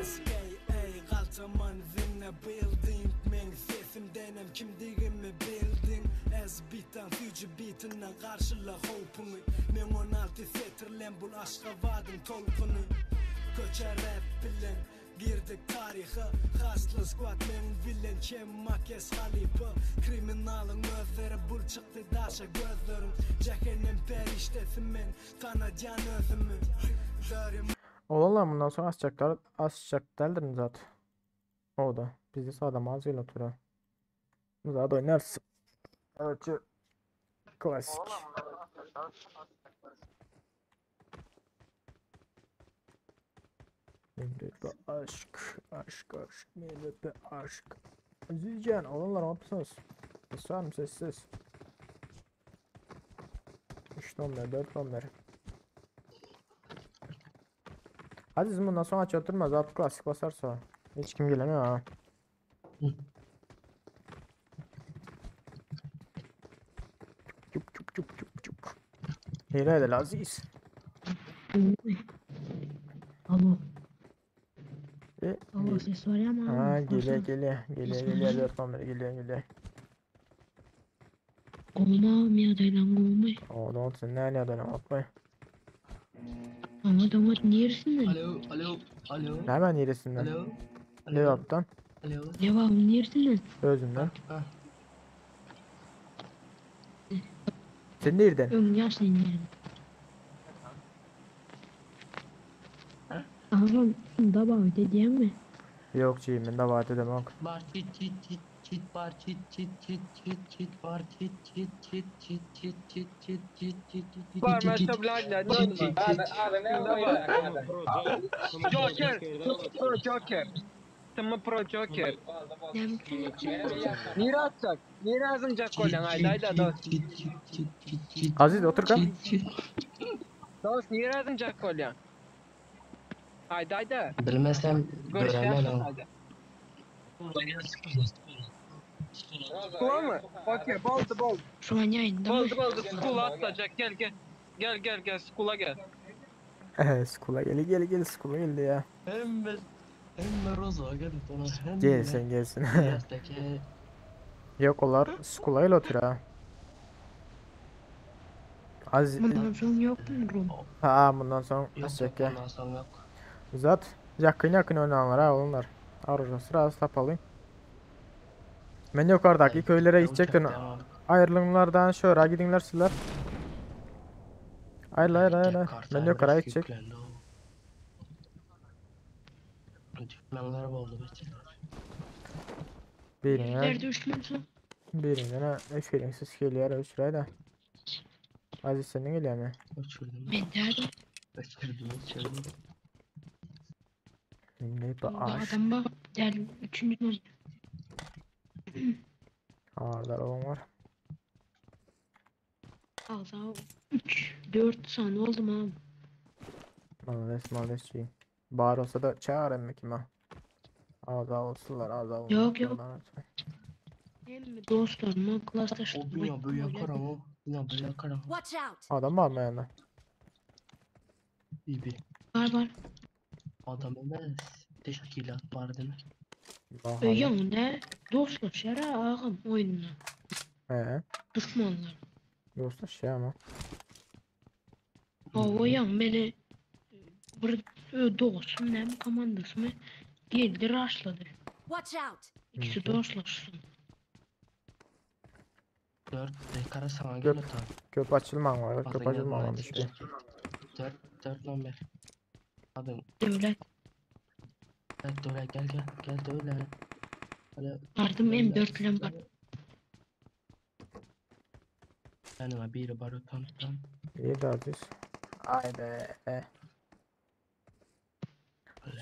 I-S-K-A Galtaman in the building Men sesimdenem kimdigimi bildin Ez bitan süýji bitinden garşyla howpuňy Men 16 setirlen bul Aşgabadyň tolkuny Köçe rap bilen girdik taryha Hasly squad men bilen Çemmakes halypa Kriminalyň özleri bul çykdy daşa gözlerim Cehennem periştesi men tanadyan özümi Dörüm Olanlar bundan sonra açacaklar, açacak değildir zaten. O da. Biz de sağda mağazayla oturuyor. Zaten oynarsın. Evet. Klasik. Millete aşk, aşk, aşk, millete aşk. Azizcan, olanlar ne yapıyorsunuz? Ses var mı sessiz? 3 nomlar, 4 nomlar. Azizim bundan sonra aç oturmaz. Artık klasik basarsa. Hiç kim gelemiyor ha. Çup çup çup çup çup. Hile edel Aziz. Alo. Ses var ya Ha, gelýär, gelýär, gelýär, gelýär, 4 nomer gelýär, gelýär. Gowmy agam ýagdaýlaň gowmy? O, dost, sen näle ýagdaýlaň gopmy? Oňat oňat niresinden? Alo, alo, alo. Näme niresinden? Alo. Lebapdan. Alo. Lebabyň niresinden? Özümden. Sen nireden? Öň ýaşaýan ýerim. Agam dabawit edýäňmi? Ýok jigim, men dabawit edemok. Bar çit çit çit çit bar çit çit çit çit çit bar çit çit çit çit çit çit çit çit çit çit Var çit ben çit tabi çit çit çit Joker. Pro Joker. Tımı Pro Joker. Nere atacak? Nere azınacak kolyan? Haydi haydi dost. Aziz otur kan. Dost nere azınacak kolyan? Haydi haydi. Bilmesem Görüşürüz göremen o. haydi. Skula mı? Okey boldu boldu. Şu an yayında mı? Boldu boldu skula atacak gel gel. Gel gel gel skula gel. Ehe, skula gel gel gel skula geldi ya. Hemme hemme roza geldi ona hemme. Gelsin gelsin. Yazdaki Yok olar skula ile otur ha. Aziz Bundan sonra yok mu Rum? Ha bundan sonra Yok açacak yok ya. bundan sonra yok. Zat yakın yakın oynanlar ha onlar. Arujun sırası tapalı. Men yukarıdaki köylere gidecektim. Ayrılımlardan şöyle gidinler sizler. Ayrıl ayrıl ayrıl. Men yukarı gidecek. Yüklendi o. Düşmanlar oldu beterler. Birine Nerede düşmansa? birine ne siz geliyor öçürey da. Aziz senin geliyor mu? Uçurdum. Ben nerede? Uçurdum uçurdum. Ne bu Burada aş. adam bak. Gel üçüncü numara. Ağırlar olan var. Aldı 3 4 saniye oldu mu abi? Malades malades şeyim. Bar olsa da çağırayım kime. Ağza olsunlar ağza Yok yok. Hem dostlarıma O klasdaşlarıma bina böyle yakar ama. Bina böyle yakar ama. Watch out! Adam var mı yanında? İyi bir. Var var. Adam emez. Teşkilat var demek. Öýüňde dostlaşar ağam oyunda. He. Düşmanlar. Dostlaş ya ama. O oýan meni bir dostum näme komandasy mı geldi raşladı. Watch out! İkisi dostlaşsın. 4 kara sana gel Köp, atan. köp açılman var. Köp Fazla açılman gelme. var işte. 4 4 numara. Adım. Devlet. Evet Döle gel gel gel Döle. Hadi. Vardım M4 ile var. Yanıma biri barut tam tam. İyi de Aziz. Haydi.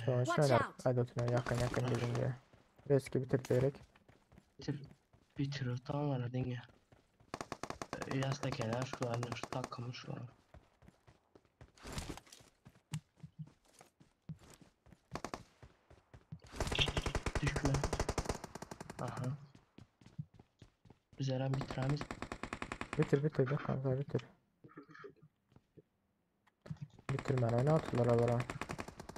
Şu an Watch şöyle out. haydi oturun yakın yakın gelin diye. Reski bitirterek. Bitir. Bitir o tamam var denge. Yasta kenar şu an şu takımı şu an. Düşme. Aha. Biz her an bitiremiz. Bitir bitir be kanka bitir. Bitirmen öyle atırlar abara.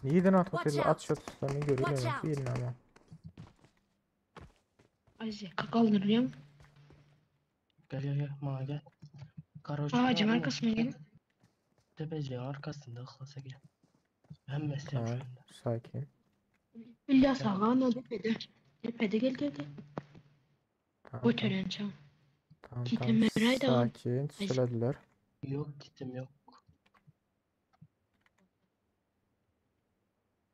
Niye at Watch atıyorlar? out. At şatıslarını görüyorum. Watch out. Birini ama. Aziz kaldırıyorum. Gel gel gel bana gel. Karoç. Ağacın arkasına gelin. Tepeciğin arkasında ıhlasa gel. Hemmesi Tamam, şu anda. sakin. İlyas ağa no tepede. Tepede gel gel gel. Tamam, tamam, Götüren çam. tamam, tamam. Kitim nerede o? Sakin. Söylediler. Yok kitim yok.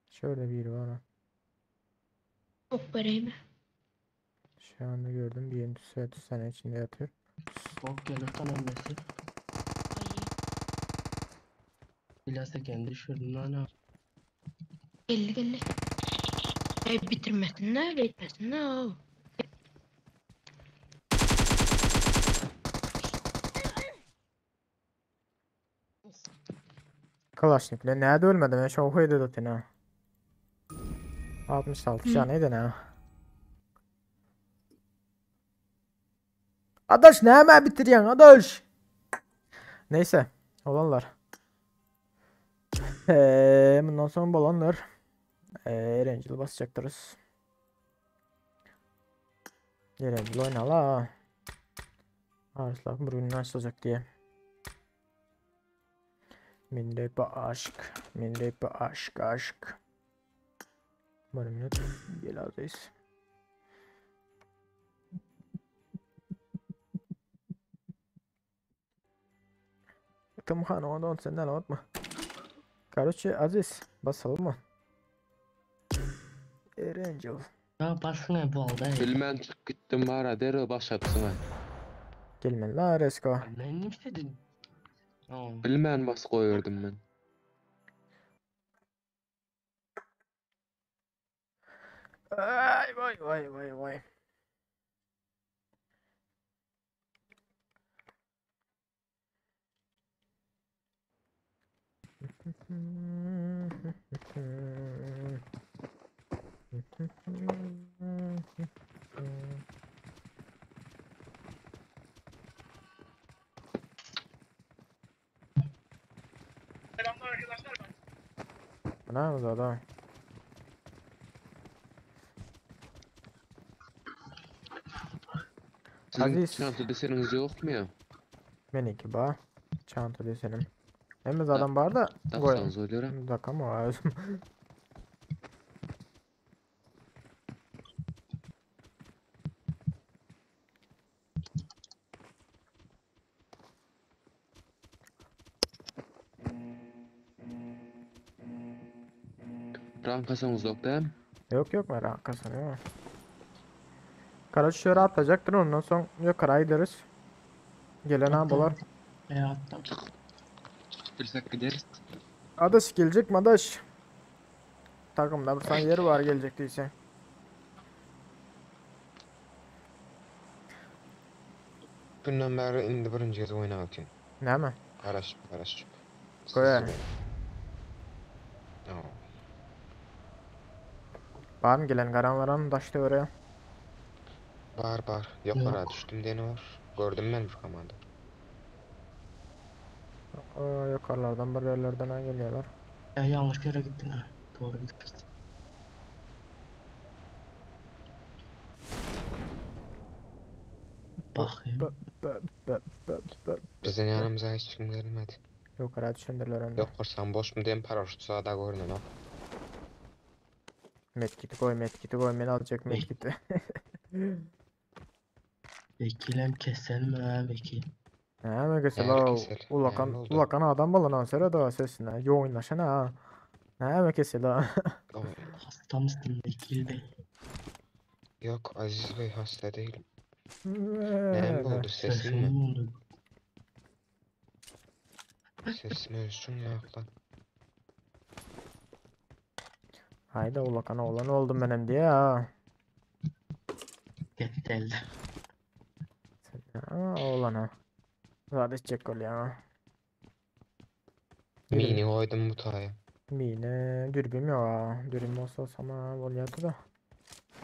Şöyle bir var ha. Ok vereyim. Şu anda gördüm. Bir yeni tüse içinde yatıyor. Bok gel utan hemmesi. İlyas da kendi düşürdün lan ha. Geldi geldi. E bitirmesinler, etmesinler. o. Kalaşnik'le nerede ölmedim? Ben şu oydu zaten ha. 66 Hı. can neydi ne? Adaş ne hemen bitiriyorsun adaş? Neyse olanlar. Bundan sonra bolanlar. Erencil basjaktyrys. Erencil oýnala. Arslak bir gün açyljak diýe. Men rap aşk, men rap aşk aşk. Bir minut gel aziz. Tımhan onu senden unutma. Karoçe Aziz basalım mı? Erangel. Ya basın bu aldı. Bilmän çykyp gitdim bara derrew başlapsyňa. Gelmen la Resko. Ben ne istedim? Bilmän basyp goýberdim men. Ay vay vay vay vay. Ne yapıyoruz adam? Siziň Aziz. çanta deseniňiz ýokmy ýa? Meniki ba. Çanta desenim. Hem adam bar da. Daksaňyz bolýar. Dakam o özüm. Rankasaňyz ýok dämi? Yok yok merak kazanıyor. Karaç şöyle atacaktır ondan sonra yukarı gideriz. Gelen ha bular. E attım. Çykyp bilsek gideriz. Adaş gelecek mi adaş? Takımda bir tane yeri var gelecek değilse. Günden beri indi birinci kez oynap atayım. Ne mi? Garaşyp garaşyp. Goýar. Aa. Var mı gelen garanlaran daşta oraya? Bar bar. Ýokara düşdüm diýeni bar. Gördüm men bir komanda. Aa, yukarılardan bir yerlerden ha geliyorlar. Ya yanlış yere gittin ha. Doğru gitmişsin. Bakayım. Bö, bö, bö, bö, bö. Bizden ýanymyza hiç kim gelmedi. Yukarı düşendirler önde. Ýok korsam boş mu diýen paraşut sada görünen ok. Medkit'i koy medkit'i koy beni alacak medkit'i. Vekilem keselim ha vekil. Ne mesela Näme kesel? ulakan Näme boldy? ulakan adam balan sere da sesine yoğunlaşana ha. Ne mesela? Hasta mısın vekil bey? Yok Aziz Bey hasta değilim. Näme boldy sesim Sesin mi? mi oldu? Sesim ölsün ya lan. Hayda ulakan oğlan oldum benim diye ha. Gitti elde. Ha, oğlan ha. Zaten çek ol ya. Mini goýdum bu taýa. Mine dürbüm yok ha. Dürbüm olsa sama bolýardy da.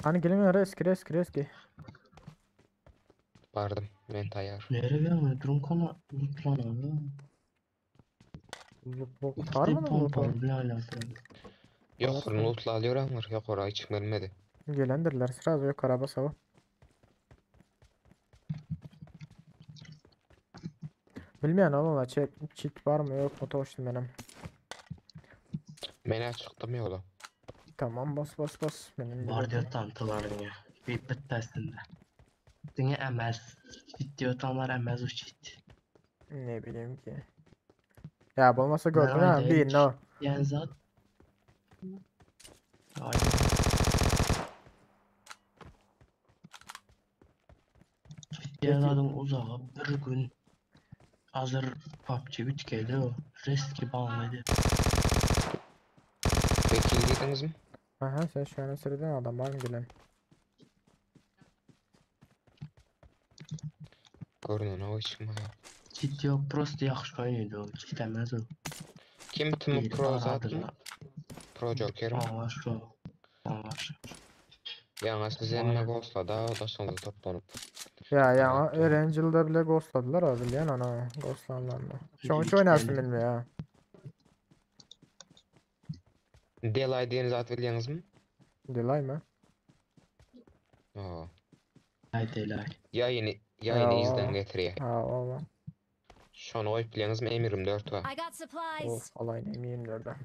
Hani gelin reski reski reski. Bardym. Men taýar. Nereye gelmedi? Durun konu. Lütfen abi. Loot var mı lan loot var? Pompalı bile alakalı. Ýok, lootla alýar aňyr. Ýok, ora hiç kim gelmedi. Gelendirler sırası yok araba sava. Bilmeyen oğlum çek çit var mı yok mu toştum benim. Men çykdym ýola. Tamam bas bas bas. Benim Var bir- diyor tantıların ya. Bir bitmesinde. Dünya emez. Çit diyor tamlar emez o çit. Ne bileyim ki. Ya olmasa gördün Ben ha bir no. Yani zat. Ay. Çit adam uzağa bir gün hazır PUBG 3G'de o. Riski bağlıydı. Vekil diýdiňizmi? Aha sen şu an sırada adam var mı gelen? Görünen o hiç kim yok. Çit yok prosto yaxşı oynuyordu o. Çit emez o. Kim tüm Bir pro aradır zatmy? lan. Pro Joker mi? Aa, şu. Aa, şu. Ýaňa siz emme ghostlada, daşyňyzy toplanyp. Ya ya Erangel'da bile ghostladılar abi biliyorsun ana ghostlanlarını. Şu an hiç İki oynarsın tane. bilmiyor ya. Delay diýen zat bilýäňizmi? Delay mi? Oo. Ay delay. Ýaýyny ýaýyny Ha, izden getirýär. Ha, owa. Şony goýup bilýäňizmi? M24 bar. I got supplies. Of, alaýyn M24-de.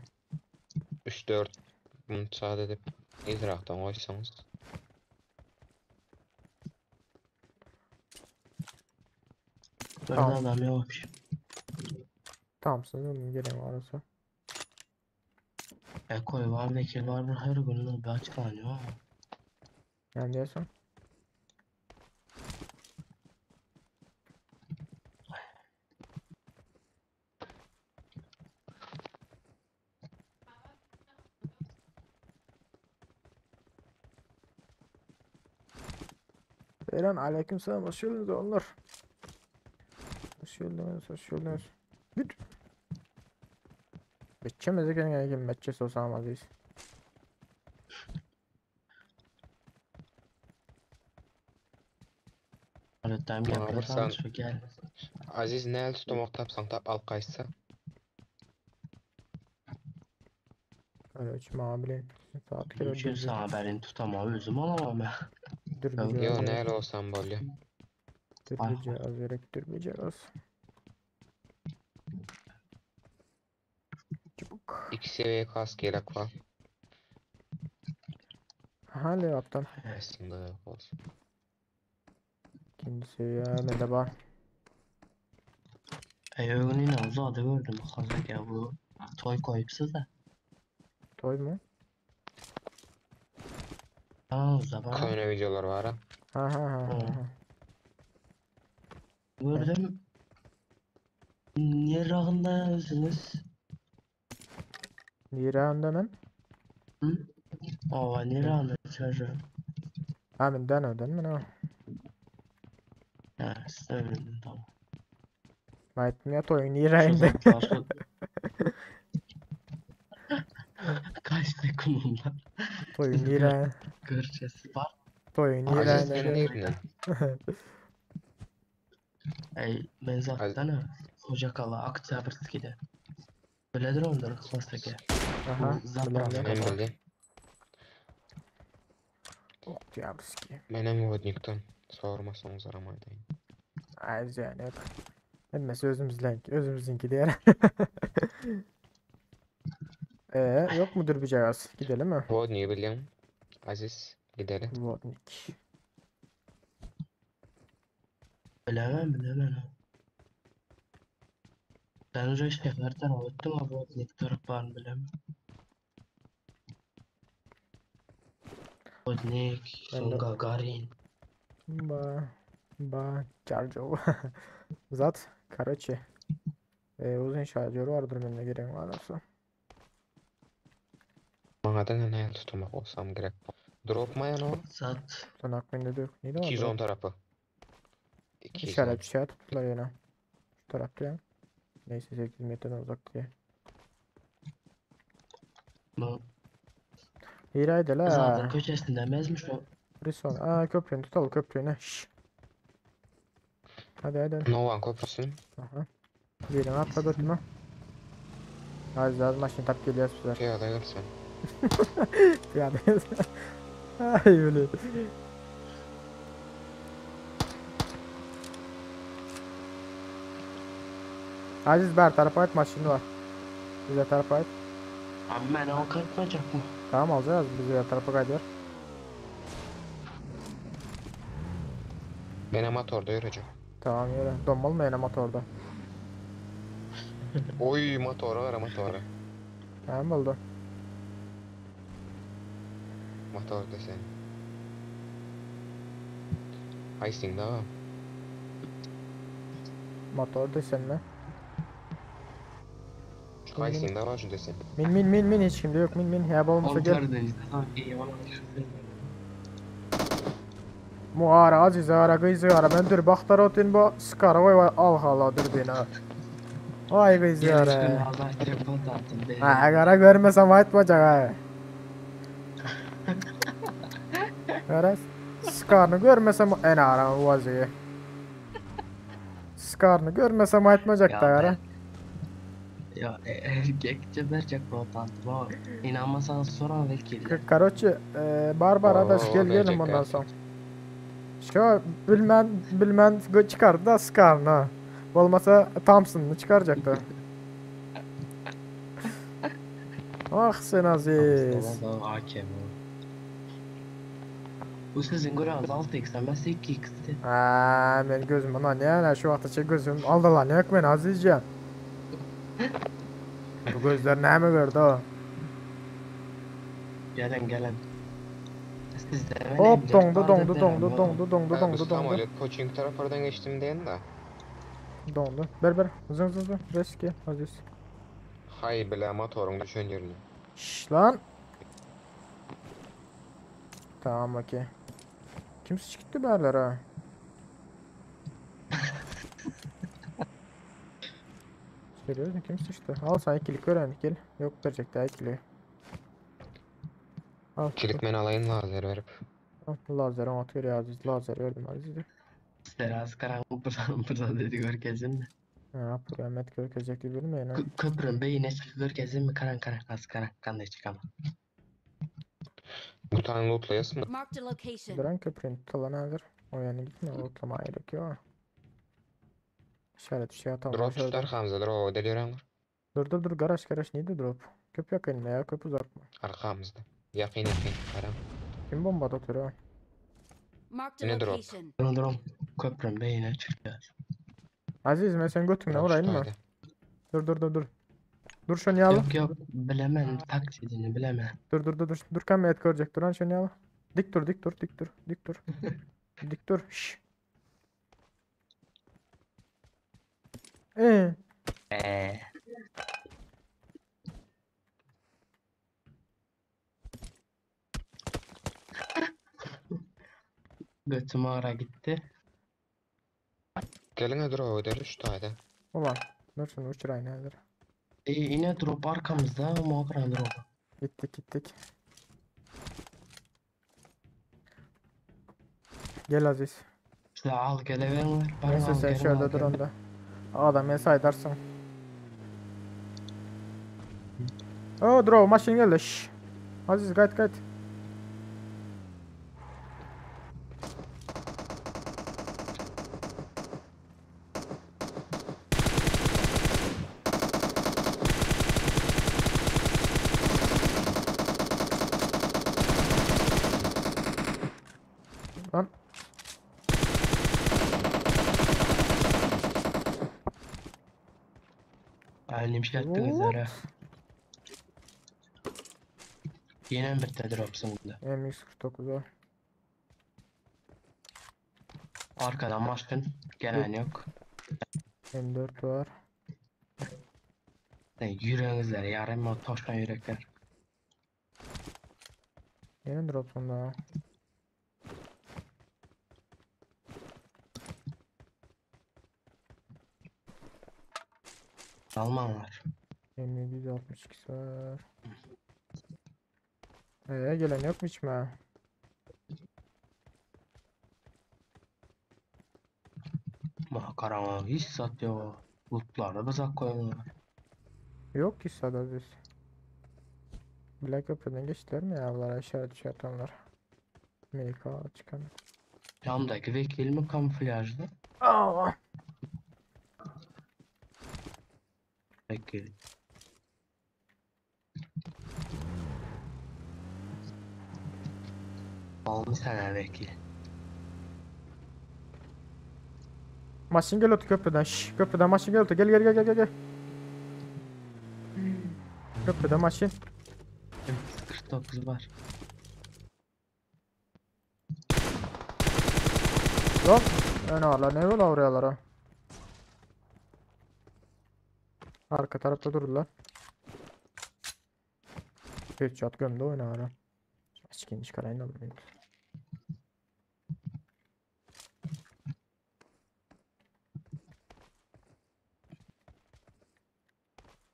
3-4 bunu çat edip izrakdan goýsaňyz. Bir Tamam. adam yok. Tamam, sizin gelen arası. E koy var vekil var bir her gün bir açıklanıyor. Yani diyorsun. Eren aleykümselam hoş geldiniz onlar. Hoş geldiniz, hoş geldiniz. Git. Betçemiz gelen gelen betçe olsam aziz. Öğretmen Maňa bir gapyra san tanışma gel. Aziz näl tutamak tapsaň tap al gaýtsa. Öyle uçma bilen. Saat kere Üçün sana benim tutama özüm alamam ben. Dürbücü Yo az näl olsam bolýar. Dürbücü az gerek dürbücü az. İki seviye kask gerek var. Aha Levap'tan. Aslında yok olsun. İkinci seviye merhaba. E ögün yine uzadı gördüm. Kazak ya bu toy koyupsuz da. Toy mu? Ha uza bana. Köne videolar var ha. Ha ha ha. ha, ha. Gördüm. Niye rağında özünüz? Niye men? Hı? Ova niye rağında çocuğum? Ha men dön men ha. Ha söyledim tamam. Aytdım ya toyun niye Şu zatlar şu- Kaçtı kumunda. Toyun niye Göreceğiz. Var. Toyun niye Aziz sen nereden? Ey ben zaten ha. Hoca Oktyabrski'de. Biledir onları Xlastaki. Aha, Bu zapravka Men var. bildim. Oktyabrski. Menem Vodnik'ten. Sormasaňyz aram aýdaýyn. Ay yani yok. Hemmesi özümüzden, özümüzünki diğer. Ee, yok mudur bir cihaz? Gidelim mi? Vodnik'i bilýän. Aziz gidelim. Vodnik. Bilemem bilemem. Ben önce şehirden öğrettim ama bu ne taraflarını bilemem. Vodnik, Ben de- son Gagarin. Ba, ba, Charjo. Zat, Karachi. Ee, uzun şarjörü vardır bende gerek varsa. Maňa da näl tutmak olsam gerek. Drop maýan o. Zat. Son bende de yok. Neydi var? 210 tarapy. 210. İşaret bir şey tuttular yine. Şu tarafta ya. Neyse 8 metreden uzak diye. Bu Hiraydı la. Zaten köşesinde mezmiş o. Rison. Aa köprünü tutalım köprünü. Şşş. Hadi hadi. hadi. Nowan köprüsün. Aha. Birini atladı değil mi? Az az maşını tap geliyoruz bizler. Piyada gelsen. Piyade gelsin. Ay öyle. Aziz ber tarafa ait maşını var. Bize tarafa ait. Abi ben o kalkmayacak mı? Tamam alacağız bize tarafa kaydıyor. Menem motorda ýörejek. Tamam yürü. Donmalı mı yine motorda? Oy motora gara motora. Tamam oldu. Motor desen. Haýsyň da? Motor desen mi? Haýsyň da var şu desen. Min min min min hiç kimde yok min min ya olmasa gel. Karadeniz'de sanki iyi olan Muara aziz ara kızı ara ben dur baktar otin bu skara oy al hala dur beni. Ay kızı ara. Allah telefon attım. Ha kara görmesem aytmayacak ha. Kara skarını görmesem en ara vazı. Skarını görmesem aytmayacak da kara. Ya erkekçe berjek rotantı bu. İnanmasanız soran vekiller. Karoçi, bar bar adaş Oo, gel gelin berjek bundan gerçek. soň. Şu bilmän bilmän çykardy da Skarny. Bolmasa Thompsonyny çykarjakdy. Ah sen Aziz. AKM. Bu sizin gören 6x ama 8x'ti. Ha, men gözüm ynanýan, şu wagtaça gözüm aldalanýak men Azizjan. Bu gözler näme gördi o? Gelen gelen. Sizde ben Hop M4 doňdy vardı doňdy derim doňdy oğlum. doňdy doňdy Ha, bu doňdy doňdy. samolyot Poçinki taraplardan geçtim diyen de. Doňdy. Ber ber. Zıň zıň zıň. Reski Aziz. Hay bile motorun düşen yerine. Şş lan. Tamam okey. Kim sıçtı bärlere? Seriöz kim sıçtı? Al sen ikilik öğren gel. Yok verecek daha ikili. Al. Kilit men alayım lazer verip. Al, Lazer atıyor ya Aziz. Lazer verdim Aziz'e. Biraz karanlık buradan buradan dedi görkezin mi? Ha, Ahmet görkezecek diye bilmeyin ha. Köprünün beyine çıkı görkezin mi? Karan karan kas karan kan da çıkamam. Bu tane lootlayasın. Marked a location. Duran köprünün tutalan hazır. O yani gitme otlama gerek yok. İşaret bir şey atalım. Drop şöyle. tutar Hamza drop deliyorum var. Dur dur dur garaj garaj neydi drop? Köp yakın ya köp uzak mı? Arkamızda. Yakın yakın. Karam. Kim bomba atıyor ha? Marked a Yine drop. location. Durun durun. Köprünün beyine çıkacağız. Aziz ben sen götümle Drop vurayım mı? tutaydı. Dur dur dur dur. Dur şunu al. Yok yok bilemem taklidini bilemem. Dur dur dur dur. Dur kamerayı görecek. Dur lan şunu al. Dik dur dik dur dik dur dik dur. Dik dur. Şş. Ee, Eee. Götüm ara gitti. Gelin drop deli şu tane. ulan. Dur şunu uçurayım hazır. E, yine drop arkamızda ama akran drop. Gittik gittik. Gel Aziz. Size al geleverin var. Bana Neyse al sen gelin, şöyle al dur gelin. onda. Adam beni saydarsın. Oo drop maşın geldi. Şş. Aziz gayet gayet. Lan. Annem şey attınız ara. Yine bir de drop sonunda. M149 o. Arkadan maşkın. Gelen yok. M4 var. Sen yüreğinizler yarım o toşkan yürekler. Yine drop sonunda. Almanlar. M762 var. Gelen yok mu hiç mi? Makarama hiç satıyor. Lootları bize koyuyorlar. Yok ki sada biz. Black Köprü'den geçtiler mi ya bunlar aşağı düşe atanlar? MK çıkan. Yandaki vekil mi kamuflajlı? Aa! Vekil. Almış sana vekil. Maşın gel ötü köprüden. Şş, köprüden maşın gel ötü. Gel gel gel gel gel gel. Köprüden maşın. 49 var. Yok. Ön ağırlar. Ne böyle oraya Arka tarafta durdular. Headshot gömdü oyna ara. Skin çıkarayım da bunu.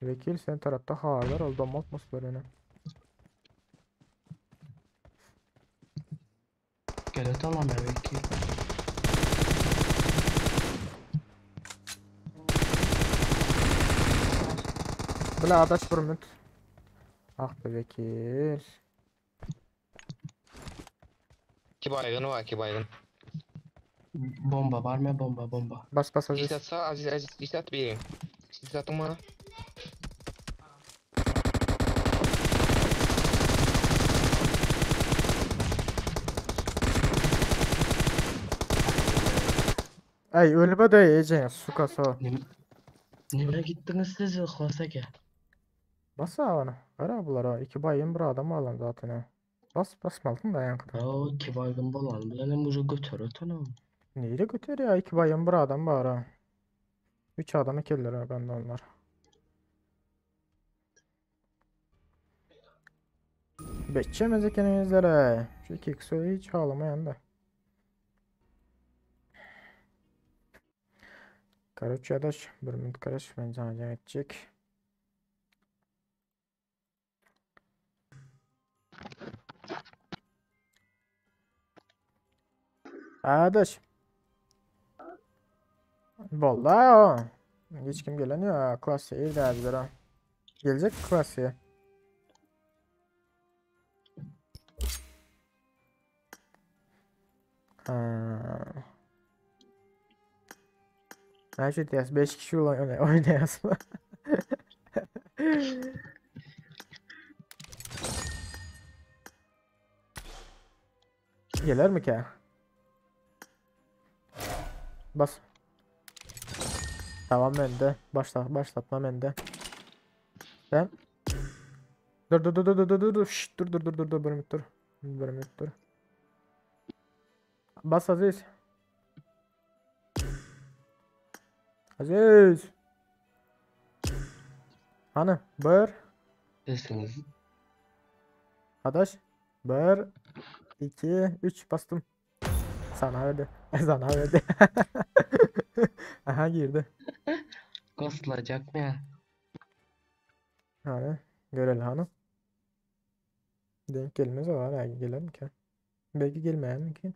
Vekil sen tarafta harlar oldu atmosferine. Gel atalım ya vekil. Bile adaş bir minut. Ah be Bekir. İki baygın var iki baygın. Bomba var mı bomba bomba. Bas bas Aziz. İsat sağ Aziz Aziz İsat bir. Siz atın bana. Ey ölüme de yiyeceksin suka so. Nereye gittiniz siz Xosaka? Bas ha bana. Gara bulara. İki bayım bir adam alan zaten ha. Bas basmalısın da yan kadar. O iki baygın bolan bilen bu götür ötene. Neyle götür ya? İki bayım bir adam var ha. Üç adamı kirler ha bende onlar. Bekçemez ekenimizlere. Şu iki kısa hiç ağlamayan da. Karaç adaş. Bir minut karaç. Ben can edecek. Adaş. Vallahi o. Hiç kim gelen ya. Klasiğe irdi ha. Gelecek klasiğe. Ha. Her şey diyez. 5 kişi olan oynayasın. Gelir mi ki? Bas. Tamam bende. Başla, başlatma bende. Sen. Dur dur dur dur dur dur dur. Şşt, dur dur dur dur dur bir minut dur. Bir minut dur. Bas Aziz. Aziz. Hani bir. Sesiniz. Adaş. 1 2 3 bastım. Sana verdi. Sana verdi. Aha girdi. Ghostlayacak mı ya? Hani görelim hanım. Denk gelmez o hala gelir mi ki? Belki gelmeyen mi ki?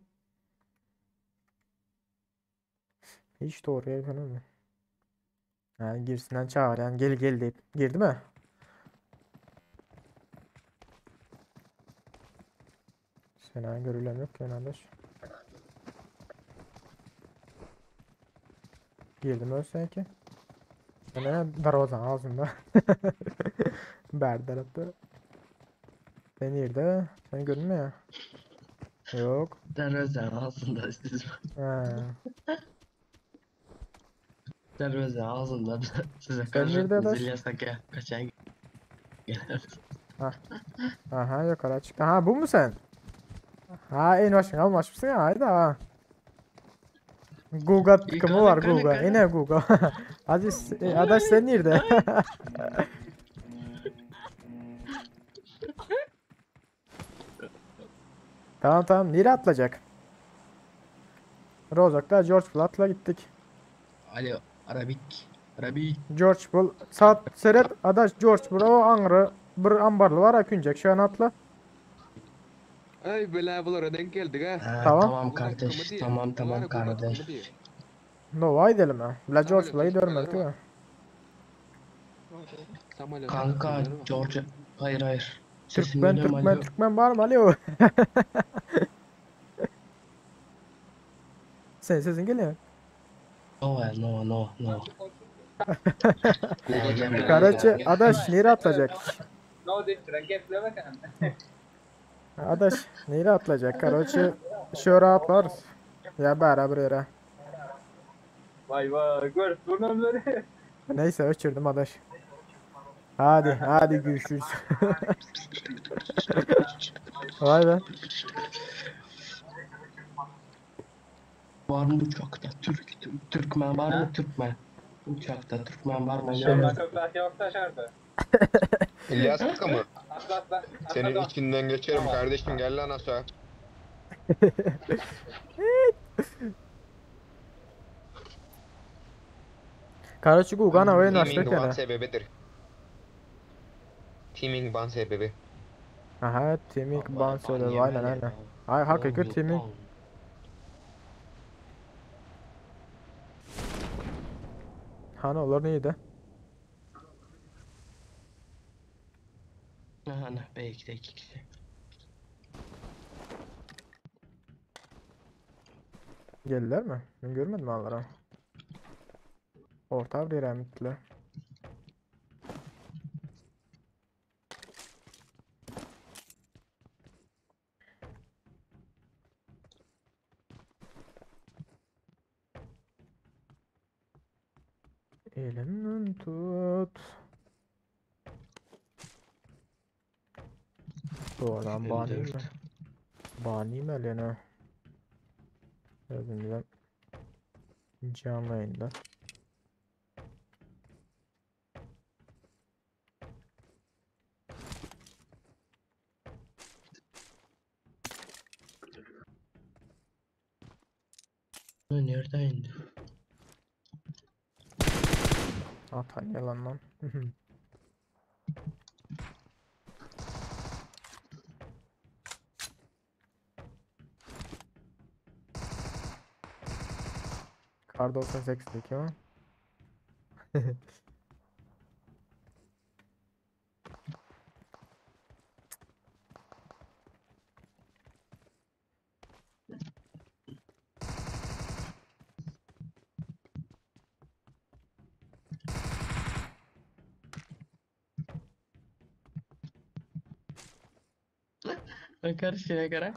Hiç doğru yer falan mı? Yani girsinden çağır yani gel gel deyip girdi mi? Sena görülen yok ki kardeş. Girdim ölsen ki. Ne darvazan ağzında. Berder attı. Sen nerede? Sen görünmüyor ya. Yok. Darvazan ağzında siz. Ha. Darvazan ağzında size Sen nerede adaş? İlyas aka kaçan Ha. Aha yukarı çıktı. Ha bu mu sen? Ha en başına almışsın ya haydi ha. Google tıkımı var Google. Yine Google. Aziz, adaş sen nerede? Tamam tamam nereye atlayacak? Rozok'ta George Bull'la gittik. Alo Arabik. Arabik. George Bull. Saat seret adaş George Bull o anrı bir ambarlı var aküncek şu an atla. Ay bela bulara denk geldik ha. Tamam. Tamam kardeş. Tamam tamam kardeş. No gidelim ha. La George Bull'ı görmedik değil mi? Kanka George hayır hayır. Sesim Türkmen geliyor mu? Türkmen Alo. Türkmen var mı alo? Sen sesin geliyor. No no no no. Karaçı adaş nereye atlayacak? No deyip duran geple bakalım. Adaş nereye atlayacak? Karaçı şöyle atlarız. Ya beraber yere. Vay vay gör bunları. Neyse öçürdüm adaş. Hadi hadi görüşürüz. Vay be. Var mı uçakta Türk Türkmen var mı Türkmen? Uçakta Türkmen var mı? Şuradan köpek yok dışarıda. İlyas Kaka mı? Atla atla. atla Senin da. içinden geçerim kardeşim gel lan aşağı. Karaçı Gugana oyun Teaming açtık ban yani. sebebidir. Teaming ban sebebi. Aha teaming ban sebebi aynen aynen. Ay hakiki teaming. Hani onlar neydi? Belki de iki kişi. Geldiler mi? Ben görmedim onları. Orta bir yere mi gittiler? Elimden tut. Doğrudan bani mi? 54. Bani mi Elena? Özümden canlı yayında. Nerede indi? Atan yalan lan. Kar 98'deki o. Karşıya göre.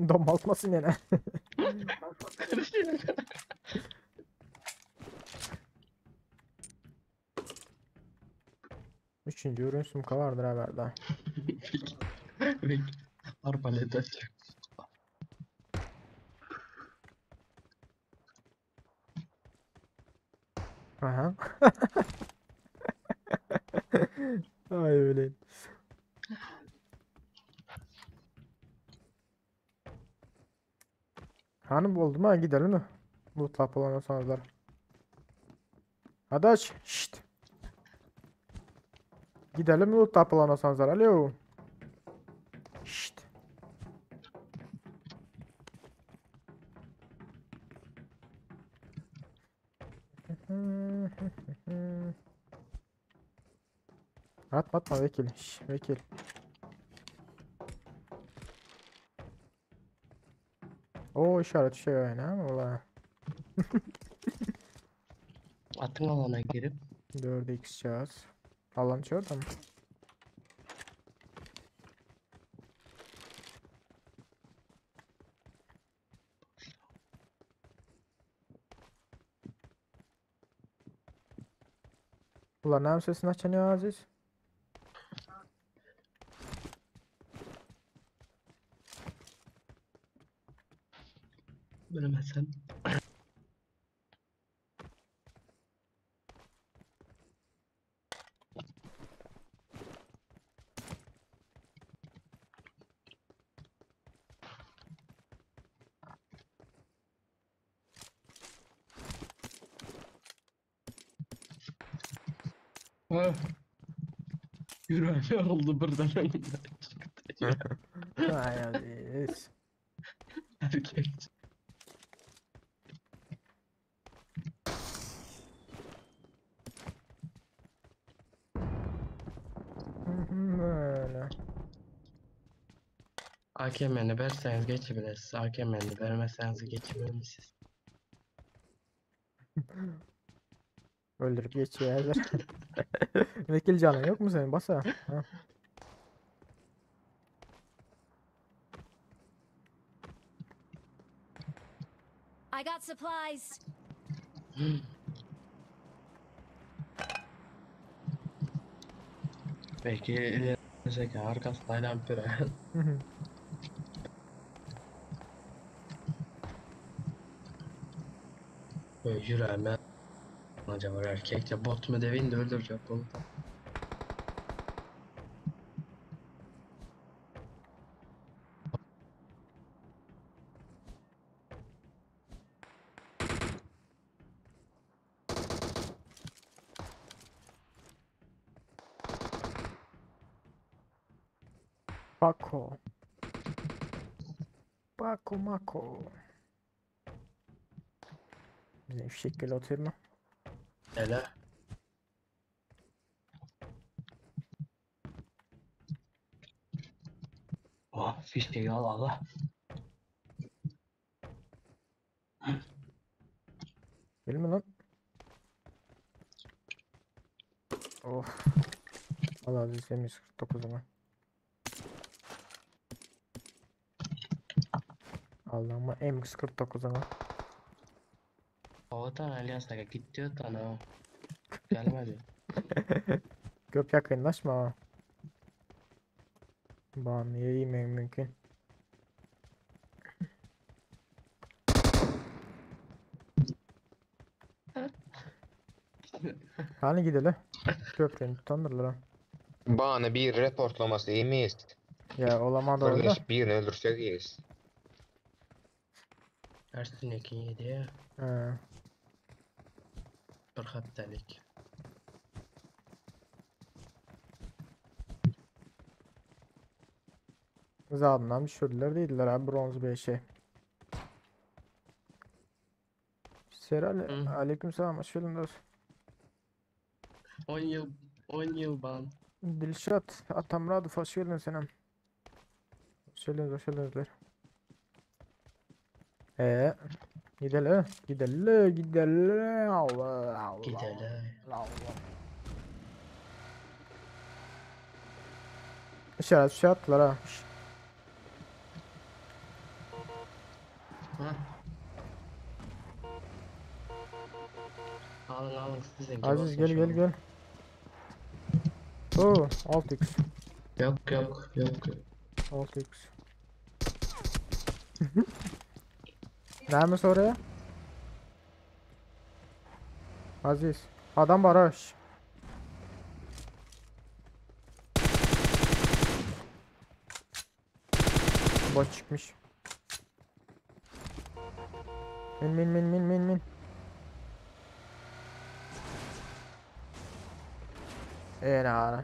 Domaltmasın yine. Karşıya göre. Üçüncü ürün sumka vardır haberde. Arbalet açacak. Aha. Ay öyle. Hanım oldu mu? Gidelim mi? Lootla falan sanırlar. Hadi aç. Şşt. Gidelim mi lootla falan sanırlar? Alo. Şşt. Atma atma vekil. Şş, vekil. O işaret şey yani ama valla. Atın alana girip. 4x çağız. Alan çağırdı mı? Ulan ne sesini açan ya Aziz? Bilemezsem. Ah. Yüreğim yoruldu birden önümden çıktı ya. Ay Aziz. Erkek. Böyle. AKM'ni verseniz geçebilirsiniz. AKM'ni vermezseniz geçebilirsiniz. Öldürüp geçiyorlar. Vekil canın yok mu senin? Basa. Ha. I got supplies. Belki ilerleyecek arkasından pire. Böyle yüreğime acaba erkekçe bot mu devin de öldürecek bunu. Paco. Paco Mako. Bize fişek gel atıyor mu? Hele. Fişeği al ala. Gelme lan. Of. Allah Aziz M149'una. Allah'ıma M149'una. Otan Alias'a gitti otan o. Gelmedi. Köp yakınlaşma ha. Ban yemeğim mümkün. Hani gidelim? Köprünü tutandırlar ha. Bana bir reportlaması iyi miyiz? Ya olamadı orada. Kardeş birini öldürsek iyiyiz. Ersin Ekin yedi ya. He. Bir haftalık. Zadından düşürdüler değiller abi bronz 5'e. Serali aleykümselam hoş geldin dost. 10 yıl 10 yıl ban. Dilşat Atamradov hoş geldin senem. Hoş geldiniz hoş geldinizler. Ee, gidelim gidelim gidelim Allah Allah. Gidelim. Allah. İşaret şey attılar ha. Şşt. Ha. Alın alın sizinki Aziz olsun gel şu gel an. gel. Oo 6x. Yok yok yok. 6x. Neymiş oraya? Aziz. Adam var ha. şş. Bot çıkmış. Min min min min min min. Eee ne ara.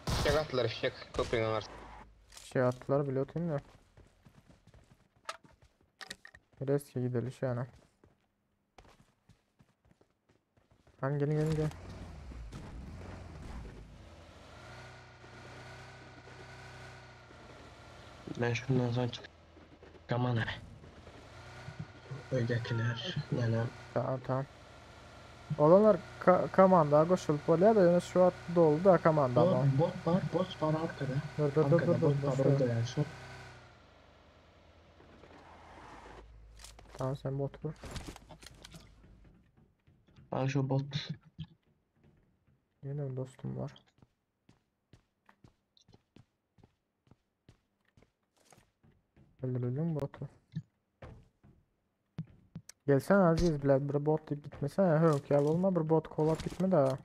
Fişek attılar fişek. Köprünün var. Şey attılar biliyordum da. Reske gidelim şu ana. Hani gelin gelin gel. Ben şundan sonra çıkamam ne. Öydekiler yani Tamam tamam. Olanlar ka komanda koşulup bolýar da ýöne şu at dolu da komanda bot, ama. bot var bot var arkada. Dur dur dur Arkada dur dur bot var boş ver. orada yani şu. Tamam sen bot vur. Ben şu bot. Yine dostum var. Öldürelim botu. Gelsene Aziz bile bir bot deyip gitmesene. Yok ya olma bir bot kolap gitme de.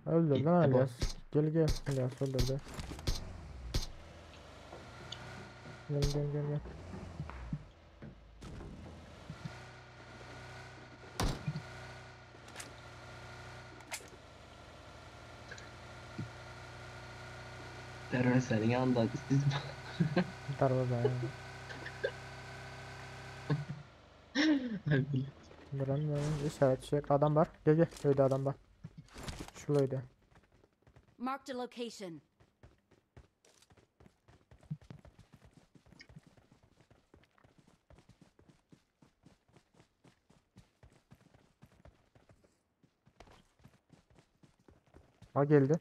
Öldür lan Gitti bot. Alias. Gel gel Alias öldürdü. Gel gel gel gel. Terör senin yanında siz Darbe be. Buranın önünde işaret şey adam var. Gel gel öyle adam var. Şuradaydı. Marked a location. Ha geldi.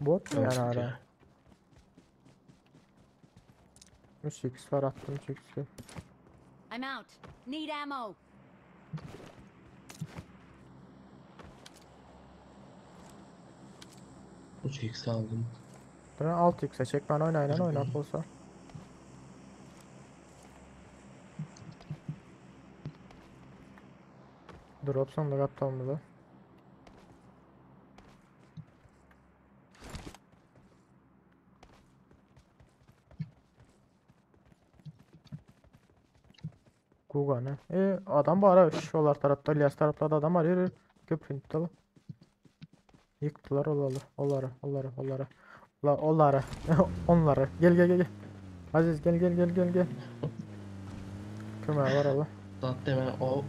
Bot mu yani Yok ara? ya. 3x var attım 3x'i. I'm out. Need ammo. Üç x aldım. Dur 6x'e çek ben oynayın oynat olsa. Drop sandık attığımızda. Guga ne? E adam var ha şolar tarafta İlyas tarafta da adam var yürü. Köprünü tutalım. Yıktılar olalı. Onları, onları, onları. La olary. Onlary. Gel gel gel gel. Aziz gel gel gel gel gel. Kömeğe var Allah. Zat deme o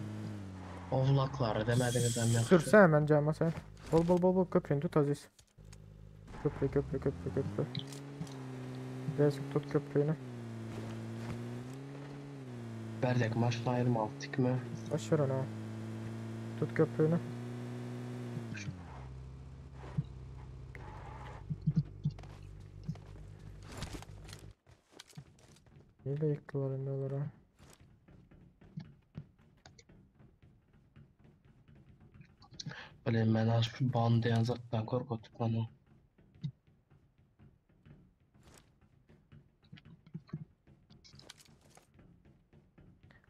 ovlaklary demediňizem ýagşy. Sürse hemen cama sen. Bol bol bol bol köprüni tut Aziz. Köprü köprü köprü köprü. Resik tut köprüyünü. Berdek maşyn aýyrmaly tikme. Boş ver onu. Tut köprüyünü. Nerede yıktılar indi onlara? Bilen men aş şu ban diýen zatdan korkutyp many.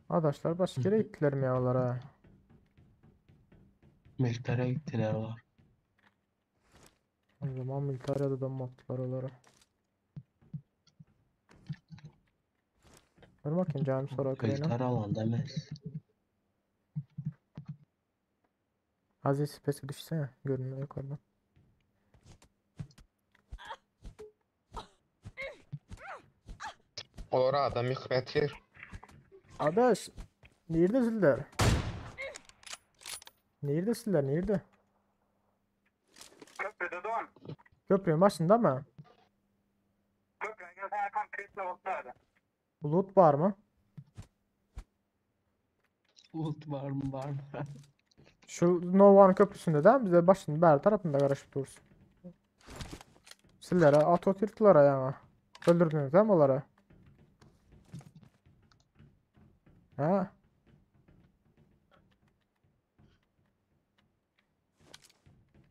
Adaşlar başka yere gittiler mi ya onlara? Militara gitdiler olar. O zaman militaryada da attılar onlara. Dur bakayım canım sonra Ukrayna. Militar alanda emes. Aziz pese düşsene. Görünmüyor yukarıdan. Olara adam ýykyp ýatyr. Adaş. Neredesinler? Neredesinler? Nerede? Köprüde don. Köprünün başında mı? Köprüne gelsen konkret noktada. Bulut var mı? Ult var mı var mı? Şu Nova'nın köprüsünde değil mi? Bize başında beri tarafında karışıp dursun. Sizlere at oturttular ayağına. Öldürdünüz değil mi onları? Ha?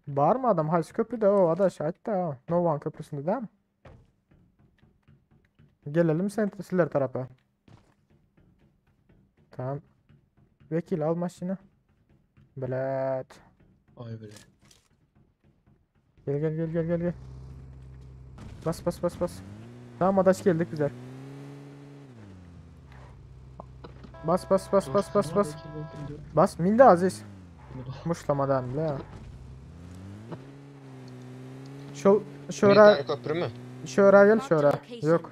Var mı adam? Haysi köprüde o adaş hatta. Novan köprüsünde değil mi? Gelelim sen sizler tarafa. Tamam. Vekil al maşını. Bilet. Oý bile. Gel gel gel gel gel gel. Bas bas bas bas. Tamam adaş geldik güzel. Bas bas bas bas bas bas. Vekil, vekil, dur. Bas mindi Aziz. Muşlamadan bile. Şu şura Military köprü mü? Şura gel şura. Yok.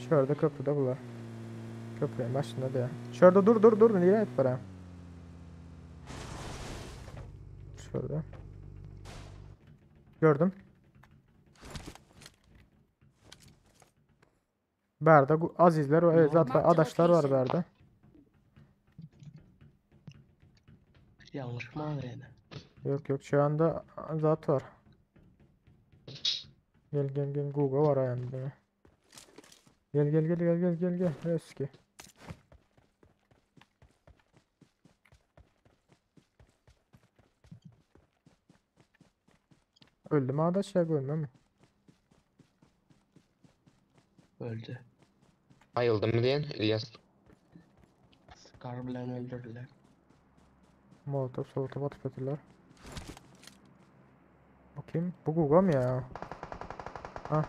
Şurada köprüde bular. Köprünün başında da. Şurada dur dur dur nereye et para? Şurada. Gördüm. Berde Azizler var. Evet, zaten adaşlar var berde. Ýalňyş mı ýene? Yok yok şu anda zat var. Gel gel gel Google var ayağında. Gel gel gel gel gel gel gel. Eski. Öldü mü adaş ya görmüyor mu? Öldü. Aýyldy mı diýen İlyas. Scar bilen öldürdüler. Molotov solotov atıp ötüler. Bakayım. Bu Google mı ya? Ha.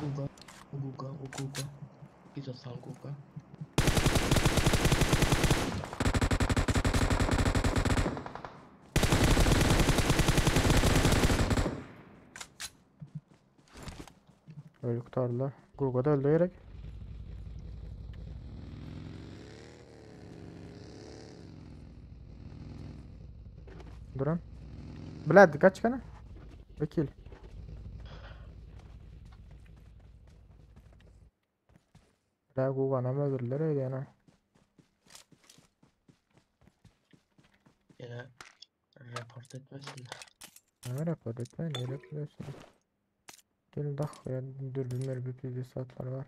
Guga Guga Guga Guga. Gidiyorsan Guga. Öyle kurtardılar. Google'da öldü gerek. Duran. Blad kaç tane? Vekil. La Google'na mı öldürdüler öyle yani. Ýene report etmesinler. Ne rapor etme, niye rapor etsin? Gel dah ya dürbün bir bir saatler var.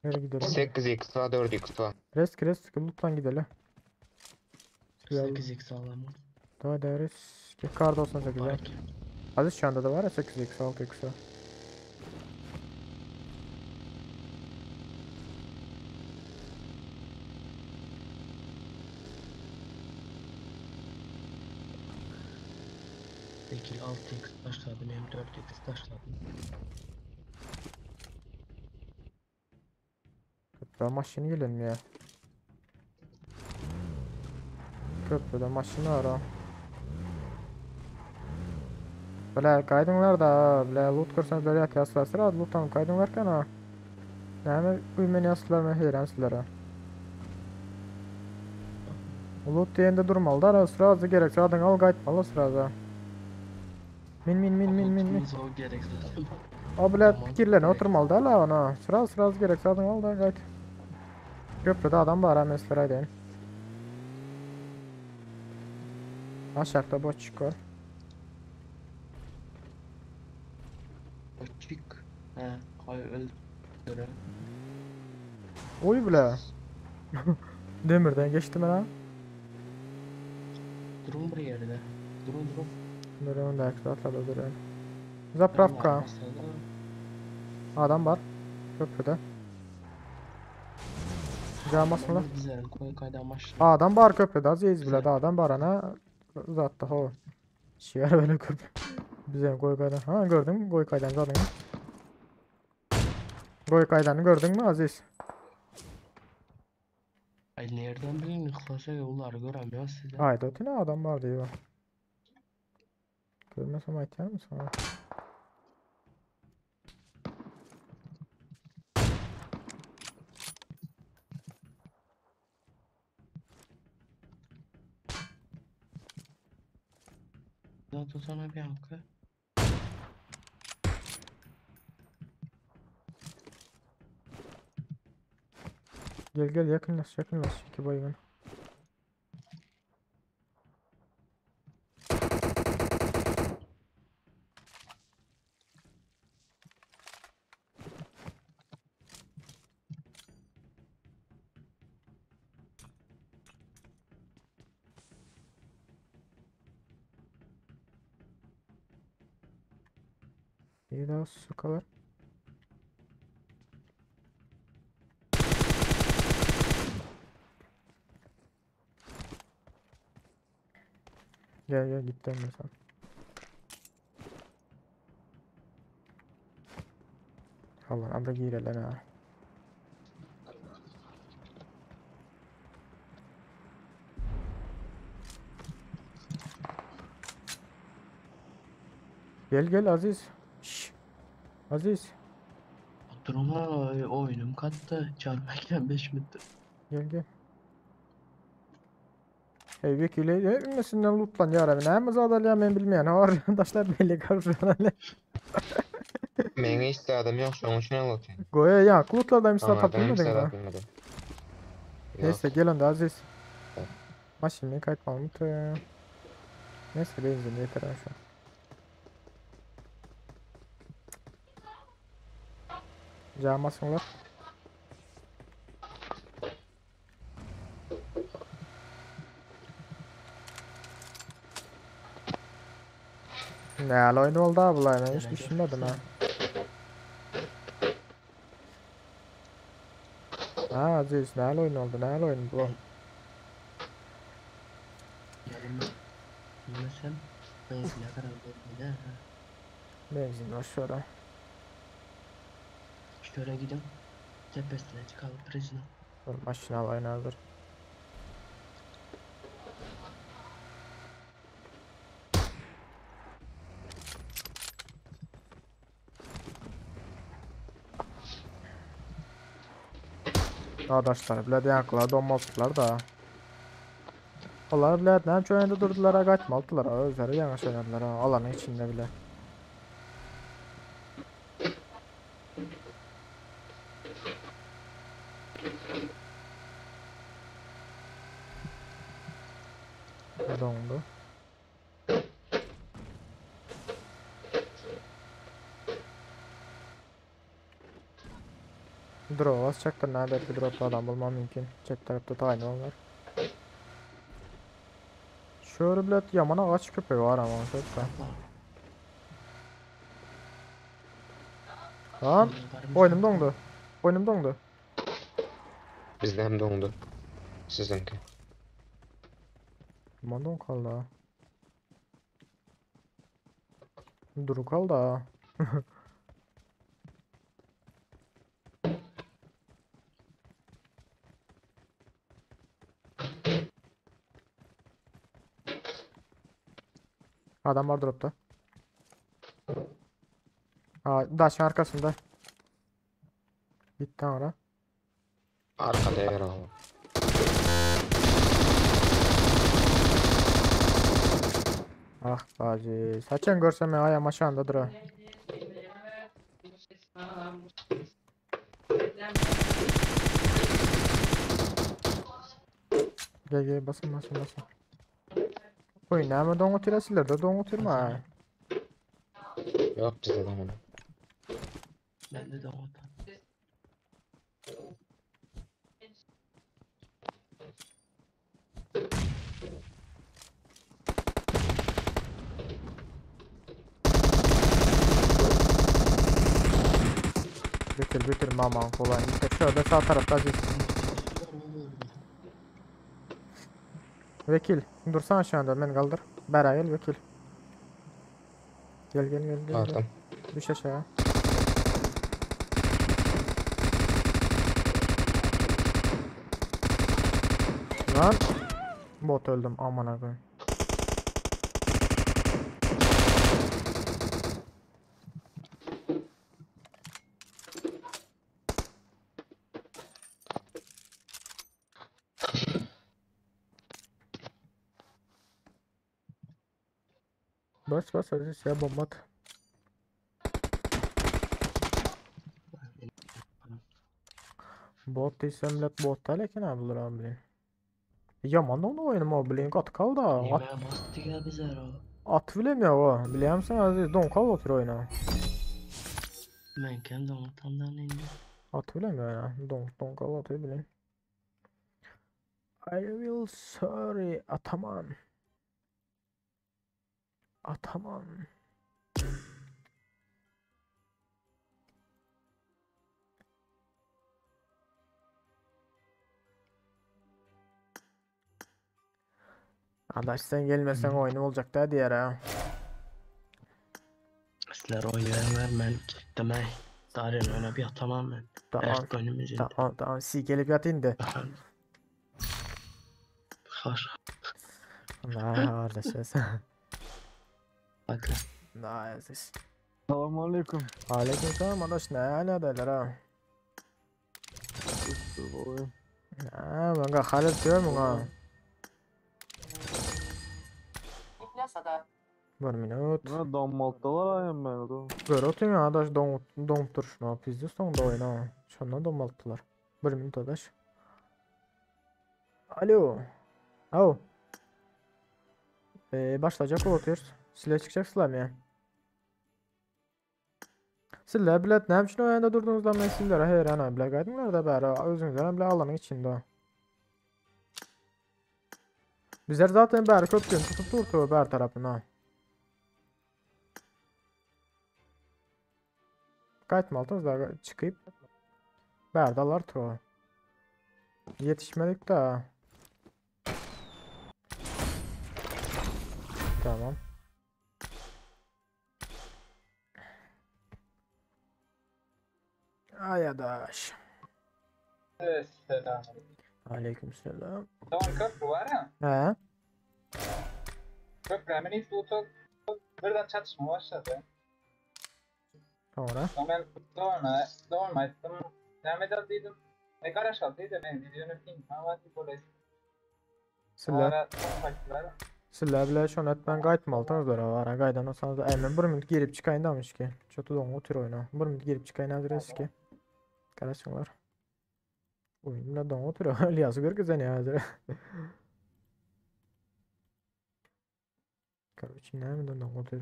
Nereye gidelim? 8x var 4x var. Rest rest lütfen gidelim. 8x alamam. Daha da rest. Kar 98 ha. Aziz şu anda da var ya 8x 6x var. Vekil 6x taşladım, M4x taşladım. Köprä maşyn gelenmi? Köprüde maşyn var ha. Bile gaýdyňlar da, bile loot görseňiz bile ýatýaslar. Sıra loot alyp gaýdyňlar kana. Näme güýmen ýaslar men heýran sizlere. Loot diýende durmaly da, srazy gerek zadyňy al gaýtmaly srazy. Min min min min min min. Zor gerek zaten. O bile pikirlerine oturmaly da la ona. Srazy srazy gerek zadyňy al da gaýt. Köprüde adam bar ha men sizlere aýdaýyn. Aşakda boçuk var. Boçuk. He, koy öldüre. Oy bile. Demirden geçtim ha. Durun bir yerde. Durun durun. Durun da atladı durun. Zapravka. Adam var. Köprüde. Camasınlar. Güzel koy kaydan başla. Adam var köprüde aziz bile de adam var ana uzattı ho. Şiar öyle köprü. Bize koy kaydan. Ha gördün mü koy kaydan zaten. Koy kaydanı gördün mü Aziz? Ay nereden bileyim yıkılsa yolları göremiyor size. Haydi ötüne adam var diyor. Görmesem aytar mısın? ha? Zaten sana bir hakkı. Gel gel yakınlaş yakınlaş. İki baygın. Bir daha su kadar. Gel gel git dönme sen. Allah abra gireler ha. Gel gel Aziz. Şş. Aziz Durma oyunum kattı. Çarparken 5 metre. gel gel. Hey vekili hepsinden lootlan ya Rabbi. Näme zat alýan men bilmeýän. Arkadaşlar belli karşılar. Meni işte adam yok şoň üçin alatyn. Goýa ya lootlardan bir Aňardan tapyp hiç bilmedin zat mi? bilmedim. Neyse Yok. gel onda Aziz. Maşını kayıtmalım tı. Neyse benzin yeter ha şu an. Camasınlar. Ne oyun oldu abi lan ben hiç düşünmedim ha. Ha Aziz ne oyun oldu ne oyun bu? Gelme. Bilmesem benzine karar verdim ha. Benzin var şurada. Şöyle gidin. Tepesine çıkalım prejine. Dur maşına alayım hazır. Arkadaşlar bile yankılar donmazdılar da. Onlar bile ne önde durdular ha kaçmadılar ha özleri yanlış oynadılar ha alanın içinde bile. Dondu. Drop basacaktır. Nerede bir drop adam bulmam mümkün. Çet tarafta tane onlar. Şöyle bile yaman ağaç köpeği var ama çok da. Lan boynum dondu. Boynum dondu. Bizde hem dondu. Sizinki. Aman don kaldı ha. Duru kaldı ha. Adam var dropta. Aa, daşın arkasında. Gitti ara. Arkada yer al. Ah bacı. Saçan görsem ya ayağım aşağındadır ha. Gel gel basın basın basın. Oy näme doň otyr sizlerde doň otyrma. Yok bizde de bunu. Bende de o. Bitir bitir maman kolay. Bitir. Şurada sağ tarafta Aziz. Vekil dursana aşağıda beni kaldır. Bera gel vekil. Gel gel gel gel. gel. Pardon. Düş aşağı. Lan. Bot öldüm aman koyayım. Bas bas Aziz ya bomba at. Bot diýsem millet bot däl eken ha bular ha bilin. Yaman onu oýnum o bilin gat kal da. At, Yemeğe bastı gel bize o. at bilemiyor o. Bilýärmisin Aziz don kal otur oyna. Ben kendi ortamdan indim. At bilemiyor ya. Don don kal otur bilin. I will sorry Ataman. Ataman. Adaş sen gelmesen oyun olacak da diğer ha. Sizler oynayanlar ben gittim hey. Darren öyle bir atamam ben. Tamam. Dert önümüz indi. Tamam tamam. Si gelip yat indi. Hoş. Na kardeşiz. Bakın. Na Aziz. Selamun aleyküm. Aleyküm selam adaş ne ala derler ha. Ha ben Halil diyorum ha. Bir minut. Ne donmaltdalar ayam ben o. Gör oturayım ya adaş don don turşuna pizde sonda oyna. Şondan donmaltdılar. Bir minut adaş. Alo. Alo. Ee, başlayacak oturuyoruz. Sile çıkacaksınlar mı ya? Sizler bilet ne üçün oyunda durdunuz lan ben sizlere heyran bile qaydınlar da bari özünüzden bile alanın içinde. Bizler zaten bari köprünü tutup durdu beri tarafına. Qayıtmalıdınız da çıkıp Berdalar tro. Yetişmedik de. Tamam. Ay adaş. Selam. Aleykümselam. Tamam köprü var ya. He? Köprü hemen ilk tutuk. Birden çatışma başladı. Sonra. Ama ben doğma, doğma ettim. Devam edildiydim. E garaj aldıydı ben videonu film. Ama polis. Sizler. Sonra taktiler. Sizler bile şonu etmen qayıtmalıdınız da var. Qaydan olsanız da əmin bir minut girip çıxayın demiş ki. Çotu don otur oyna. Bir minut girip çıxayın adres ki. Qarasınlar. Oyun don otur. İlyası gör güzel ya hazır. Короче, näme don otur.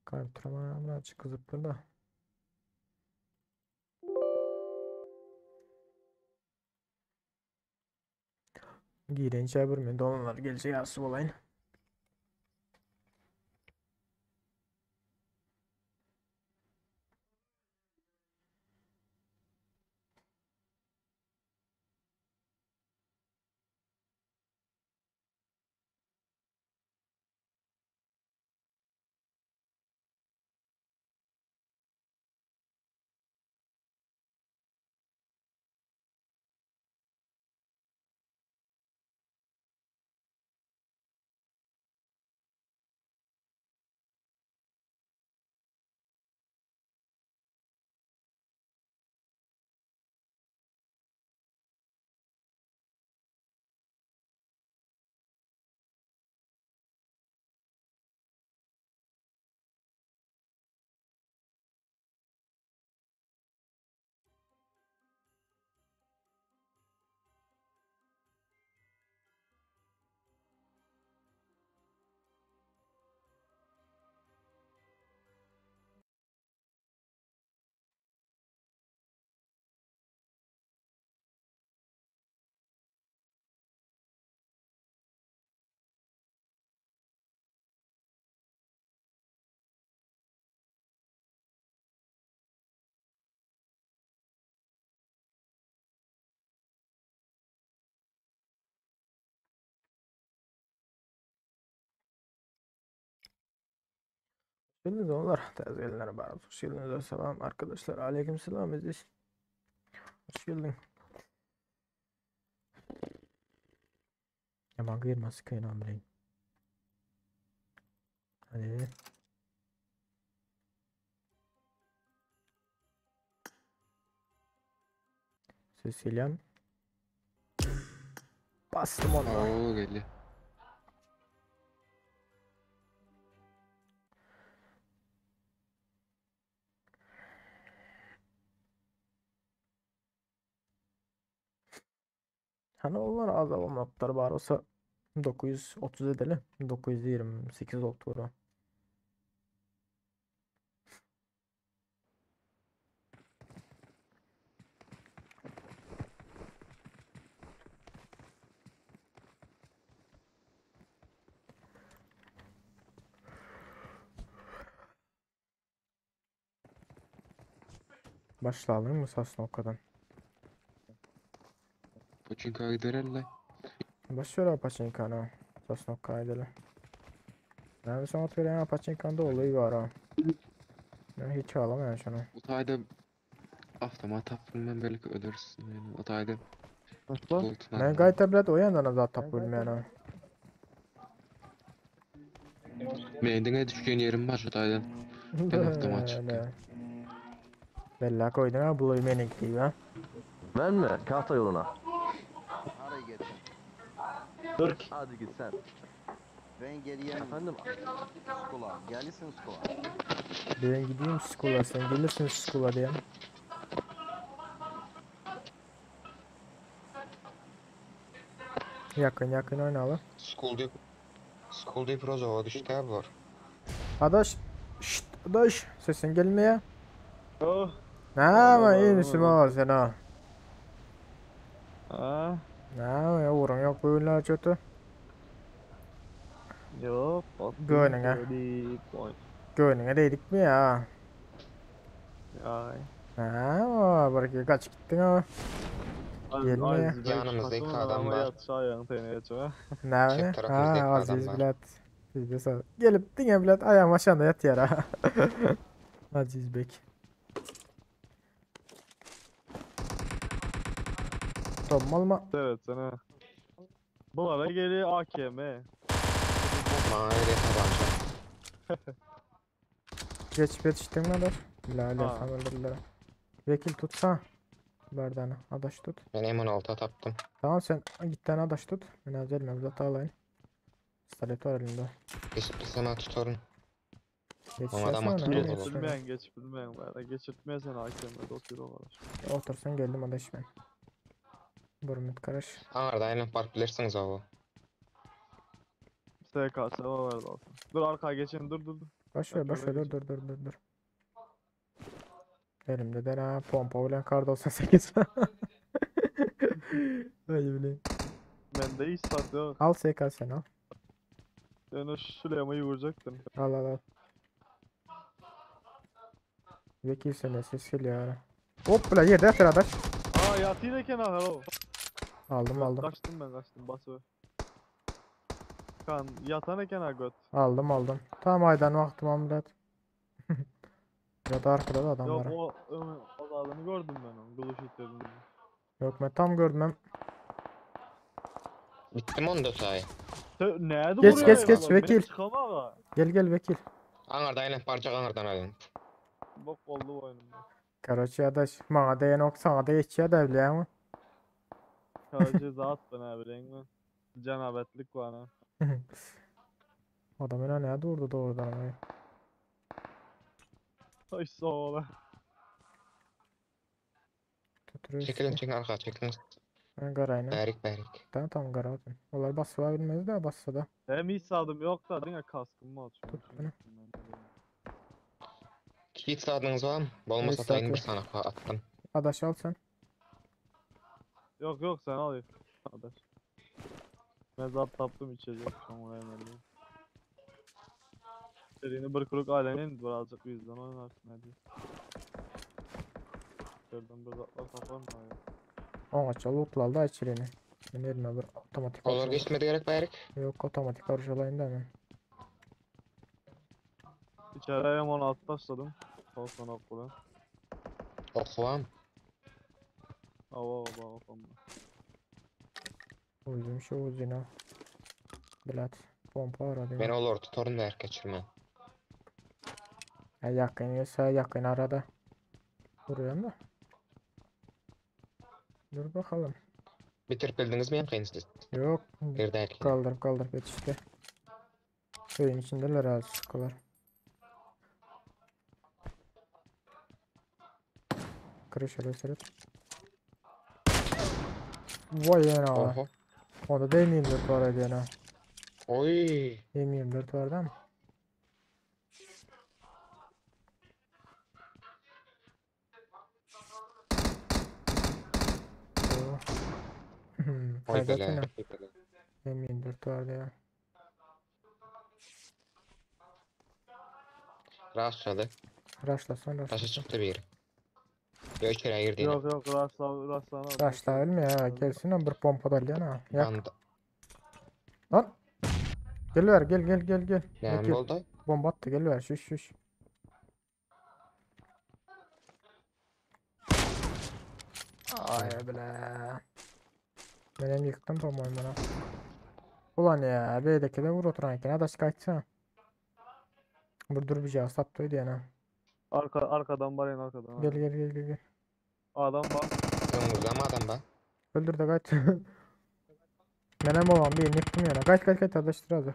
Kayıp turamam birazcık kızıp da. Girince bir minut onlar gelecek asıl olayın. Geldiniz onlar. Täze gelenlere bar. Hoş geldiniz. Salam arkadaşlar. Aleyküm selam Aziz. Hoş geldin. Yaman girmez kıyın bileyim. Hadi. Sicilyan. Bastım onu. Oo geldi. Hani onlar az alamadılar bari olsa 930 edelim. 928 oldu. Başlayalım mı Sasnovka'dan? Paçinka giderelle. Başlıyor Paçinka'na. Sasnovka edelim. Ben sana söyleyeyim Paçinka'nda olayı var ha. Ben hiç ağlamayayım şunu. O tayda avtomat tapdym belki ölürsün yani. O tayda Ben gayet tablet o yandan zaten tap bilmeyen ha. Men diňe düşen yerim bar şu taydan. Ben avtomat çykdy. Bella koydun ha bulayı menik diye ha. Ben mi? Kahta yoluna. Araya getir. Dur. Hadi git sen. Ben geleyim. Efendim? Skula. Gelirsin skula. Ben gideyim skula sen gelirsin skula diye. Yakın yakın oynayalım. School deyip School deyip Rozova düştü abi var. Adaş. Şşt adaş. Sesin gelmiyor. Oh. Ne ama iyi misin baba sen ha? Ha? Ne ama ya vurun yok bu günler kötü. Yok. Göğnüne. Göğnüne değdik mi ya? Ay. Ha, bak kaç gittin ha. Gelmiyor. Yanımızda iki adam var. Ne Çep ne? tarafımızda iki Ha adam Aziz var. bilet. Bizde sağ. Gelip diňe bilet ayağım aşağıda yat yere. Aziz bek. Tamam alma. Evet sana. Bulara geliyor AKM. Mavi tabanca. Geç yetiştin mi adaş? La la Ha. öldürdüler. Vekil tutsa. Bardağını adaş tut. Ben M16 tapdym. Tamam sen git tane adaş tut. Ben acele bilet alayım. Pistolet var elinde. Geçip sana tutarım. Yetişersen adam ha, atıyor yetişsen. Geçirtmeyen geçirtmeyen bari. Geçirtmeyen AKM'de oturuyor var. Otursan geldim adaş ben. Burmut karış. Aňarda aýlanyp baryp bilersiňiz o. SKS var altın. Dur arkaya geçeyim dur dur dur. Boş ver Bak boş oraya ver dur geçeyim. dur dur dur dur. Elimde de ha pompa bilen kar 98. Hadi bileyim. Bende hiç sat yok. Al SK sen al. Ben o Süleyman'ı vuracaktım. Al al al. Vekil sen ses geliyor ha. Hop la yerde yatır adaş. Aa yatıyla kenar o. Aldım aldım. Kaçtım ben kaçtım bas ver. Kan yatana kenar göt. Aldım aldım. Tam aydan vaktim amlet. Ya da arkada da adam Yok var. ha. o o adamı gördüm ben onu. Kılıç ittirdim. Yok ben tam gördüm hem. Bitdim onda tay. Nerede Geç vuruyor geç geç adam? Ben vekil. çıkamam ha. Gel gel vekil. Aňarda aýlanyp barjak aňardan aýlanyp. Bok oldu bu oyunum. Karoçi adaş bana değen ok sana da geçiyor da biliyor musun? Karıcı zat ben abi bileyim mi? Cenabetlik var ha. Adam öyle ne durdu doğrudan ama. Ay sağ ol. Tuturuyor Çekilin işte. çekilin arka çekilin. Ben garayna. Bärik bärik. Tamam tamam gara atın. Onlar basıla bilmez de bassa da. Hem hiç adım yok da değil mi kaskım var. Tut beni. Hiç sadyňyz barmy? Bolmasa Hiç taýyn bir saat sana atdym. Adaş al sen. Yok yok sen al. Arkadaş. Ben zat taptım içecek. Şu an oraya verdim. İstediğini bir kuruk ailenin birazcık yüzden oynarsın hadi. Gördüm bir zatlar tapar mı ya? Oňaça lootlaldı da içerini. Ben elime bir otomatik Olar arış geçmedi gerek bärik. Yok otomatik arış alayım da hemen. İçeriye M16 taşladım. Tavsan akılı. Okuvam. Ava ava ava. Uzun şu uzun Bilet. Pompa aradı. Ben olor tutarım da kaçırma. Ya yakın yoksa yakın arada. Vuruyorum da. Dur bakalım. Bitirip bildiniz mi yakın siz? Yok. Bir dahaki. Kaldırıp kaldırıp yetişti. Suyun içindeler az sıkılar. Kırış hele seret. Vay yana. Oho. Onda da M24 var idi yana. Oy. M24 vardı ama. Oo. Oy Fayda bele. etmedi. M24 vardı ya. Rastladı. Raşlasan raşla. Taşı çıktı bir. Yo içeri girdi yine. Yok yok rastla rastla. Raşla ölme ya. Gelsin lan bir pompa da ya. Yak. Band Lan. Gel ver gel gel gel gel. Ne Vekil. oldu? Bomba attı gel ver şuş şuş. Ay bile. Benim yıktım по-моему bana. Ulan ya B'deki de vur oturan eken. Adaş kaçsana. Bir dur bir cevap saptıydı yani. Arka arkadan var yani arkadan. Gel gel gel gel gel. Adam bak. Önümüzde mi adam bak? Öldür de kaç. Menem olan bir yıktım yani. Kaç kaç kaç adaştır hadi.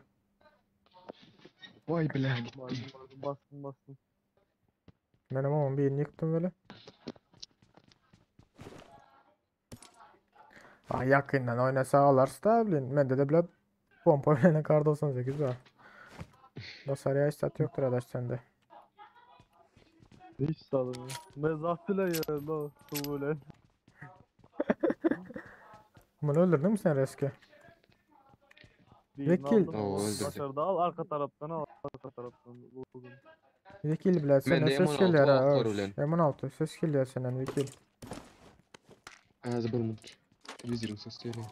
Vay bile gitti. Bastım bastım bastım. Menem olan bir yıktım böyle. Ah yakından oynasa alarsa da bilin. Mende de bile pompa bilene kar 98 var. Basarya hiç sat yoktur adaş sende. Hiç salım. Mezat ile yerinde o. Su böyle. Bunu öldürdün mü sen Reske? Birini Vekil. aldım. Oo, öldürdük. Dışarıda al arka taraftan al arka taraftan. Buldum. Vekil bile senden Mende ses M16 geliyor ha. var öf. ulan. M16 ses geliyor senden vekil. Ağzı bir mut. Televizyonun ses geliyor.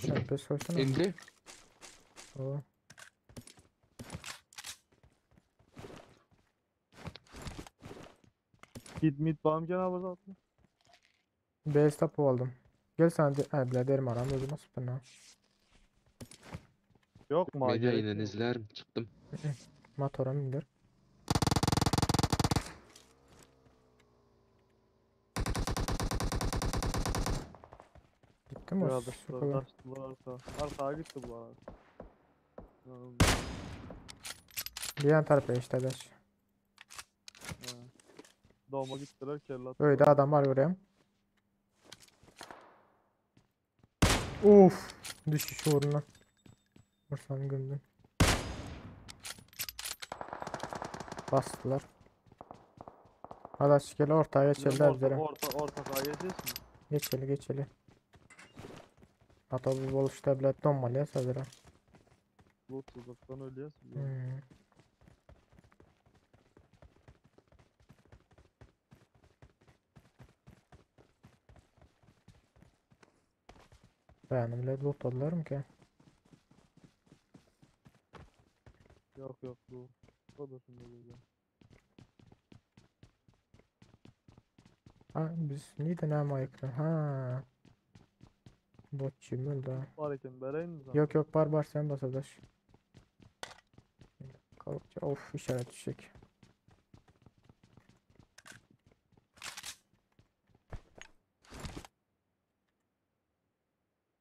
Sen pes koysana. Indi. Oo. Git mit bağım gene zaten. Base tapu aldım. Gel sana de ha, bile derim aram özüme sıktın ha. Yok mu? Ben Gerek yayından yok. izlerim. Çıktım. Motora indir. Gitti mi o Ya sıkılar? Kaçtılar arka. Arkaya gitti bu arada. Yani, Bir yan tarafa işte adaş. he. Doğuma gittiler kelle Öyle adam var görüyorum. Of, düşüş uğruna. Vursam gömdüm. Bastılar. Adaş gel ortaya geçelim Orta, bizlere. orta, orta sağa geçeceğiz mi? Geçeli geçeli. Hatta bu boluşta bile donmalı ya sadece. Lotsuzluktan ölüyorsun. Hmm. Ben bile lootladılar mı ki? Yok yok bu. O da şimdi geliyor. Ha biz niye ne ayıktı? Ha. Botçuyum öldü ha. Var iken vereyim mi sana? Yok yok bar bar sen bas adaş. Kalıpça of işaret düşecek.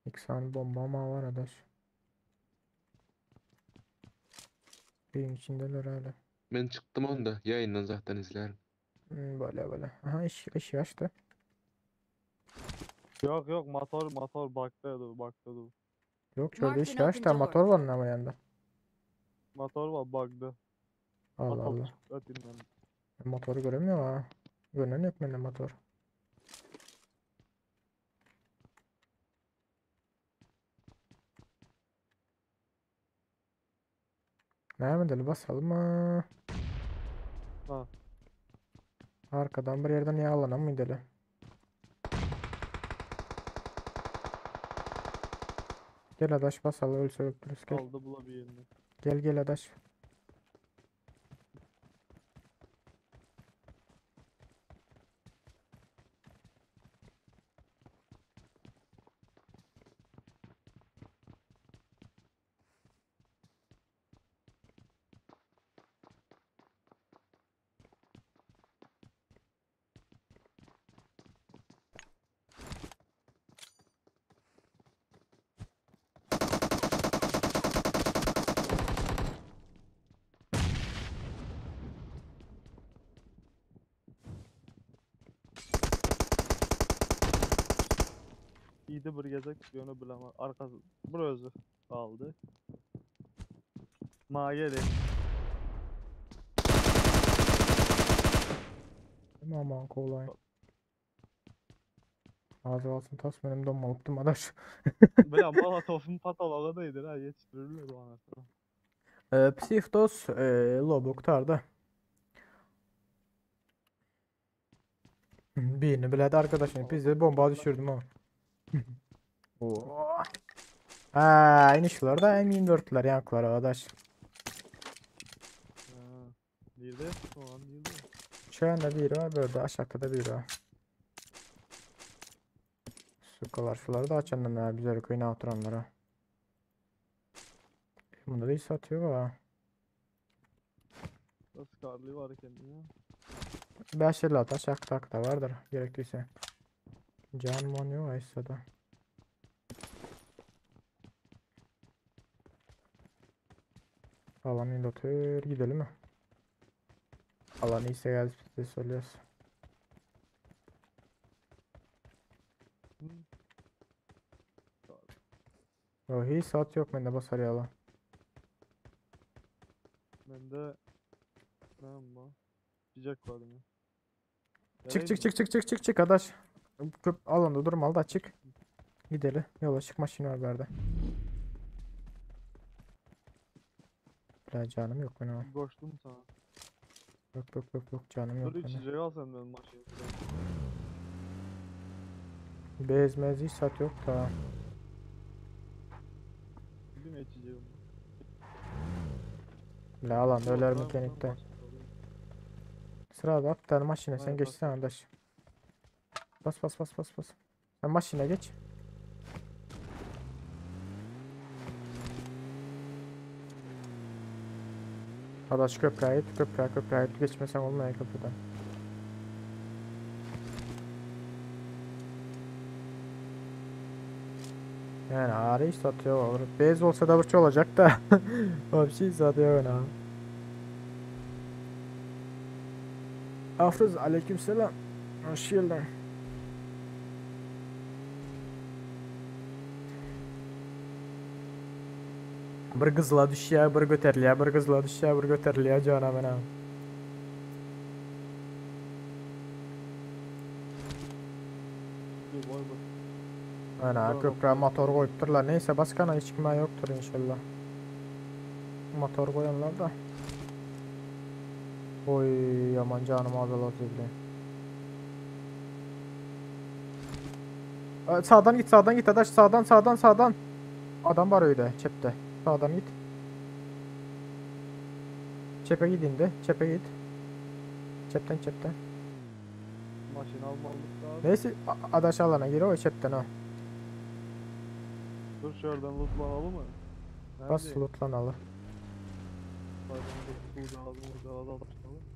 İki bomba ama var adaş. Benim içindeler hala. Ben çıktım onda. Yayından zaten izlerim. Hmm, böyle böyle. Aha iş iş açtı. Yok yok motor motor baktı baktı. Yok şöyle Marked iş an open açtı motor var onun ama yanında. Motor var bug'dı. Allah Atal Allah. çıktı, atayım ben. Motoru göremiyorum ha. Görünen yok bende motor. Ne edelim basalım mı? Ha. Arkadan bir yerden yağlanan mı gidelim? Gel adaş basalım ölse öldürürüz gel. Aldı bula bir yerini. Gel gel adaş. Iydi bir gezek ýöne bilemok. Arkasy bir özi galdy. Maňa geli. Aman kolay. Az kalsın tas benim donmalıktım adaş. Bile molotofun patology değdir ha yetiştirilmedi anasını. Ee, Psiftos e, lobu kurtardı. Birini biledi arkadaşım. Biz de bomba düşürdüm ha. Oo. Ha, inişler da M24'ler yankılar arkadaş. Ha. Nerede? O an nerede? Şu anda biri var, böyle aşağıda da biri var. Sukalar şuları da açandan ha, güzel köyüne oturanlara. Bunda da hiç satıyor ha. Nasıl karlı var kendine? 556 aşağı da vardır gerektiyse. Can mon yok Aysa'da. Alan otur gidelim mi? Alan iyiyse geldi biz de söylüyoruz. O hiç saat yok bende basar yalan. Bende ne bu? Cicek var mı? Çık çık çık çık çık çık çık adaş. Köp alanda durmalı da çık. Gidelim. Yola çık maşini var berde. La canım yok benim. ha. Koştum sana. Yok yok yok yok canım yok Dur benim. içecek al sen benim maşini. Bez mez hiç sat yok da. Değil mi içeceğim? La alanda öler Yok, tamam, mekanikte. Sırada at tane maşine sen Hayır, bas. geçsene adaş. Bas bas bas bas bas. Sen maşine geç. Adaş köprüye git köprüye köprüye git geçmesen olmuyor köprüden. Yani ağrı iş satıyor olur. Bez olsa da bırça olacak da. O bir şey satıyor ha. Afruz aleykümselam. Hoş geldin. Bir kızla düşýär, bir göterilýär, bir kızla düşýär, bir göterilýär jana mena. Bir boy bak. Ana köprä motor goýupdyrlar. Neyse başkana hiç kime yoktur inşallah. Motor goýanlar da. Oy aman canım azaldı bile. Ee, Sağdan git, sağdan git adaş, sağdan, sağdan, sağdan. Adam var öyle, çepte. Sağdan git. Çepe git indi, çepe git. Çepten çepten. Maşini almalık da. Neyse a- adaş alana gir o çepten o. Dur şuradan lootlanalım mı? Bas Nerede? lootlanalı. Pardon, dur, burada aldım, burada aldım.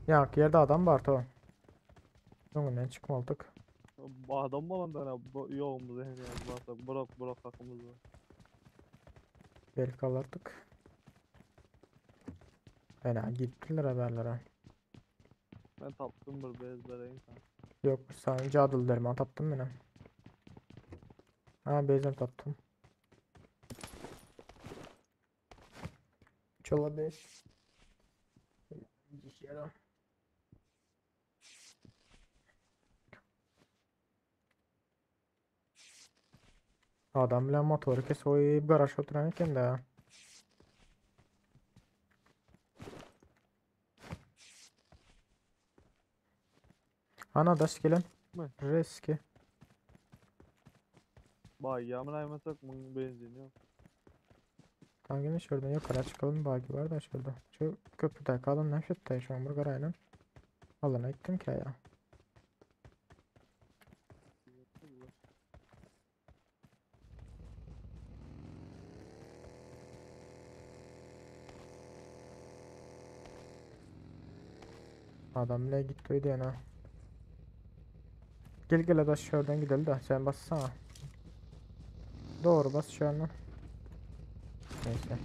Ya yerde adam var to. Önünden çıkmadık. Adam mı lan tane yoğumuz yani basa bırak bırak hakkımız var. Belki alırdık. Fena gittiler haberlere. Ben taptım bir bez vereyim sana. Yok sen cadıl derman taptım ben. Ha bezem taptım. Çola 5. Adam bilen motoru kes oy garaj oturan eken de. Ana daş gelen. Ne? Reski. Bay yağmur aymasak bunun benzin yok. Tamam gelin şuradan yukarı çıkalım. Bagi var da şurada. Şu köprüde kalan ne şutta şu an burger aynen. Alana gittim ki ya. Adam bile gitti yani ha. Gel gel adaş şuradan gidelim de sen bassana. Doğru bas şu an. Neyse.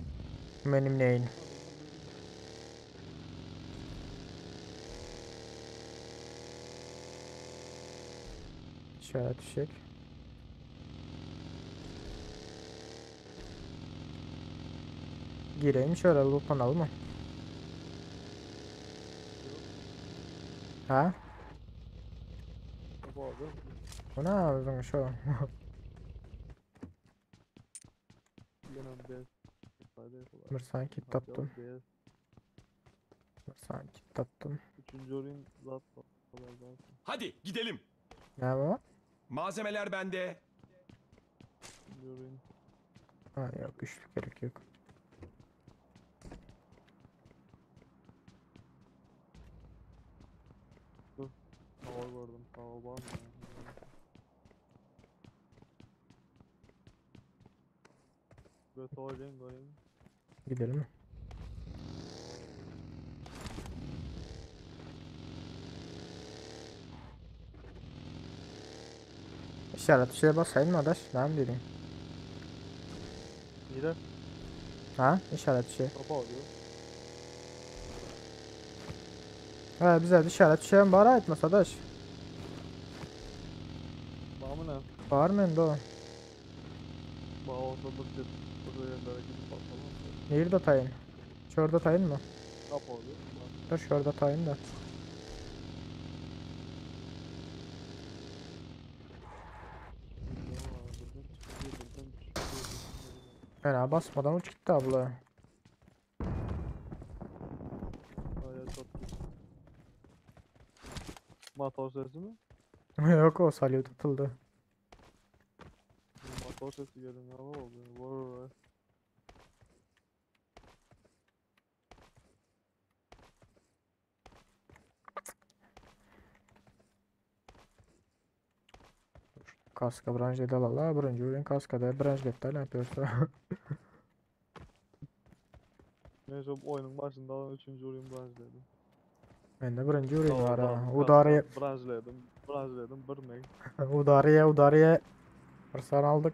Benim neyin? Şöyle düşecek. Gireyim şöyle lootlanalım mı? Ha? Bu ne ağzın şu? Bir sanki taptım. Bir sanki taptım. Üçüncü oyun zaten. Hadi gidelim. Ne bu? Malzemeler bende. Üçüncü oyun. Ha yok güçlük gerek yok. Dur. Hava gördüm. Hava var mı? Böyle hava göreyim. Gidelim mi? İşaret şeye basayım mı adaş? Ne mi dedin? Nire? Ha? İşaret şey. Kapı alıyor. Ha bize işaret şey var etmez adaş. Var mı ne? Var mı indi o? Bağ olsa da bir buraya yerlere gidip bakalım. Nerede tayın? Şurada tayın mı? Kapı alıyor. Dur şurada tayın da. Fena basmadan uç gitti abla. Motor sesi mi? Yok o salyut atıldı. Motor sesi geldi ne oldu? Vay. Kaska branjeti alala. Birinci oyun kaskada branjetde ne yapıyorsa. Neyse oyunun başında alan üçüncü oyun branjledim. Ben de birinci oyun var ha. Tamam, Udariye. Branjledim. Branjledim bir meg. Udariye udariye. Fırsat aldık.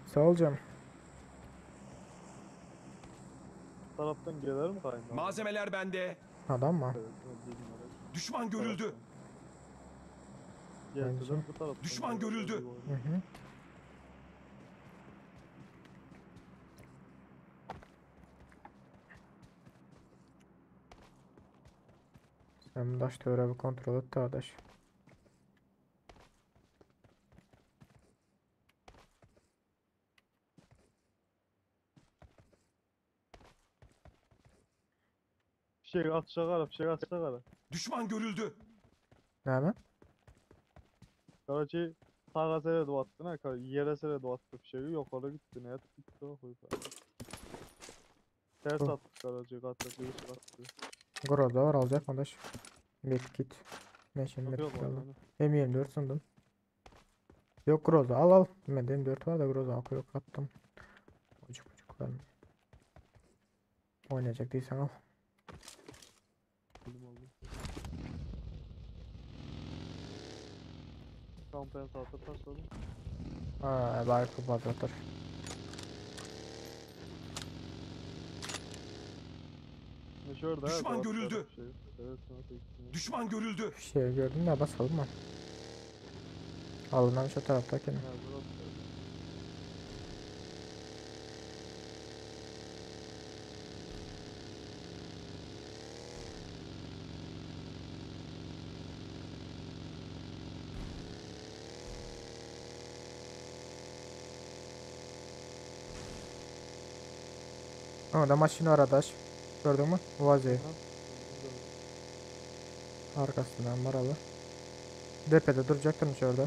Sağ ol canım. Taraftan gelir mi kaynağı? Malzemeler bende. Adam mı? Düşman görüldü. Gelseler bu taraftan. Düşman görüldü. Hı hı. Sen daş töre bir kontrol et kardeş. Fişek atışa kara, fişek atışa kara. Düşman görüldü. Ne mi? Karaçi sağa sere attı ne? Yere sere attı fişeği yukarı gitti ne gitti o koydu. Ters Bu. attı Karaçi kattı bir attı. Groza var alacak kardeş. Medkit. Ne şimdi Yok, yok, medkit aldım. aynen. M24 sundum. Yok Groza al al. Bende M4 var da Groza yok yok attım. Ucuk ucuk vermiyor. Oynayacak değilsen al. Aldım aldım. Kompensator taşladım. Ha, bari kompensator. Ne şurada? Düşman evet, görüldü. Şey. Evet, sana tek- Düşman görüldü. Bir şey gördüm de basalım mı? Alınan şu taraftaki. Ha, burası. Orada maşını arkadaş. Gördün mü? Vazi. Arkasından maralı. Depede duracaktırmış orada.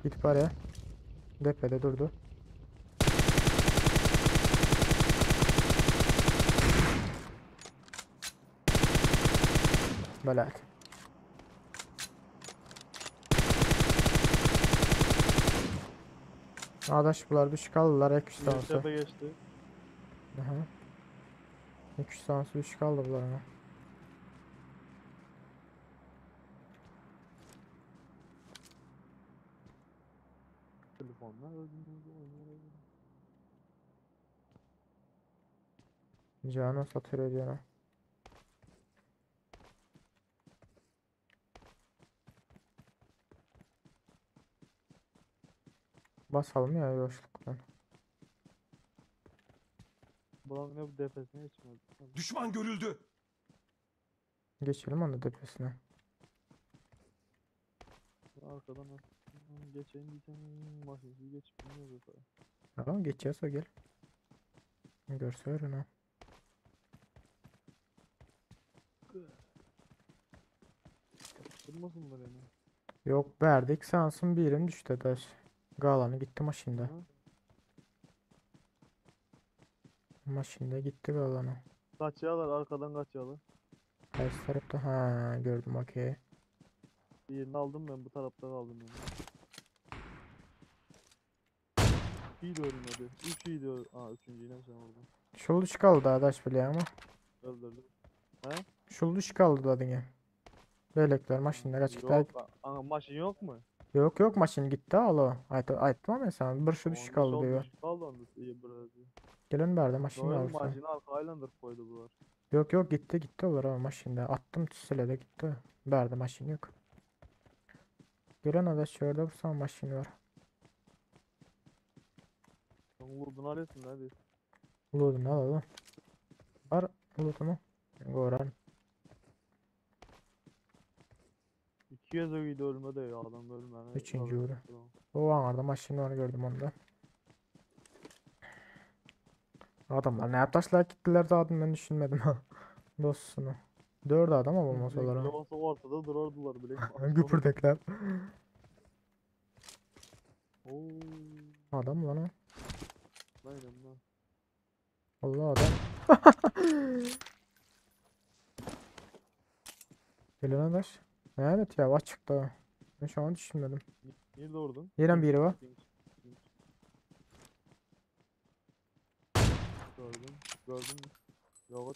Git paraya. Depede durdu. Belat. Adaş bular düşük aldılar ek 3 Bir tanesi. tepe geçti. Aha. 2-3 tanesi düşük aldı bunların. ha. Telefonla öldüğünüzü oynuyor. Canı satıyor diyor. Basalım ya ýuwaşlyk bilen. Bulan ne bu depesine geçmedi. Düşman görüldü. Geçelim onda depesine. Arkadan geçeyim diyeceğim. Maşinsiz geçip bilmiyoruz yukarı. Tamam geçeceğiz o gel. Görse öğren ha. Durmasınlar yani. Yok verdik sansın birim düştü daş. Galanı gitti maşında. Maşında gitti galanı. Kaçıyorlar arkadan kaçıyorlar. Ters tarafta ha gördüm okey. Birini aldım ben bu tarafta kaldım yani. İyi de ölmedi. Üç iyi de öl- Aa üçüncü yine sen vurdun. Şul düş kaldı adaş bile ama. Öldürdüm. He? Şul düş kaldı da diňe. Bölekler maşında kaçıkta. Yok. Ana maşın yok mu? Yok yok maşın gitti alo. Ayt aytdım ama sen bir şu düş Onda kaldı sol diyor. düşük kaldı onda iyi biraz. Gelin berdi maşın Doğru alsa. maşını arkayla koydu bunlar. Yok yok gitti gitti olur ama maşında. Attım tüsüle de gitti. Berdi maşın yok. Gelen adaş şurada bu son maşın var. Sen vurdun arıyorsun hadi. Loot'unu alalım. Var loot'umu. Goran. 200 ögüydü ölme de ya adam ölme. Üçüncü vuru. O anlarda maşın var gördüm onda. Adamlar ne yaptılar gittiler zaten ben düşünmedim ha. Dostunu. Dört adam ama olmasa olarak. Yoksa ortada durardılar bile. Güpürdekler. Oo. Adam lan o. Aynen lan. Allah adam. Gelen adaş. Evet ya açıkta. Ben şu an düşünmedim. Niye doğurdun? Yine biri var. Gördüm. Gördüm. Yok.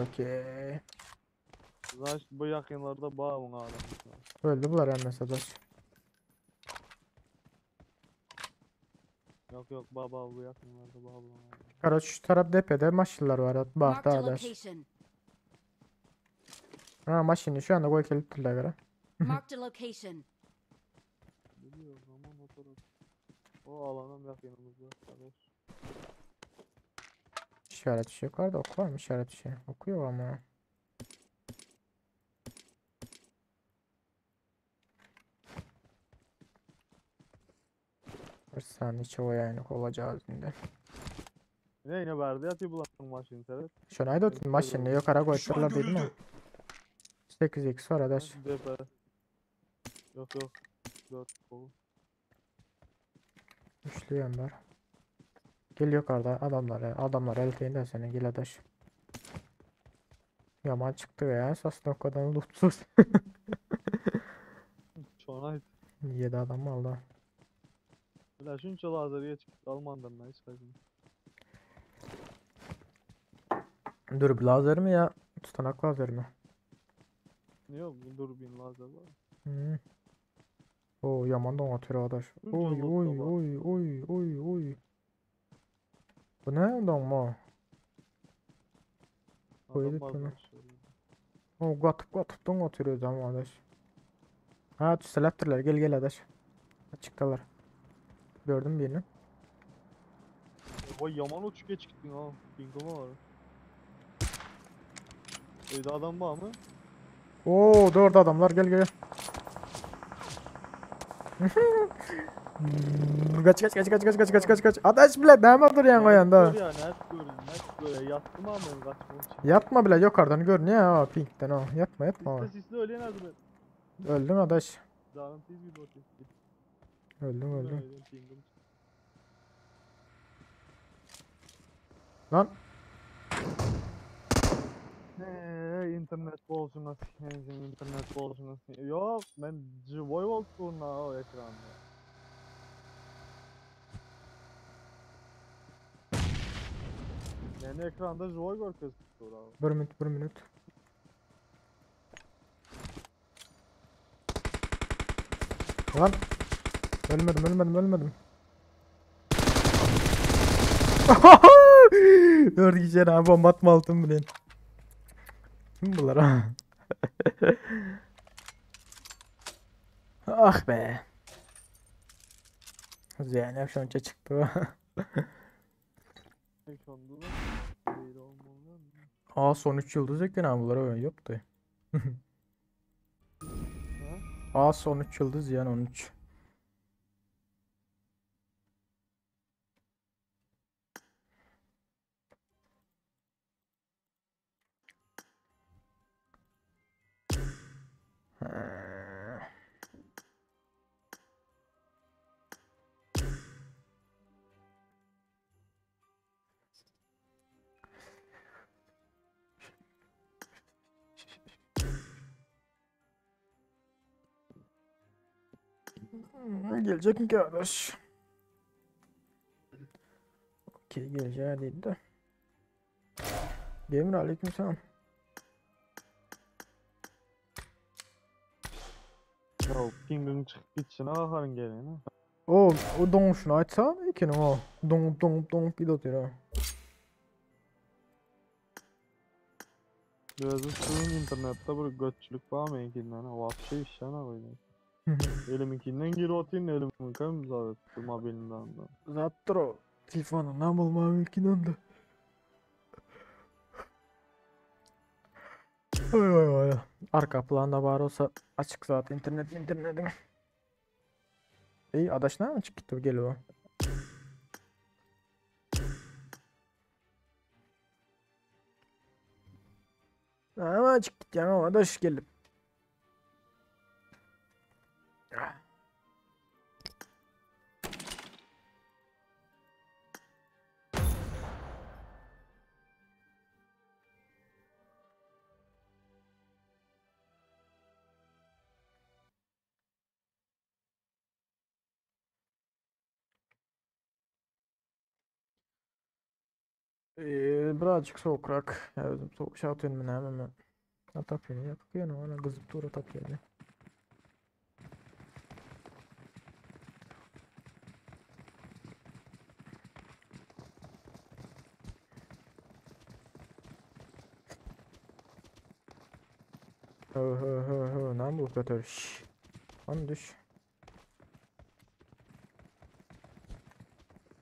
Okey. Zaten bu yakınlarda bağ bunu adam. Öldü bunlar emmesi adaş. Yok yok baba bu yakınlarda bağ bunu. Karaç şu taraf depede maşinler var. Bak Marked da a adaş. location. Ha maşini şu anda koy keliptirler göre. Marked a location. Biliyorum aman o taraf. O alanın yakınımızda. Kardeş. İşaret şey var da oku var mı işaret şey? Okuyor ama. Bir saniye çoğu yani olacağız şimdi. Ne yine verdi yatıyor bulan maşini seret. Şunu ayda tutun maşini yukarı koydular dedim mi? 8x var adaş. Depe. Yok yok. 4 kolu. Üçlüyem var. Gel yukarıda adamlar adamlar el de seni gel adaş. Yaman çıktı ya esas noktadan lootsuz. Çoğuna 7 adam aldı. Ulan şunca lazeriye çıktı Alman'dan ben hiç kaçmadım. Dur lazer mi ya? Tutanak lazer mi? Niye bu durbin lazer var? Hmm. Oo yaman da atıyor adaş. Şunca Oy loot oy da var. oy oy oy oy. Bu ne donma? Adam Koyduk var bunu. konuşuyor. O katıp katıp don atıyor zaman adaş. Ha tüseleptirler gel gel adaş. Açıktalar. Gördüm birini. Vay yaman uçuk geç gittin ha. Pinguma var. Evde adam var mı? Oo dört adamlar gel gel. Kaç kaç kaç kaç kaç kaç kaç kaç kaç. Adaş bile ne duruyorsun o yanda? Gör ya net görün net böyle yattım ama ben kaçmam için. Yatma bile yukarıdan gör niye ha pinkten o. Yatma yatma. Sisli sisli öyle nerede ben? Öldün adaş. Canım tez bir bakayım. Öldüm öldüm. Öldüm pingim. Lan Hey, internet bolşuna sikeyim, internet bolşuna sikeyim. Yok, ben Voy oldu o ekranda. Yani ekranda Joy görkezdi abi. bir minut bir minut. Lan ölmedim ölmedim ölmedim. Dört kişi ha bomba atma altın bilin. Kim bunlar ha? Ah be. Zeynep şonça çykdy. Aa son 3 yıldız eken ha bunlara ben yoktu. Aa son 3 yıldız yani 13. Gelecek mi kardeş? Okey geleceği değil de. Gamer aleykümselam. Ya pingin çykyp gitşine gaharyň geleni. O, o doňuşuny aýtsa ekeni o. Doňup doňup doňup gidip otyr ha. Özü şunun internetde bir götçülük bar meňkinden wapşe işlän goýdy. Eliminkinden girip otyryn eliminkam zat mobilimden. Zatdyr o. Telefonundan bolmagy mümkin onda. Oý oý oý. Arka planda bar bolsa açyk zat internet internetiň. Ey adaş näme çykyp gitdi bu gelip o. Näme çykyp gitýäň o adaş gelip. Ee, birazcık soğukrak. Ya özüm soğuk şat önüme hemen. Atap ýeri ýapyk ýöne ony gyzyp dur atap ýeri. Hı hı hı hı näme bolup ýatyr? Şşş. Lan düş.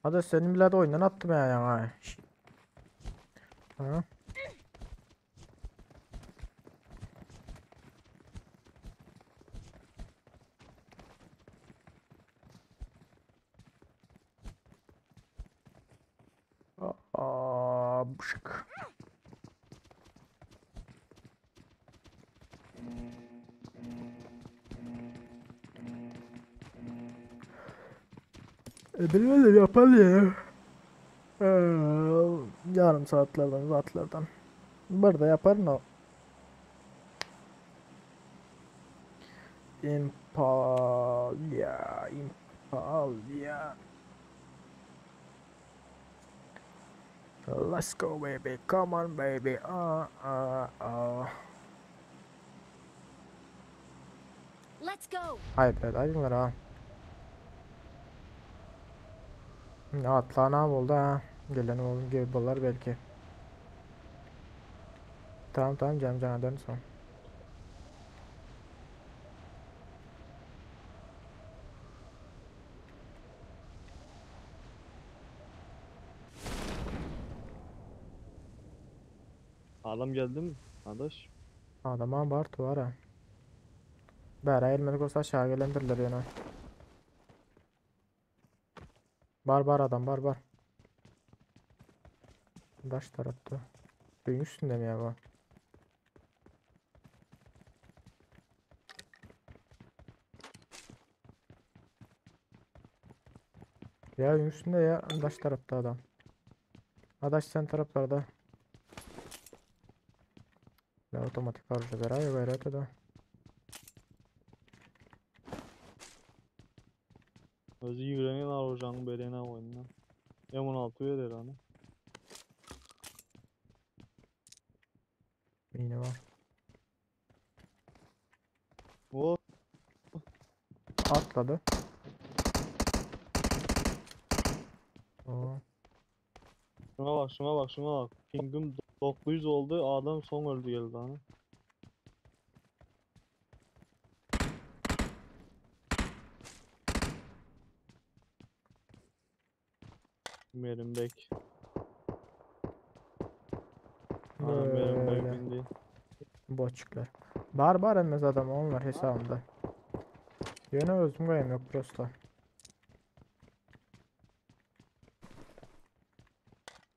Hadi senin bile de oyundan attım ya ýaňa. Şşş. Ha? Aa, bışık. E, bilmedim yapar ya. Ee, yarım saatlerden saatlerden. Burada yaparım o. Impalia, Impalia. Let's go baby, come on baby. Let's go. Hayır, aydınlar ha. Ne atla ne oldu ha? Gelen oğlum gibi bolar belki. Tamam tamam cam cana dön son. Adam geldi mi? Adaş. Adama bar tuvara. Bära gelmedik bolsa aşağı gelendirler ýöne. Bar bar adam bar bar. Daş tarapta. Suyun üstünde mi ya bu? Ya üstünde ya daş tarapta adam. Adaş sen taraflarda. Ya otomatik arıza ver ay ver da. Özü ýigreňen arujanyň berene oýunda. M16 berer ana. Yine var. O Atladı. Oo. Şuna bak, şuna bak, şuna bak. Pingim 900 oldu, adam son öldü geldi ana. Merim bek. Ana Merim bek Böyle. indi. Boçuklar. Bar bar emmez adam onlar hesabında. Yöne özüm koyayım yok prosta.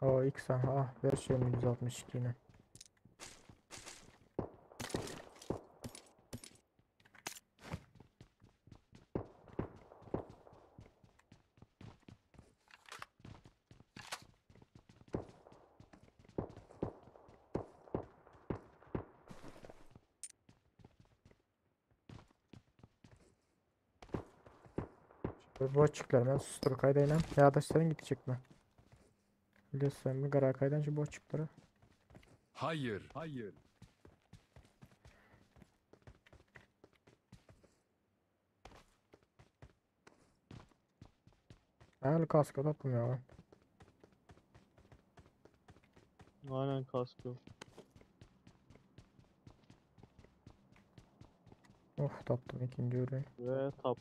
O X ah ver şey 162 yine. Boçuklar ben sustur kaydayla. Ya da senin gidecek mi? Biliyorsun bir gara kaydan şu boçukları. Hayır. Hayır. Ben kasko toplum ya. Aynen kask yok. Of taptım ikinci ürün. Ve tap.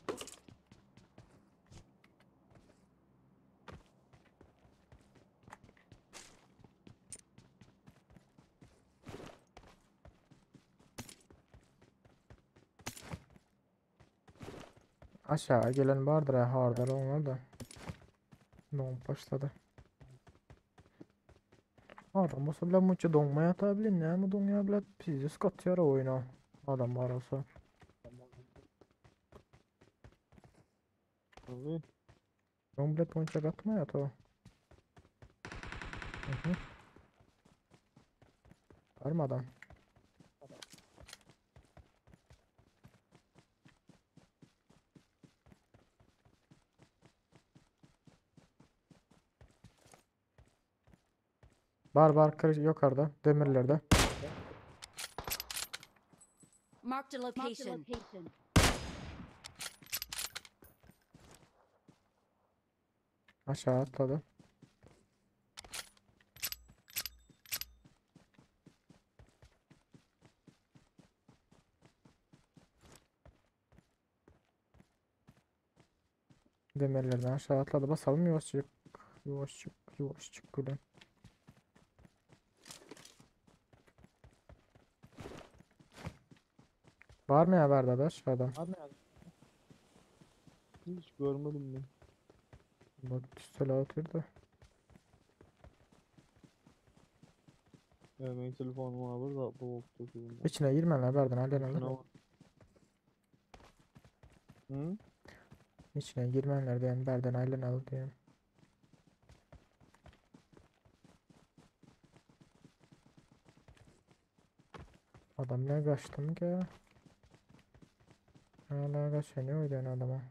Aşağı gelen vardır ha hardır onlar da. Don başladı. Adam olsa bile muça donmaya atabilir ne mi donuyor bile pizdes katıyor oyuna. Adam var olsa. Tabii. Don bile ponça katmaya at o. Hı hı. Var mı adam? Var var kır yukarıda demirlerde. Marked a location. Aşağı atladı. Demirlerden aşağı atladı. Basalım yavaşçık. Yavaşçık, yavaşçık gülüm. Var mı ya verdi aşağıdan? Hiç görmedim ben. Bak tüstel atıyordu. Evet benim telefonum var da bu oldu. İçine girme lan verden halden Şuna alır. bak. Hı? İçine girmenler diyen berden ailen al diyen. Adam ne kaçtım ki? Hala kaçıyor ne oynayan adama?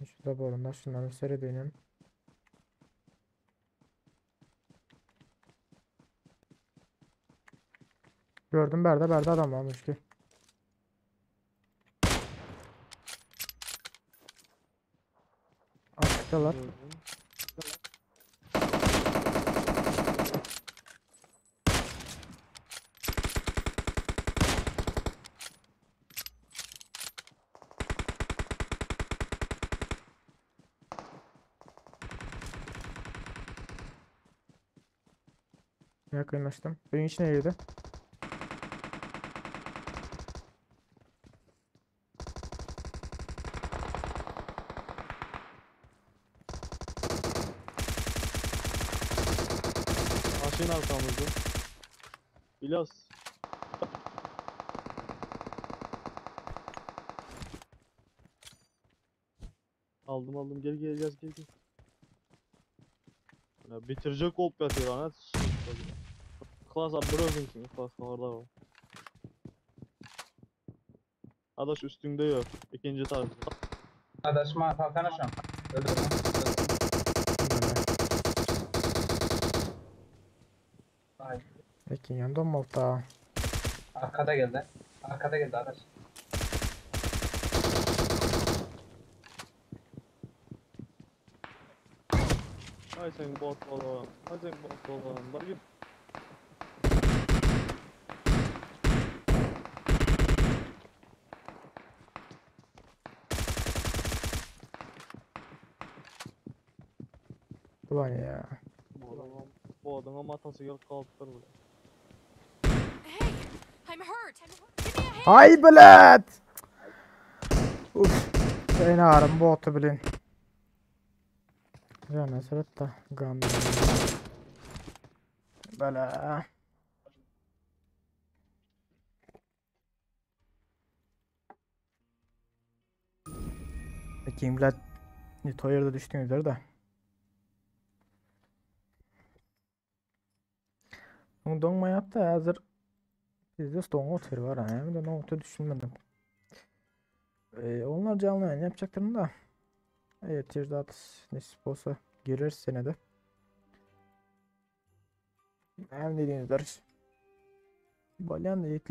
Şu da borunda şunları seyredelim. Gördüm berde berde adam varmış ki. Açıktalar. Yakınlaştım. Benim içine girdi. Maşin arkamızda. İlyas. Aldım aldım gel gel İlyas gel gel. Ya bitirecek olup yatıyor lan. Klas abi bir özümsün. Klas orada var. Adaş üstünde yok. İkinci tarzı. Adaşma kalkana şu an. Öldüm. Ay, Ekin yandı malta. Arkada geldi. Arkada geldi adaş. Ay sen bot oğlum. Ay sen bot oğlum. Bak git. Kurban ya. Bu adamın atasy gelip galypdyr bile. Hey, I'm hurt. Give me a hand. Ay bilet! Uf. Ben ağrım bu otu bilin. Can seret de gam. Bela. Peki bilet Toyer'da düştüğün üzere de. Onu donma yaptı hazır. Bizde donma otur var ha. Hem de otur düşünmedim. Ee, onlar canlı yayın yapacaktım da. Evet, Tirdat nasip olsa girer senede. Hem dediğiniz ders. Balyan da.